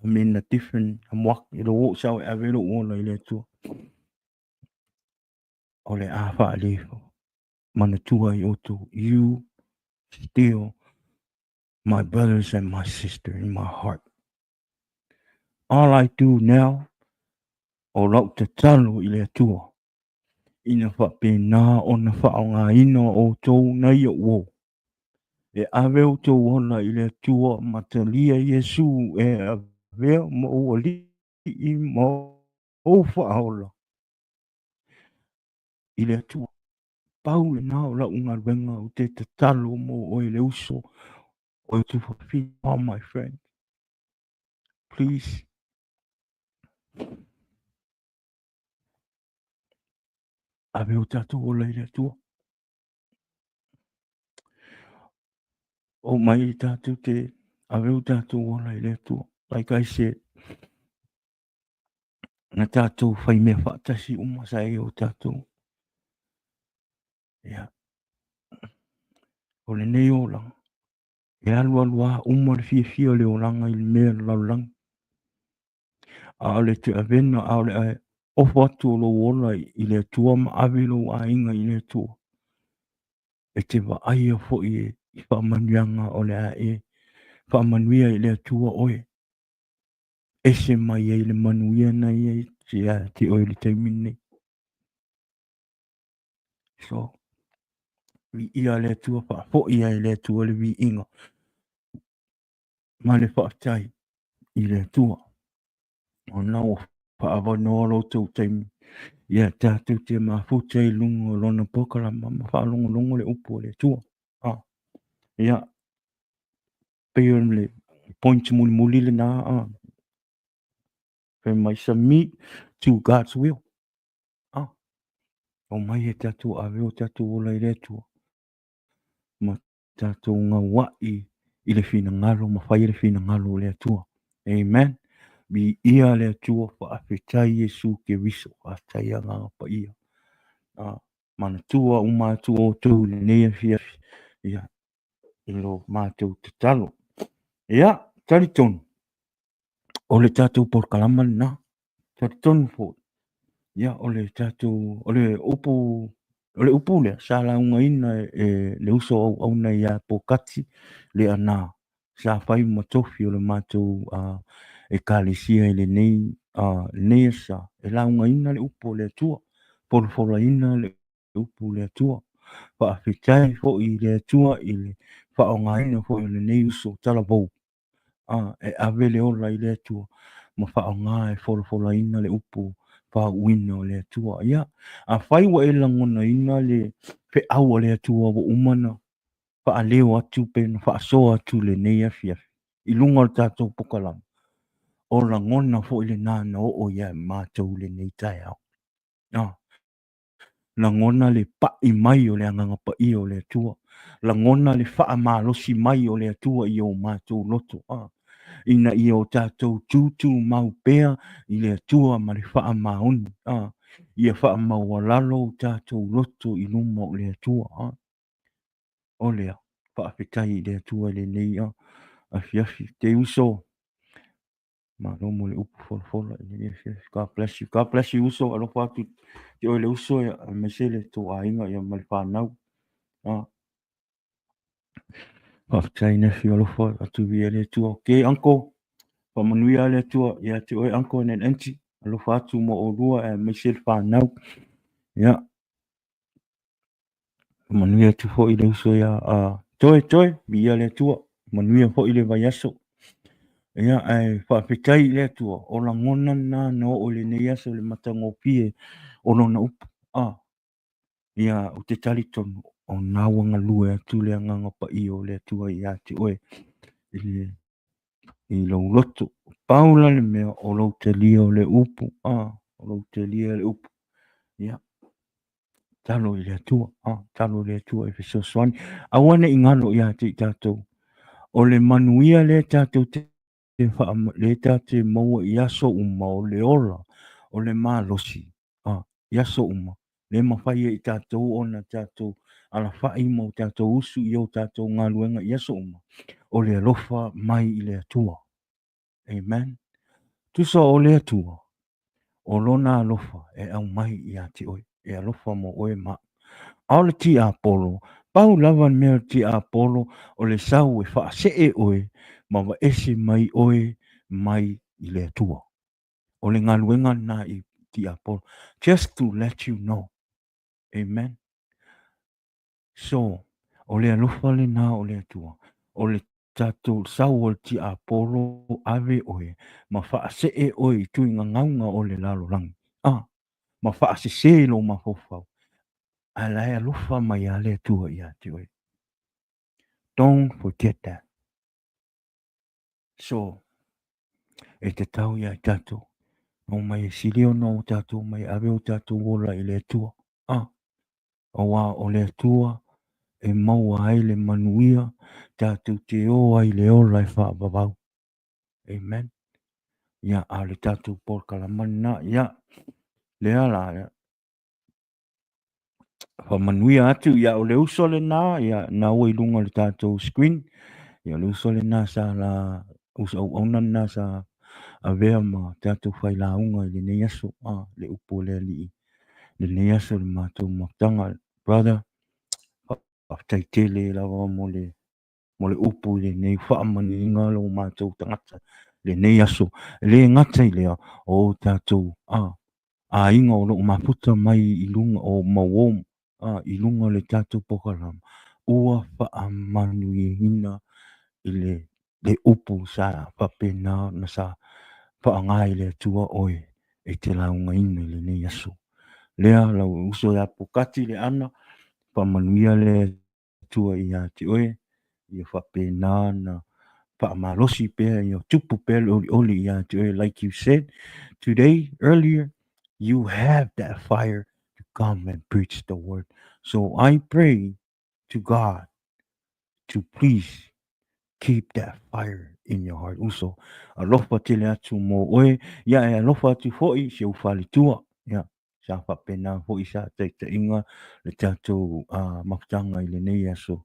I'm in a different, I'm walk, i lou oo sao e ave lou ola i le Atua. O le a faale manatua i outou. You still my brothers and my sister in my heart. All I do now, o lau tatalo i le Atua, ina faapena ona faaaogaina outou nai o'u uo, e ave outou ola i le Atua ma talia Iesu e avea ma ou alii ma ou faaola i le Atua. Pau lena o lau galuega ou te tatalo mo oe le uso o Tufafine, all my friends. Please. Ave o tatou ola i le Atua. O mai tatou te ave o tatou ola i le Atua. Like I said, na tatou fai mea faatasi uma sa i o tatou. Ia. O lenei olaga, e alualu lava uma le fiafia o le olaga i le mea o le lalolagi. A o le te avena, a o le ofo atu o lou ola i le Atua ma ave lou aiga i le Atua, e te vaaia foi i faamanuiaga o le a e faamanuia i le Atua oe. Ese mai ai le manuia na ia ia te oe i le taimi lenei. So, viia le Atua, faafoi ai le Atua le viiga ma le faafetai i le Atua. Ona ua faaavanoa lo outou taimi ia tatou te mafuta i luga o lona polokalama ma faalogologo le upu a le Atua. Ah, ia, pei o le point mulimuli lena, ah, fai mai submit to God's will. Ah, omai e tatou ave o tatou ola i le Atua ma tatou gaua'i i le finagalo ma fai le finagalo o le Atua. Amen. Viia le Atua, faafetai Iesu Keriso, faafetai Agaga Paia. Ah, manatua uma atu outou i lenei afiafi, ia, i lo matou tatalo. Ia, talitonu, o le tatou polokalama lena, talitonu foi, ia, o le tatou, o le upu, o le upu lea sa laugaina e le uso auauna ia Pokati Leaana, sa fai ma tofi o le matou Ekalesia i lenei, lenei aso, e laugaina le upu o le Atua, folafolaina le upu o le Atua. Faafetai foi i le Atua i le faaaogaina foi o lenei uso talavou, e ave le ola i le Atua ma faaaoga e folafolaina le upu faauuina o le Atua. Ia, afai ua e lagonaina le feau a le Atua ua uma na faaleo atu pe na faasoa atu i lenei afiafi i luga o le tatou polokalama, o lagona foi lena na oo ia matou i lenei taeao. Lagona le pai mai o le Agaga Paia o le Atua, lagona le faamalosi mai o le Atua i o matou loto, ina ia o tatou tutumau pea i le Atua ma le faamaoni, ia faamaualalo o tatou loto i luma o le Atua. O lea, faafetai i le Atua i lenei afiafi. Te uso, malo mo le upu folafola i lenei afiafi. God bless you. God bless you uso. Alofa atu te oe le uso, ia, aemaise le tou aiga, ia, ma le fanau. Ah. Faafetai nephew, alofa atu i le Atua. Okay, uncle. Faamanuia le Atua ia te oe uncle and auntie. Alofa atu mo olua, aemaise le fanau. Ia. Manuia atu foi le uso ia Toe, Toe, viia le Atua. Manuia foi le vaiaso. Ia, ae faafetai i le Atua, o lagona na na oo i lenei aso le matagofie o lona upu. Ah, ia, ou te talitonu, o na ua galue atu le Agaga Paia o le Atua ia te oe i le i lou loto. Pau la le mea o lou talia o le upu, ah, o lou talia o le upu. Ia, talo i le Atua, ah, talo i le Atua e fesoasoani. Aua ne i galo ia te i tatou, O le manuia lea tatou te lea tatou te maua i aso uma, o le ola, o le malosi, i aso uma, lea e mafai ai e tatou ona tatou alafai ma o tatou usu i o tatou galuega i aso uma, o le alofa mai i le Atua. Amen. Tusa o le Atua, o lona alofa e aumai ia te oe, e alofa mo oe ma au. A o le tiapolo, pau lava le mea o le tiapolo, o le sau e faasee oe ma vaese mai oe mai i le Atua. O le galuega lena i tiapolo. Just to let you know. Amen. So, o le alofa lena o le Atua. O le tatou sau o le tiapolo ave oe ma faasee oe i tuigagauga o le lalolagi. Ah, ma faasese lou mafaufau. Ae la e alofa mai lava le Atua ia te oe. Don't forget that. So, e tatau ia i tatou, o mai e sili ona o tatou mai ave o tatou ola i le Atua. Ah, auā o le Atua e maua ai le manuia, tatou te o ai i le ola e faavavau. Amen. Ia, a o le tatou polokalama lena, ia, lea la, ia, faamanuia atu, ia, o le uso lena, ia, na ua i luga o le tatou screen, ia, o le uso lena sa la, uso auauna lena sa avea ma tatou failauga i lenei aso, a, le upu a le Alii, lenei aso le matou mafutaga. Brother, faafetai tele lava mo le mo le upu i lenei faamanuiaga lo matou tagata lenei aso. E le gata i lea, o tatou a, aiga o loo mafuta mai i luga o mauo a, i luga o le tatou polokalama, ua faamanuiaina i le le upu sa faapena ona sa faaaoga e le Atua oe e te laugaina i lenei aso. Lea lau uso ia Pukati Leana, faamanuia le Atua ia te oe, ia faapena ona faamalosi pea, ia tupu pea le olioli ia te oe. Like you said today earlier, you have that fire to come and preach the word. So I pray to God to please keep that fire in your heart. Uso, alofa tele atu mo oe, ia e alofa atu foi si ou faletua. Ia, sa faapena foi sa taitaiga le tatou mafutaga i lenei aso.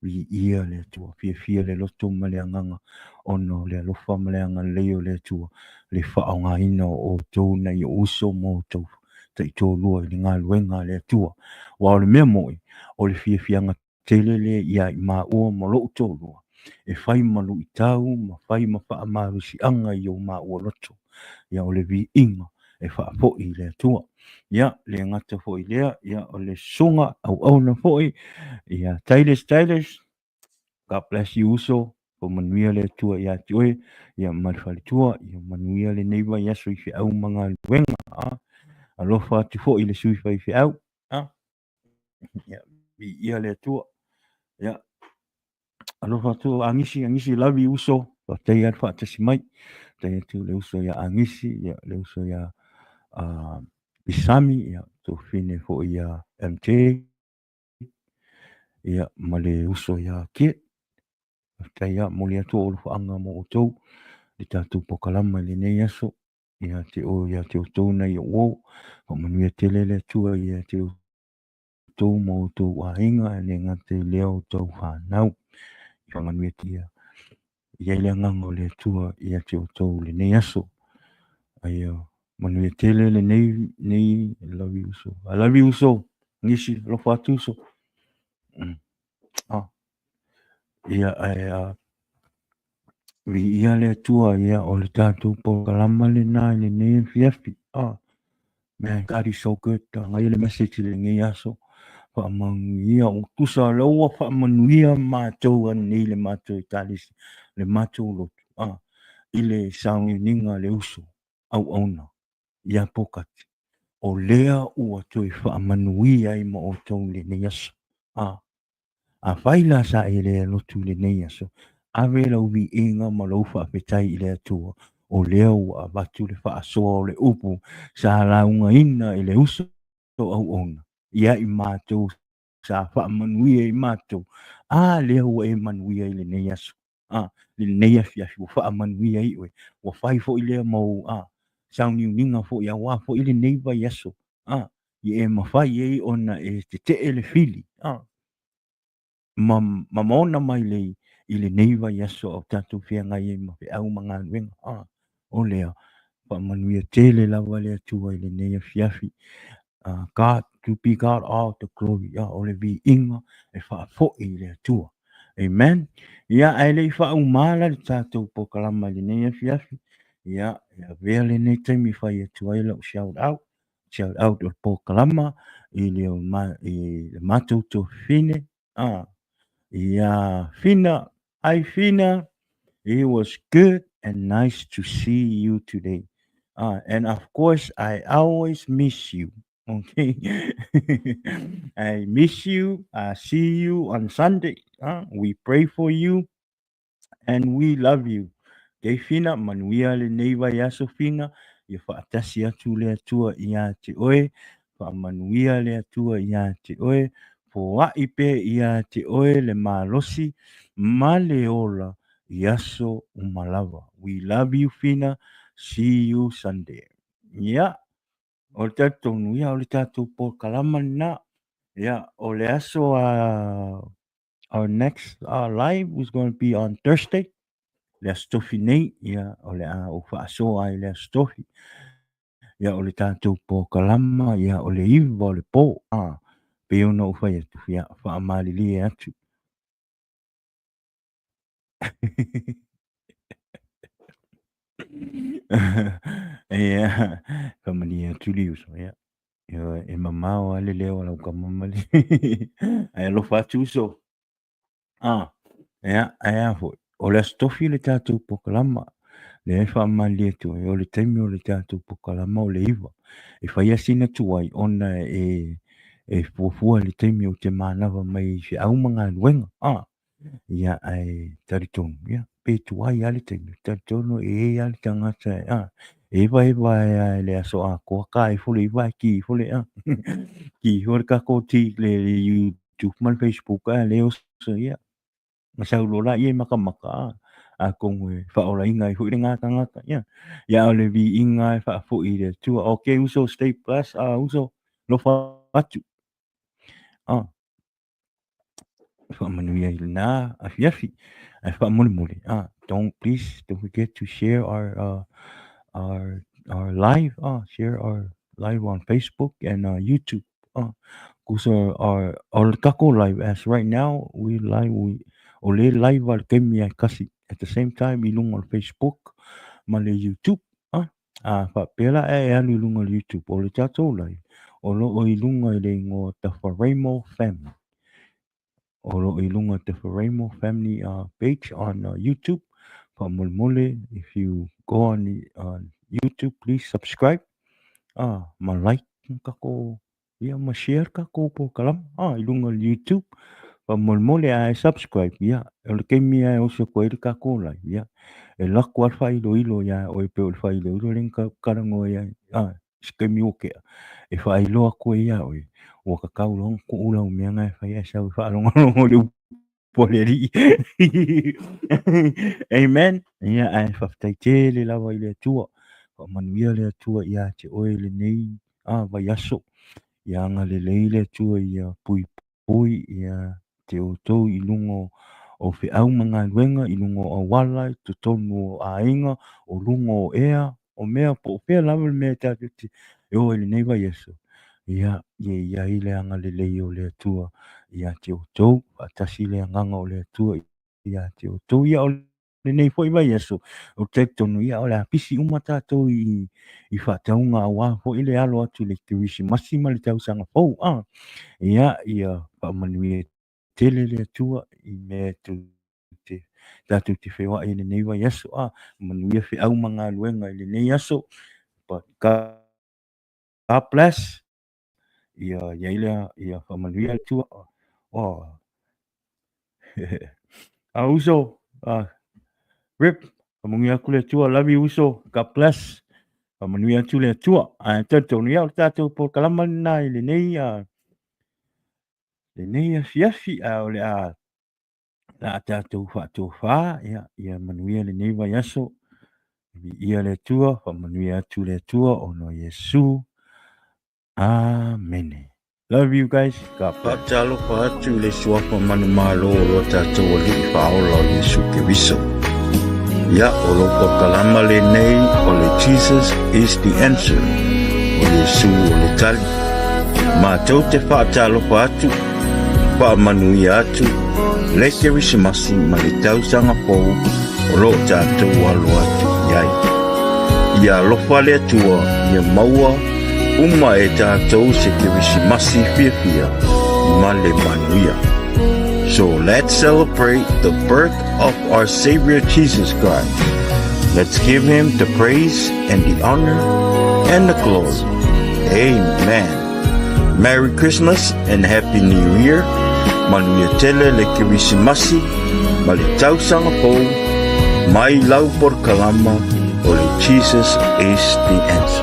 Viia le Atua, fiafia le loto ma le agaga ona o le alofa ma le agalelei o le Atua, le faaaogaina o outou nai ou uso ma outou taitoalua i le galuega a le Atua. Aua o le mea moni, o le fiafiaga tele lea ia i maua ma lou toalua, e fai ma luitau ma fai ma faamalosiaga i o maua loto. Ia o le viiga e faafoi i le Atua. Ia, le gata foi lea, ia o le susuga auauna foi, ia Titus, Titus, God bless you uso, faamanuia le Atua ia te oe, ia ma le faletua, ia manuia lenei vaiaso i feau ma galuega. A, alofa atu foi i le sui faifeau. A, ia, viia le Atua. Ia, alofa atu Agisi, Agisi love you uso, faafetai lava le faatasi mai. Faafetai atu le uso ia Agisi, ia le uso ia Isami, ia tuafafine foi ia MJ, ia ma le uso ia Kit. Faafetai lava, momoli atu ou alofaaga mo outou i le tatou polokalama i lenei aso. Ia te oe, ia te outou nai ou uo, faamanuia tele le Atua ia te outou ma outou aiga, e le gata i lea o outou fanau. I faamanuiatia i ai le agaga o le Atua ia te outou i lenei aso. Aia manuia tele lenei nei love you uso. I love you uso. Nisi alofa atu uso. Ah. Ia ae viia le Atua ia o le tatou polokalama lena i lenei afiafi. Ah. Man, God is so good. Ngai le message i lenei aso. Faamanuia, o tusa o lea ua faamanuia matou anei le matou Ekalesia, le matou lotu, ah, i le sauniuniga a le uso auauna ia Pokati. O lea ua toe faamanuia ai ma outou i lenei aso. Ah, Afai la sa e le lotu i lenei aso, ave lau viiga ma lou faafetai i le Atua, o lea ua avatu le faasoa o le upu sa laugaina i le uso auauna ia i matou sa faamanuia i matou, a lea ua e manuia i lenei aso. A, lenei afiafi ua faamanuia ai oe, ua fai foi lea ma ou a, sauniuniga foi aua foi lenei vaiaso, a, ia e mafai ai ona e tetee le fili, a, ma, ma maona mai le, i lenei vaiaso a o tatou feagai ai ma feau ma galuega, a, o lea, faamanuia tele lava le Atua i lenei afiafi. God, to be God all the glory, a, o le viiga e faafoi i le Atua. Amen. Ia, ae le i faauma la le tatou polokalama i lenei afiafi, ia, e avea lenei taimi e fai atu ai lau shout out, shout out o le polokalama i le, i le matou tuafafine, ah, ia Fina, hi Fina, it was good and nice to see you today. And of course, I always miss you. Okay. I miss you. I see you on Sunday. We pray for you and we love you. Okay, Fina, manuia lenei vaiaso Fina, ia faatasi atu le Atua ia te oe, faamanuia le Atua ia te oe, foai pea ia te oe le malosi ma le ola i aso uma lava. We love you Fina, see you Sunday. Ia, o le talitonu, ia o le tatou polokalama lena. Ia, o le aso a our next live is going to be on Thursday. Le aso tofi nei, ia, o le a ou faasoa ai le aso tofi. Ia, o le tatou polokalama, ia, o le 9 o le po. Ah, pei ona ou fai atu, ia, faamalilie atu. Ia, faamalie atu le uso, ia. Ia, e mamao lava le leo a lau tama ma le ae alofa atu uso. Ah, ia, ae a foi, o le Aso Tofi le tatou polokalama, lea e faamalilie atu ai, o le taimi o le tatou polokalama o le 9. E fai lava sina tuai ona e e fuafua i le taimi ou te manava mai i feau ma galuega. Ah, Ia, ae talitonu, ia, pe tuai lava le taimi, talitonu e i ai lava le tagata e, a, e evaeva ai lava i le aso atoa, ka ifo le iva ae ki ifo le, a, ki ifo le tatou ti le YouTube ma le Facebook a le oso, ia, ma sau loa laia i makamaka, a, atonu e faaolaina ai foi lena tagata, ia. Ia, a o le viiga e faafoi i le Atua. Okay uso, stay blessed, a uso, alofa atu. A. Faamanuia i lena afiafi. Ae faamolemole, ah, don't please don't forget to share our our our live, share our live on Facebook and YouTube. Because our our le takou live as right now we live we o le live a le taimi e kasi at the same time i luga o le Facebook ma le YouTube. Ah, a faapea la e alu i luga o le YouTube o le tatou live o lo o i luga i le igoa Tafaremo Family. O lo o i luga Tafaremo Family page on YouTube. Faamolemole, if you go on the, on YouTube, please subscribe ma like kako Ia ma share kākou polokalama a i luga o le YouTube. Faamolemole a e subscribe, ia, o le taimi lava e oso atu ai le tatou live, ia, e lako lava le faailoilo iā oe pei o le faailoilo lea na talanoa ai a i se taimi ua tea, e faailoa atu ai iā oe, ua tatau loa ona tuu lau mea na e fai ae sau e faalogologo i le upu a le Alii. Amen. Ia, ae faafetai tele lava i le Atua. Faamanuia le Atua ia te oe i lenei a vaiaso. Ia agalelei le Atua ia puipui ia te outou i luga o feau ma galuega, i luga o auala, i totonu o aiga, o luga o ea, o mea po o fea lava le mea e tatou te e o ai i lenei vaiaso. Ia, ia i ai le agalelei o le Atua ia te outou, faatasi le agaga o le Atua ia te outou. Ia o lenei foi vaiaso, ou te talitonu, ia o le a pisi uma tatou i, i faatauga aua foi le alo atu i le Kerisimasi ma le tausaga fou. Ah, ia, ia faamanuia tele le Atua i mea tou te, tatou te feoai i lenei vaiaso. Ah, manuia feau ma galuega i lenei aso. But God, God bless. Ia i ai lea, ia faamanuia le Atua. Oh. A uso, rip, faamanuia atu le Atua, love you uso, God bless. Faamanuia atu le Atua. Ae talitonu ia o le tatou polokalama lena i lenei, lenei afiafi, a o le a la a tatou faatofa, ia, ia manuia lenei vaiaso. Viia le Atua, faamanuia atu le Atua ona o Iesu. Amene. Love you guys. God bless. Faatalofa atu i le suafa manumalo o lo tatou Alii Faaola o Iesu Keriso. Ia, o lou polokalama lenei o le Jesus is the Answer, o Iesu o le tali. Matou te faatalofa atu, faamanuia atu le Kerisimasi ma le tausaga fou o lo o tatou alo atu i ai. Ia alofa le Atua ia maua uma e tatou se Kerisimasi fiafia ma le manuia. So let's celebrate the birth of our Savior Jesus Christ. Let's give him the praise and the honor and the glory. Amen. Merry Christmas and Happy New Year. Manuia tele le Kerisimasi ma le tausaga fou mai lau polokalama o le Jesus is the Answer.